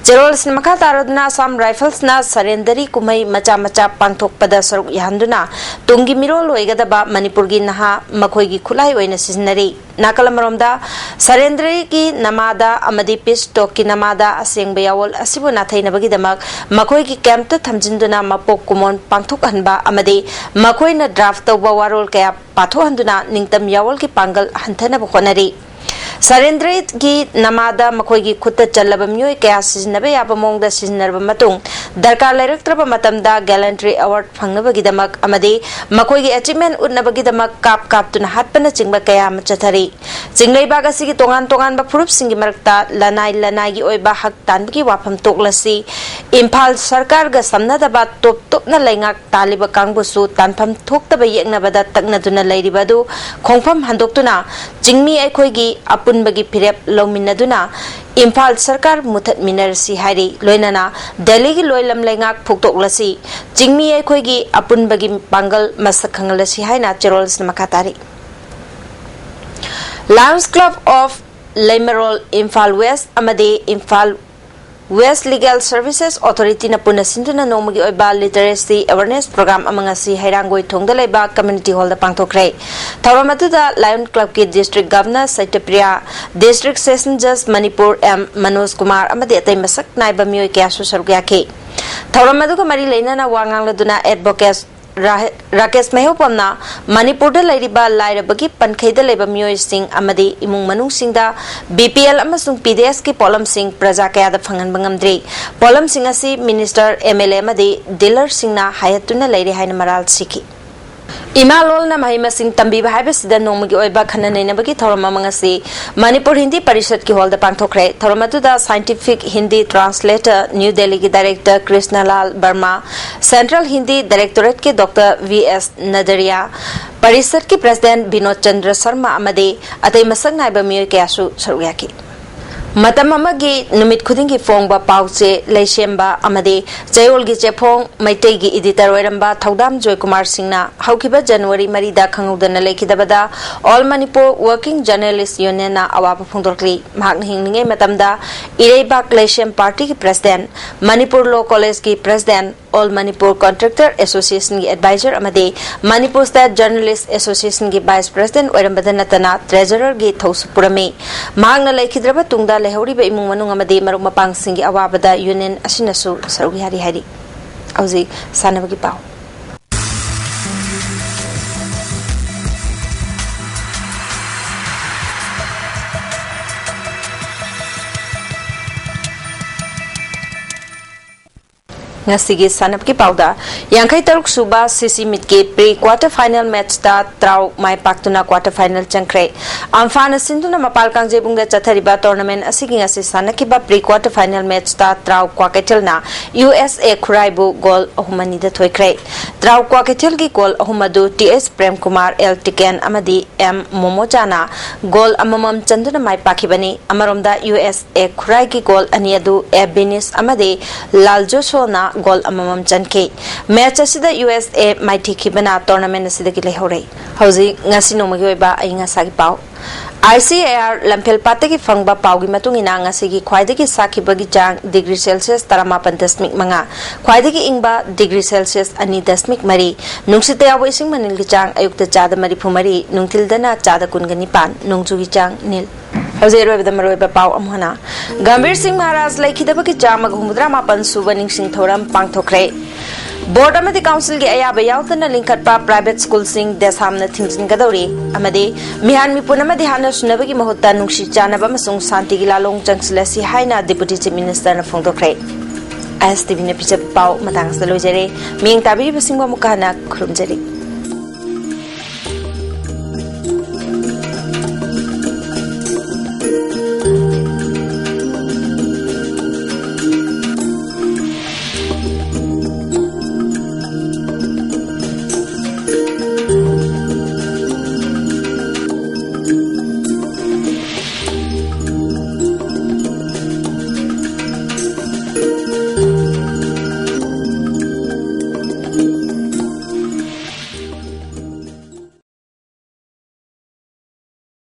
ꯆꯦꯔꯣꯜ ꯑꯁꯤꯅ ꯃꯈꯥ ꯇꯥꯔꯗꯨꯅ ꯑꯁꯥꯝ ꯔꯥꯏꯐꯜꯁꯅ ꯁꯔꯦꯟꯗꯔꯤ ꯀꯨꯝꯍꯩ ꯃꯆꯥ ꯃꯆꯥ ꯄꯥꯡꯊꯣꯛꯄꯗ ꯁꯔꯨꯛ ꯌꯥꯍꯟꯗꯨꯅ ꯇꯨꯡꯒꯤ ꯃꯤꯔꯣꯜ ꯑꯣꯏꯒꯗꯕ ꯃꯅꯤꯄꯨꯔꯒꯤ ꯅꯍꯥ ꯃꯈꯣꯏꯒꯤ ꯈꯨꯠꯂꯥꯏ ꯑꯣꯏꯅ ꯁꯤꯖꯤꯟꯅꯔꯤ꯫ ꯅꯥꯀꯜ ꯑꯃꯔꯣꯝꯗ, ꯁꯔꯦꯟꯗ꯭ꯔꯒꯤ ꯅꯃꯥꯗ ꯑꯃꯗꯤ ꯄꯤꯁ ꯇꯣꯛꯀꯤ ꯅꯃꯥꯗ ꯑꯁꯦꯡꯕ ꯌꯥꯋꯣꯜ ꯑꯁꯤꯕꯨ ꯅꯥꯊꯩꯅꯕꯒꯤꯗꯃꯛ ꯃꯈꯣꯏꯒꯤ ꯀꯦꯝꯞꯇ ꯊꯝꯖꯤꯟꯗꯨꯅ ꯃꯄꯣꯛ ꯀꯨꯝꯑꯣꯟ ꯄꯥꯡꯊꯣꯛꯍꯟꯕ ꯑꯃꯗꯤ ꯃꯈꯣꯏꯅ ꯗ꯭ꯔꯥꯐ ꯇꯧꯕ ꯋꯥꯔꯣꯜ ꯀꯌꯥ ꯄꯥꯊꯣꯛꯍꯟꯗꯨꯅ ꯅꯤꯡꯇꯝ ꯌꯥꯋꯣꯜꯒꯤ ꯄꯥꯡꯒꯜ ꯍꯟꯊꯅꯕ ꯍꯣꯠꯅꯔꯤ꯫ ꯁꯔꯦꯟꯗ꯭ꯔꯒꯤ ꯅꯃꯥꯗ ꯃꯈꯣꯏꯒꯤ ꯈꯨꯠꯇ ꯆꯜꯂꯕ ꯃꯤꯑꯣꯏ ꯀꯌꯥ ꯁꯤꯖꯤꯟꯅꯕ ꯌꯥꯕ ꯃꯑꯣꯡꯗ ꯁꯤꯖꯤꯟꯅꯔꯕ ꯃꯇꯨꯡ, ꯗꯔꯀꯥꯔ ꯂꯩꯔꯛꯇ꯭ꯔꯕ ꯃꯇꯝꯗ ꯒꯦꯂꯦꯟꯇ꯭ꯔꯤ ꯑꯦꯋꯥꯔꯗ ꯐꯪꯅꯕꯒꯤꯗꯃꯛ ꯑꯃꯗꯤ ꯃꯈꯣꯏꯒꯤ ꯑꯦꯆꯤꯞꯃꯦꯟ ꯎꯠꯅꯕꯒꯤꯗꯃꯛ ꯀꯥꯞ ꯀꯥꯞꯇꯨꯅ ꯍꯥꯠꯄꯅꯆꯤꯡꯕ ꯀꯌꯥ ꯑꯃ ꯆꯠꯊꯔꯤ꯫ ꯆꯤꯡꯂꯩꯕꯥꯛ ꯑꯁꯤꯒꯤ ꯇꯣꯉꯥꯟ ꯇꯣꯉꯥꯟꯕ ꯐꯨꯔꯨꯞꯁꯤꯡꯒꯤ ꯃꯔꯛꯇ ꯂꯅꯥꯏ ꯂꯅꯥꯏꯒꯤ ꯑꯣꯏꯕ ꯍꯛ ꯇꯥꯟꯕꯒꯤ ꯋꯥꯐꯝ ꯊꯣꯛꯂꯁꯤ ꯏꯝꯐꯥꯜ ꯁꯔꯀꯥꯔꯒ ꯁꯝꯅꯗꯕ ꯇꯣꯞ ꯇꯣꯞꯅ ꯂꯩꯉꯥꯛ ꯇꯥꯜꯂꯤꯕ ꯀꯥꯡꯕꯨꯁꯨ ꯇꯥꯟꯐꯝ ꯊꯣꯛꯇꯕ ꯌꯦꯛꯅꯕꯗ ꯇꯛꯅꯗꯨꯅ ꯂꯩꯔꯤꯕ ꯑꯗꯨ ꯈꯣꯡꯐꯝ ꯍꯟꯗꯣꯛꯇꯨꯅ ꯆꯤꯡꯃꯤ ꯑꯩꯈꯣꯏꯒꯤ ꯑꯄꯨꯟꯕꯒꯤ ꯐꯤꯔꯦꯞ ꯂꯧꯃꯤꯟꯅꯗꯨꯅ ꯏꯝꯐꯥꯜ ꯁꯔꯀꯥꯔ ꯃꯨꯊꯠꯃꯤꯟꯅꯔꯁꯤ ꯍꯥꯏꯔꯤ꯫ ꯂꯣꯏꯅꯅ ꯗꯦꯜꯂꯤꯒꯤ ꯂꯣꯏꯂꯝ ꯂꯩꯉꯥꯛ ꯐꯨꯛꯇꯣꯛꯂꯁꯤ, ꯆꯤꯡꯃꯤ ꯑꯩꯈꯣꯏꯒꯤ ꯑꯄꯨꯟꯕꯒꯤ ꯄꯥꯡꯒꯜ ꯃꯁꯛ ꯈꯪꯍꯜꯂꯁꯤ ꯍꯥꯏꯅ ꯆꯦꯔꯣꯜꯁꯅ ꯃꯈꯥ ꯇꯥꯔꯤ꯫ Lions Club of Leimarol, Imphal west ꯑꯃꯗꯤ ꯏꯝꯐꯥꯜ ꯋꯦꯁ ꯂꯤꯒꯦꯜ ꯁꯔꯚꯤꯁꯦꯁ ꯑꯣꯊꯣꯔꯤꯇꯤꯅ ꯄꯨꯟꯅ ꯁꯤꯟꯗꯨꯅ ꯅꯣꯡꯃꯒꯤ ꯑꯣꯏꯕ ꯂꯤꯇꯔꯦꯁꯤ ꯑꯦꯋꯥꯔꯅꯦꯁ ꯄ꯭ꯔꯣꯒ꯭ꯔꯥꯝ ꯑꯃ ꯉꯁꯤ ꯍꯩꯔꯥꯡꯒꯣꯏ ꯊꯣꯡꯗ ꯂꯩꯕ ꯀꯝꯃ꯭ꯌꯨꯅꯤꯇꯤ ꯍꯣꯜꯗ ꯄꯥꯡꯊꯣꯛꯈ꯭ꯔꯦ꯫ ꯊꯧꯔꯝ ꯑꯗꯨꯗ ꯂꯥꯌꯟ ꯀ꯭ꯂꯕꯀꯤ district governor Satyapriya, district session ꯖꯖ ꯃꯅꯤꯄꯨꯔ ꯑꯦꯝ ꯃꯅꯣꯖ ꯀꯨꯃꯥꯔ ꯑꯃꯗꯤ ꯑꯇꯩ ꯃꯁꯛ ꯅꯥꯏꯕ ꯃꯤꯑꯣꯏ ꯀꯌꯥꯁꯨ ꯁꯔꯨꯛ ꯌꯥꯈꯤ꯫ ꯊꯧꯔꯝ ꯑꯗꯨꯒ ꯃꯔꯤ ꯂꯩꯅꯅ ꯋꯥ ꯉꯥꯡꯂꯗꯨꯅ ꯑꯦꯗꯚꯣꯀꯦꯠ ꯔꯥꯍꯦ-, ꯔꯥꯀꯦꯁ ꯃꯩꯍꯧꯄꯝꯅ ꯃꯅꯤꯄꯨꯔꯗ ꯂꯩꯔꯤꯕ ꯂꯥꯏꯔꯕꯒꯤ ꯄꯟꯈꯩꯗ ꯂꯩꯕ ꯃꯤꯑꯣꯏꯁꯤꯡ ꯑꯃꯗꯤ ꯏꯃꯨꯡ ꯃꯅꯨꯡꯁꯤꯡꯗ ꯕꯤ ꯄꯤ ꯑꯦꯜ ꯑꯃꯁꯨꯡ ꯄꯤ ꯗꯤ ꯑꯦꯁꯀꯤ ꯄꯣꯠꯂꯝꯁꯤꯡ ꯄ꯭ꯔꯖꯥ ꯀꯌꯥꯗ ꯐꯪꯍꯟꯕ ꯉꯝꯗ꯭ꯔꯤ꯫ ꯄꯣꯠꯂꯝꯁꯤꯡ ꯑꯁꯤ ꯃꯤꯅꯤꯁꯇꯔ, ꯑꯦꯝ ꯑꯦꯜ ꯑꯦ ꯑꯃꯗꯤ ꯗꯤꯂꯔꯁꯤꯡꯅ ꯍꯥꯏꯍꯠꯇꯨꯅ ꯂꯩꯔꯦ ꯍꯥꯏꯅ ꯃꯔꯥꯜ ꯁꯤꯈꯤ꯫ ꯏꯃꯥ ꯂꯣꯜꯅ ꯃꯍꯩ ꯃꯁꯤꯡ ꯇꯝꯕꯤꯕ ꯍꯥꯏꯕꯁꯤꯗ ꯅꯣꯡꯃꯒꯤ ꯑꯣꯏꯕ ꯈꯟꯅ ꯅꯩꯅꯕꯒꯤ ꯊꯧꯔꯝ ꯑꯃ ꯉꯁꯤ ꯃꯅꯤꯄꯨꯔ ꯍꯤꯟꯗꯤ ꯄꯔꯤꯁꯠꯀꯤ ꯍꯣꯜꯗ ꯄꯥꯡꯊꯣꯛꯈ꯭ꯔꯦ꯫ ꯊꯧꯔꯝ ꯑꯗꯨꯗ ꯁꯥꯏꯟꯇꯤꯐꯤꯛ ꯍꯤꯟꯗꯤ ꯇ꯭ꯔꯥꯟꯁꯂꯦꯇꯔ, ꯅ꯭ꯌꯨ ꯗꯦꯜꯂꯤꯒꯤ ꯗꯥꯏꯔꯦꯛꯇꯔ ꯀ꯭ꯔꯤꯁꯅ ꯂꯥꯜ ꯕꯔꯃꯥ, ꯁꯦꯟꯇ꯭ꯔꯦꯜ ꯍꯤꯟꯗꯤ ꯗꯥꯏꯔꯦꯛꯇꯣꯔꯦꯠꯀꯤ ꯗꯣꯛꯇꯔ ꯚꯤ ꯑꯦꯁ ꯅꯗꯔꯤꯌꯥ, ꯄꯔꯤꯁꯠꯀꯤ ꯄ꯭ꯔꯁꯤꯗꯦꯟꯠ ꯕꯤꯅꯣꯗ ꯆꯟꯗ꯭ꯔ ꯁꯔꯃ ꯑꯃꯗꯤ ꯑꯇꯩ ꯃꯁꯛ ꯅꯥꯏꯕ ꯃꯤꯑꯣꯏ ꯀꯌꯥꯁꯨ ꯁꯔꯨꯛ ꯌꯥꯈꯤ꯫ ꯃꯇꯝ ꯑꯃꯒꯤ ꯅꯨꯃꯤꯠ ꯈꯨꯗꯤꯡꯒꯤ ꯐꯣꯡꯕ ꯄꯥꯎꯆꯦ, ꯂꯩꯁꯦꯝꯕ ꯑꯃꯗꯤ ꯆꯌꯣꯜꯒꯤ ꯆꯦꯐꯣꯡ ꯃꯩꯇꯩꯒꯤ ꯏꯗꯤꯇꯔ ꯑꯣꯏꯔꯝꯕ ꯊꯧꯗꯥꯝ ꯖꯣꯏꯀꯨꯃꯥꯔ ꯁꯤꯡꯅ ꯍꯧꯈꯤꯕ ꯖꯅꯋꯥꯔꯤ ꯃꯔꯤꯗ ꯈꯪꯍꯧꯗꯅ ꯂꯩꯈꯤꯗꯕꯗ All Manipur Working Journalist Unionꯅ ꯑꯋꯥꯕ ꯐꯣꯡꯗꯣꯔꯛꯂꯤ꯫ ꯃꯍꯥꯛꯅ ꯍꯤꯡꯂꯤꯉꯩ ꯃꯇꯝꯗ ꯏꯔꯩꯕꯥꯛ ꯂꯩꯁꯦꯝ ꯄꯥꯔꯇꯤꯒꯤ ꯄ꯭ꯔꯁꯤꯗꯦꯟꯠ, ꯃꯅꯤꯄꯨꯔ ꯂꯣ ꯀꯣꯂꯦꯖꯀꯤ ꯄ꯭ꯔꯁꯤꯗꯦꯟꯠ, All Manipur Contractor Associationꯒꯤ ꯑꯦꯗꯚꯥꯏꯖꯔ ꯑꯃꯗꯤ Manipur State Journalist Associationꯒꯤ ꯚꯥꯏꯁ ꯄ꯭ꯔꯁꯤꯗꯦꯟꯠ ꯑꯣꯏꯔꯝꯕꯗ ꯅꯠꯇꯅ ꯇ꯭ꯔꯦꯖꯔꯔꯒꯤ ꯊꯧꯁꯨ ꯄꯨꯔꯝꯃꯤ꯫ ꯃꯍꯥꯛꯅ ꯂꯩꯈꯤꯗ꯭ꯔꯕ ꯇꯨꯡꯗ ꯂꯩꯍꯧꯔꯤꯕ ꯏꯃꯨꯡ ꯃꯅꯨꯡ ꯑꯃꯗꯤ ꯃꯔꯨꯞ ꯃꯄꯥꯡꯁꯤꯡꯒꯤ ꯑꯋꯥꯕꯗ ꯌꯨꯅꯤꯌꯟ ꯑꯁꯤꯅꯁꯨ ꯁꯔꯨꯛ ꯌꯥꯔꯤ ꯍꯥꯏꯔꯤ꯫ ꯍꯧꯖꯤꯛ ꯁꯥꯟꯅꯕꯒꯤ ꯄꯥꯎ꯫ ꯉꯁꯤꯒꯤ ꯁꯥꯟꯅꯕꯒꯤ ꯄꯥꯎꯗ, ꯌꯥꯡꯈꯩ ꯇꯔꯨꯛ ꯁꯨꯕ ꯁꯤꯁꯤ ꯃꯤꯠꯀꯤ ꯄ꯭ꯔꯤ ꯀ꯭ꯋꯥꯇꯔ ꯐꯥꯏꯅꯦꯜ ꯃꯦꯠꯆꯇ ꯇꯔꯥꯎ ꯃꯥꯏ ꯄꯥꯛꯇꯨꯅ ꯀ꯭ꯋꯥꯇꯔ ꯐꯥꯏꯅꯦꯜ ꯆꯪꯈ꯭ꯔꯦ꯫ ꯑꯝꯐꯥꯅ ꯁꯤꯟꯗꯨꯅ ꯃꯄꯥꯜ ꯀꯥꯡꯖꯩꯕꯨꯡꯗ ꯆꯠꯊꯔꯤꯕ ꯇꯣꯔꯅꯥꯃꯦꯟ ꯑꯁꯤꯒꯤ ꯉꯁꯤ ꯁꯥꯟꯅꯈꯤꯕ ꯄ꯭ꯔꯤ ꯀ꯭ꯋꯥꯇꯔ ꯐꯥꯏꯅꯦꯜ ꯃꯦꯠꯆꯇ ꯇꯔꯥꯎ ꯀ꯭ꯋꯥꯀꯩꯊꯦꯜꯅ ꯌꯨ ꯑꯦꯁ ꯑꯦ ꯈꯨꯔꯥꯏꯕꯨ ꯒꯣꯜ ꯑꯍꯨꯝ ꯑꯅꯤꯗ ꯊꯣꯏꯈ꯭ꯔꯦ꯫ ꯇꯔꯥꯎ ꯀ꯭ꯋꯥꯀꯩꯊꯦꯜꯒꯤ ꯒꯣꯜ ꯑꯍꯨꯝ ꯑꯗꯨ ꯇꯤ ꯑꯦꯁ ꯄ꯭ꯔꯦꯝꯀꯨꯃꯥꯔ, ꯑꯦꯜ ꯇꯤꯀꯦꯟ ꯑꯃꯗꯤ ꯑꯦꯝ ꯃꯣꯃꯣꯆꯥꯅ ꯒꯣꯜ ꯑꯃꯃꯝ ꯆꯟꯗꯨꯅ ꯃꯥꯏ ꯄꯥꯛꯈꯤꯕꯅꯤ꯫ ꯑꯃꯔꯣꯝꯗ ꯌꯨ ꯑꯦꯁ ꯑꯦ ꯈꯨꯔꯥꯏꯒꯤ ꯒꯣꯜ ꯑꯅꯤ ꯑꯗꯨ ꯑꯦ ꯕꯤꯅꯤꯁ ꯑꯃꯗꯤ ꯂꯥꯜꯖꯣꯁꯣꯅ ꯒꯣꯜ ꯑꯃꯃꯝ ꯆꯟꯈꯤ꯫ ꯃꯦꯆ ꯑꯁꯤꯗ ꯌꯨ ꯑꯦꯁ ꯑꯦ ꯃꯥꯏꯊꯤꯈꯤꯕꯅ ꯇꯣꯔꯅꯥꯃꯦꯟ ꯑꯁꯤꯗꯒꯤ ꯂꯩꯍꯧꯔꯦ꯫ ꯍꯧꯖꯤꯛ ꯉꯁꯤ ꯅꯣꯡꯃꯒꯤ ꯑꯣꯏꯕ ꯑꯏꯪ ꯑꯁꯥꯒꯤ ꯄꯥꯎ꯫ ꯑꯥꯏ ꯁꯤ ꯑꯦ ꯑꯥꯔ ꯂꯝꯐꯦꯜ ꯄꯥꯠꯇꯒꯤ ꯐꯪꯕ ꯄꯥꯎꯒꯤ ꯃꯇꯨꯡ ꯏꯟꯅ, ꯉꯁꯤꯒꯤ ꯈ꯭ꯋꯥꯏꯗꯒꯤ ꯁꯥꯈꯤꯕꯒꯤ ꯆꯥꯡ ꯗꯤꯒ꯭ꯔꯤ ꯁꯦꯜꯁꯤꯌꯁ ꯇꯔꯥꯃꯥꯄꯟ ꯗꯁꯃꯤꯛ ꯃꯉꯥ, ꯈ꯭ꯋꯥꯏꯗꯒꯤ ꯏꯪꯕ ꯗꯤꯒ꯭ꯔꯤ ꯁꯦꯜꯁꯤꯌꯁ ꯑꯅꯤ ꯗꯁꯃꯤꯛ ꯃꯔꯤ, ꯅꯨꯡꯁꯤꯠꯇ ꯌꯥꯎꯕ ꯏꯁꯤꯡ ꯃꯅꯤꯜꯒꯤ ꯆꯥꯡ ꯑꯌꯨꯛꯇ ꯆꯥꯗ ꯃꯔꯤꯐꯨ ꯃꯔꯤ, ꯅꯨꯡꯊꯤꯜꯗꯅ ꯆꯥꯗ ꯀꯨꯟꯒ ꯅꯤꯄꯥꯟ, ꯅꯣꯡꯖꯨꯒꯤ ꯆꯥꯡ ꯅꯤꯜ꯫ ꯍꯧꯖꯤꯛ ꯑꯔꯣꯏꯕꯗ ꯃꯔꯨꯑꯣꯏꯕ ꯄꯥꯎ ꯑꯃꯨꯛ ꯍꯟꯅ꯫ ꯒꯝꯚꯤꯔ ꯁꯤꯡ ꯃꯍꯥꯔꯥꯖ ꯂꯩꯈꯤꯗꯕꯒꯤ ꯆꯥꯝꯃꯒ ꯍꯨꯝꯐꯨꯇꯔꯥ ꯃꯥꯄꯟ ꯁꯨꯕ ꯅꯤꯡꯁꯤꯡ ꯊꯧꯔꯝ ꯄꯥꯡꯊꯣꯛꯈ꯭ꯔꯦ꯫ ꯕꯣꯔꯗ ꯑꯃꯗꯤ ꯀꯥꯎꯟꯁꯤꯜꯒꯤ ꯑꯌꯥꯕ ꯌꯥꯎꯗꯅ ꯂꯤꯡꯈꯠꯄ ꯄ꯭ꯔꯥꯏꯚꯦꯠ ꯁ꯭ꯀꯨꯜꯁꯤꯡ ꯗꯦꯁꯥꯝꯅ ꯊꯤꯡꯖꯤꯟꯒꯗꯧꯔꯤ ꯑꯃꯗꯤ ꯃꯤꯍꯥꯟ ꯃꯤꯄꯨꯟ ꯑꯃꯗꯤ ꯍꯥꯠꯅ ꯁꯨꯅꯕꯒꯤ ꯃꯍꯨꯠꯇ ꯅꯨꯡꯁꯤ ꯆꯥꯟꯅꯕ ꯑꯃꯁꯨꯡ ꯁꯥꯟꯇꯤꯒꯤ ꯂꯥꯂꯣꯡ ꯆꯪꯁꯤꯜꯂꯁꯤ ꯍꯥꯏꯅ ꯗꯤꯄꯨꯇꯤ ꯆꯤꯐ ꯃꯤꯅꯤꯁꯇꯔꯅ ꯐꯣꯡꯗꯣꯛꯈ꯭ꯔꯦ꯫ ꯑꯥꯏ ꯑꯦꯁ ꯇꯤ ꯚꯤꯅ ꯄꯤꯖꯕ ꯄꯥꯎ ꯃꯇꯥꯡ ꯑꯁꯤꯗ ꯂꯣꯏꯖꯔꯦ꯫ ꯃꯤꯠꯌꯦꯡ ꯇꯥꯕꯤꯔꯤꯕꯁꯤꯡꯕꯨ ꯑꯃꯨꯛꯀ ꯍꯟꯅ ꯈꯨꯔꯨꯝꯖꯔꯤ꯫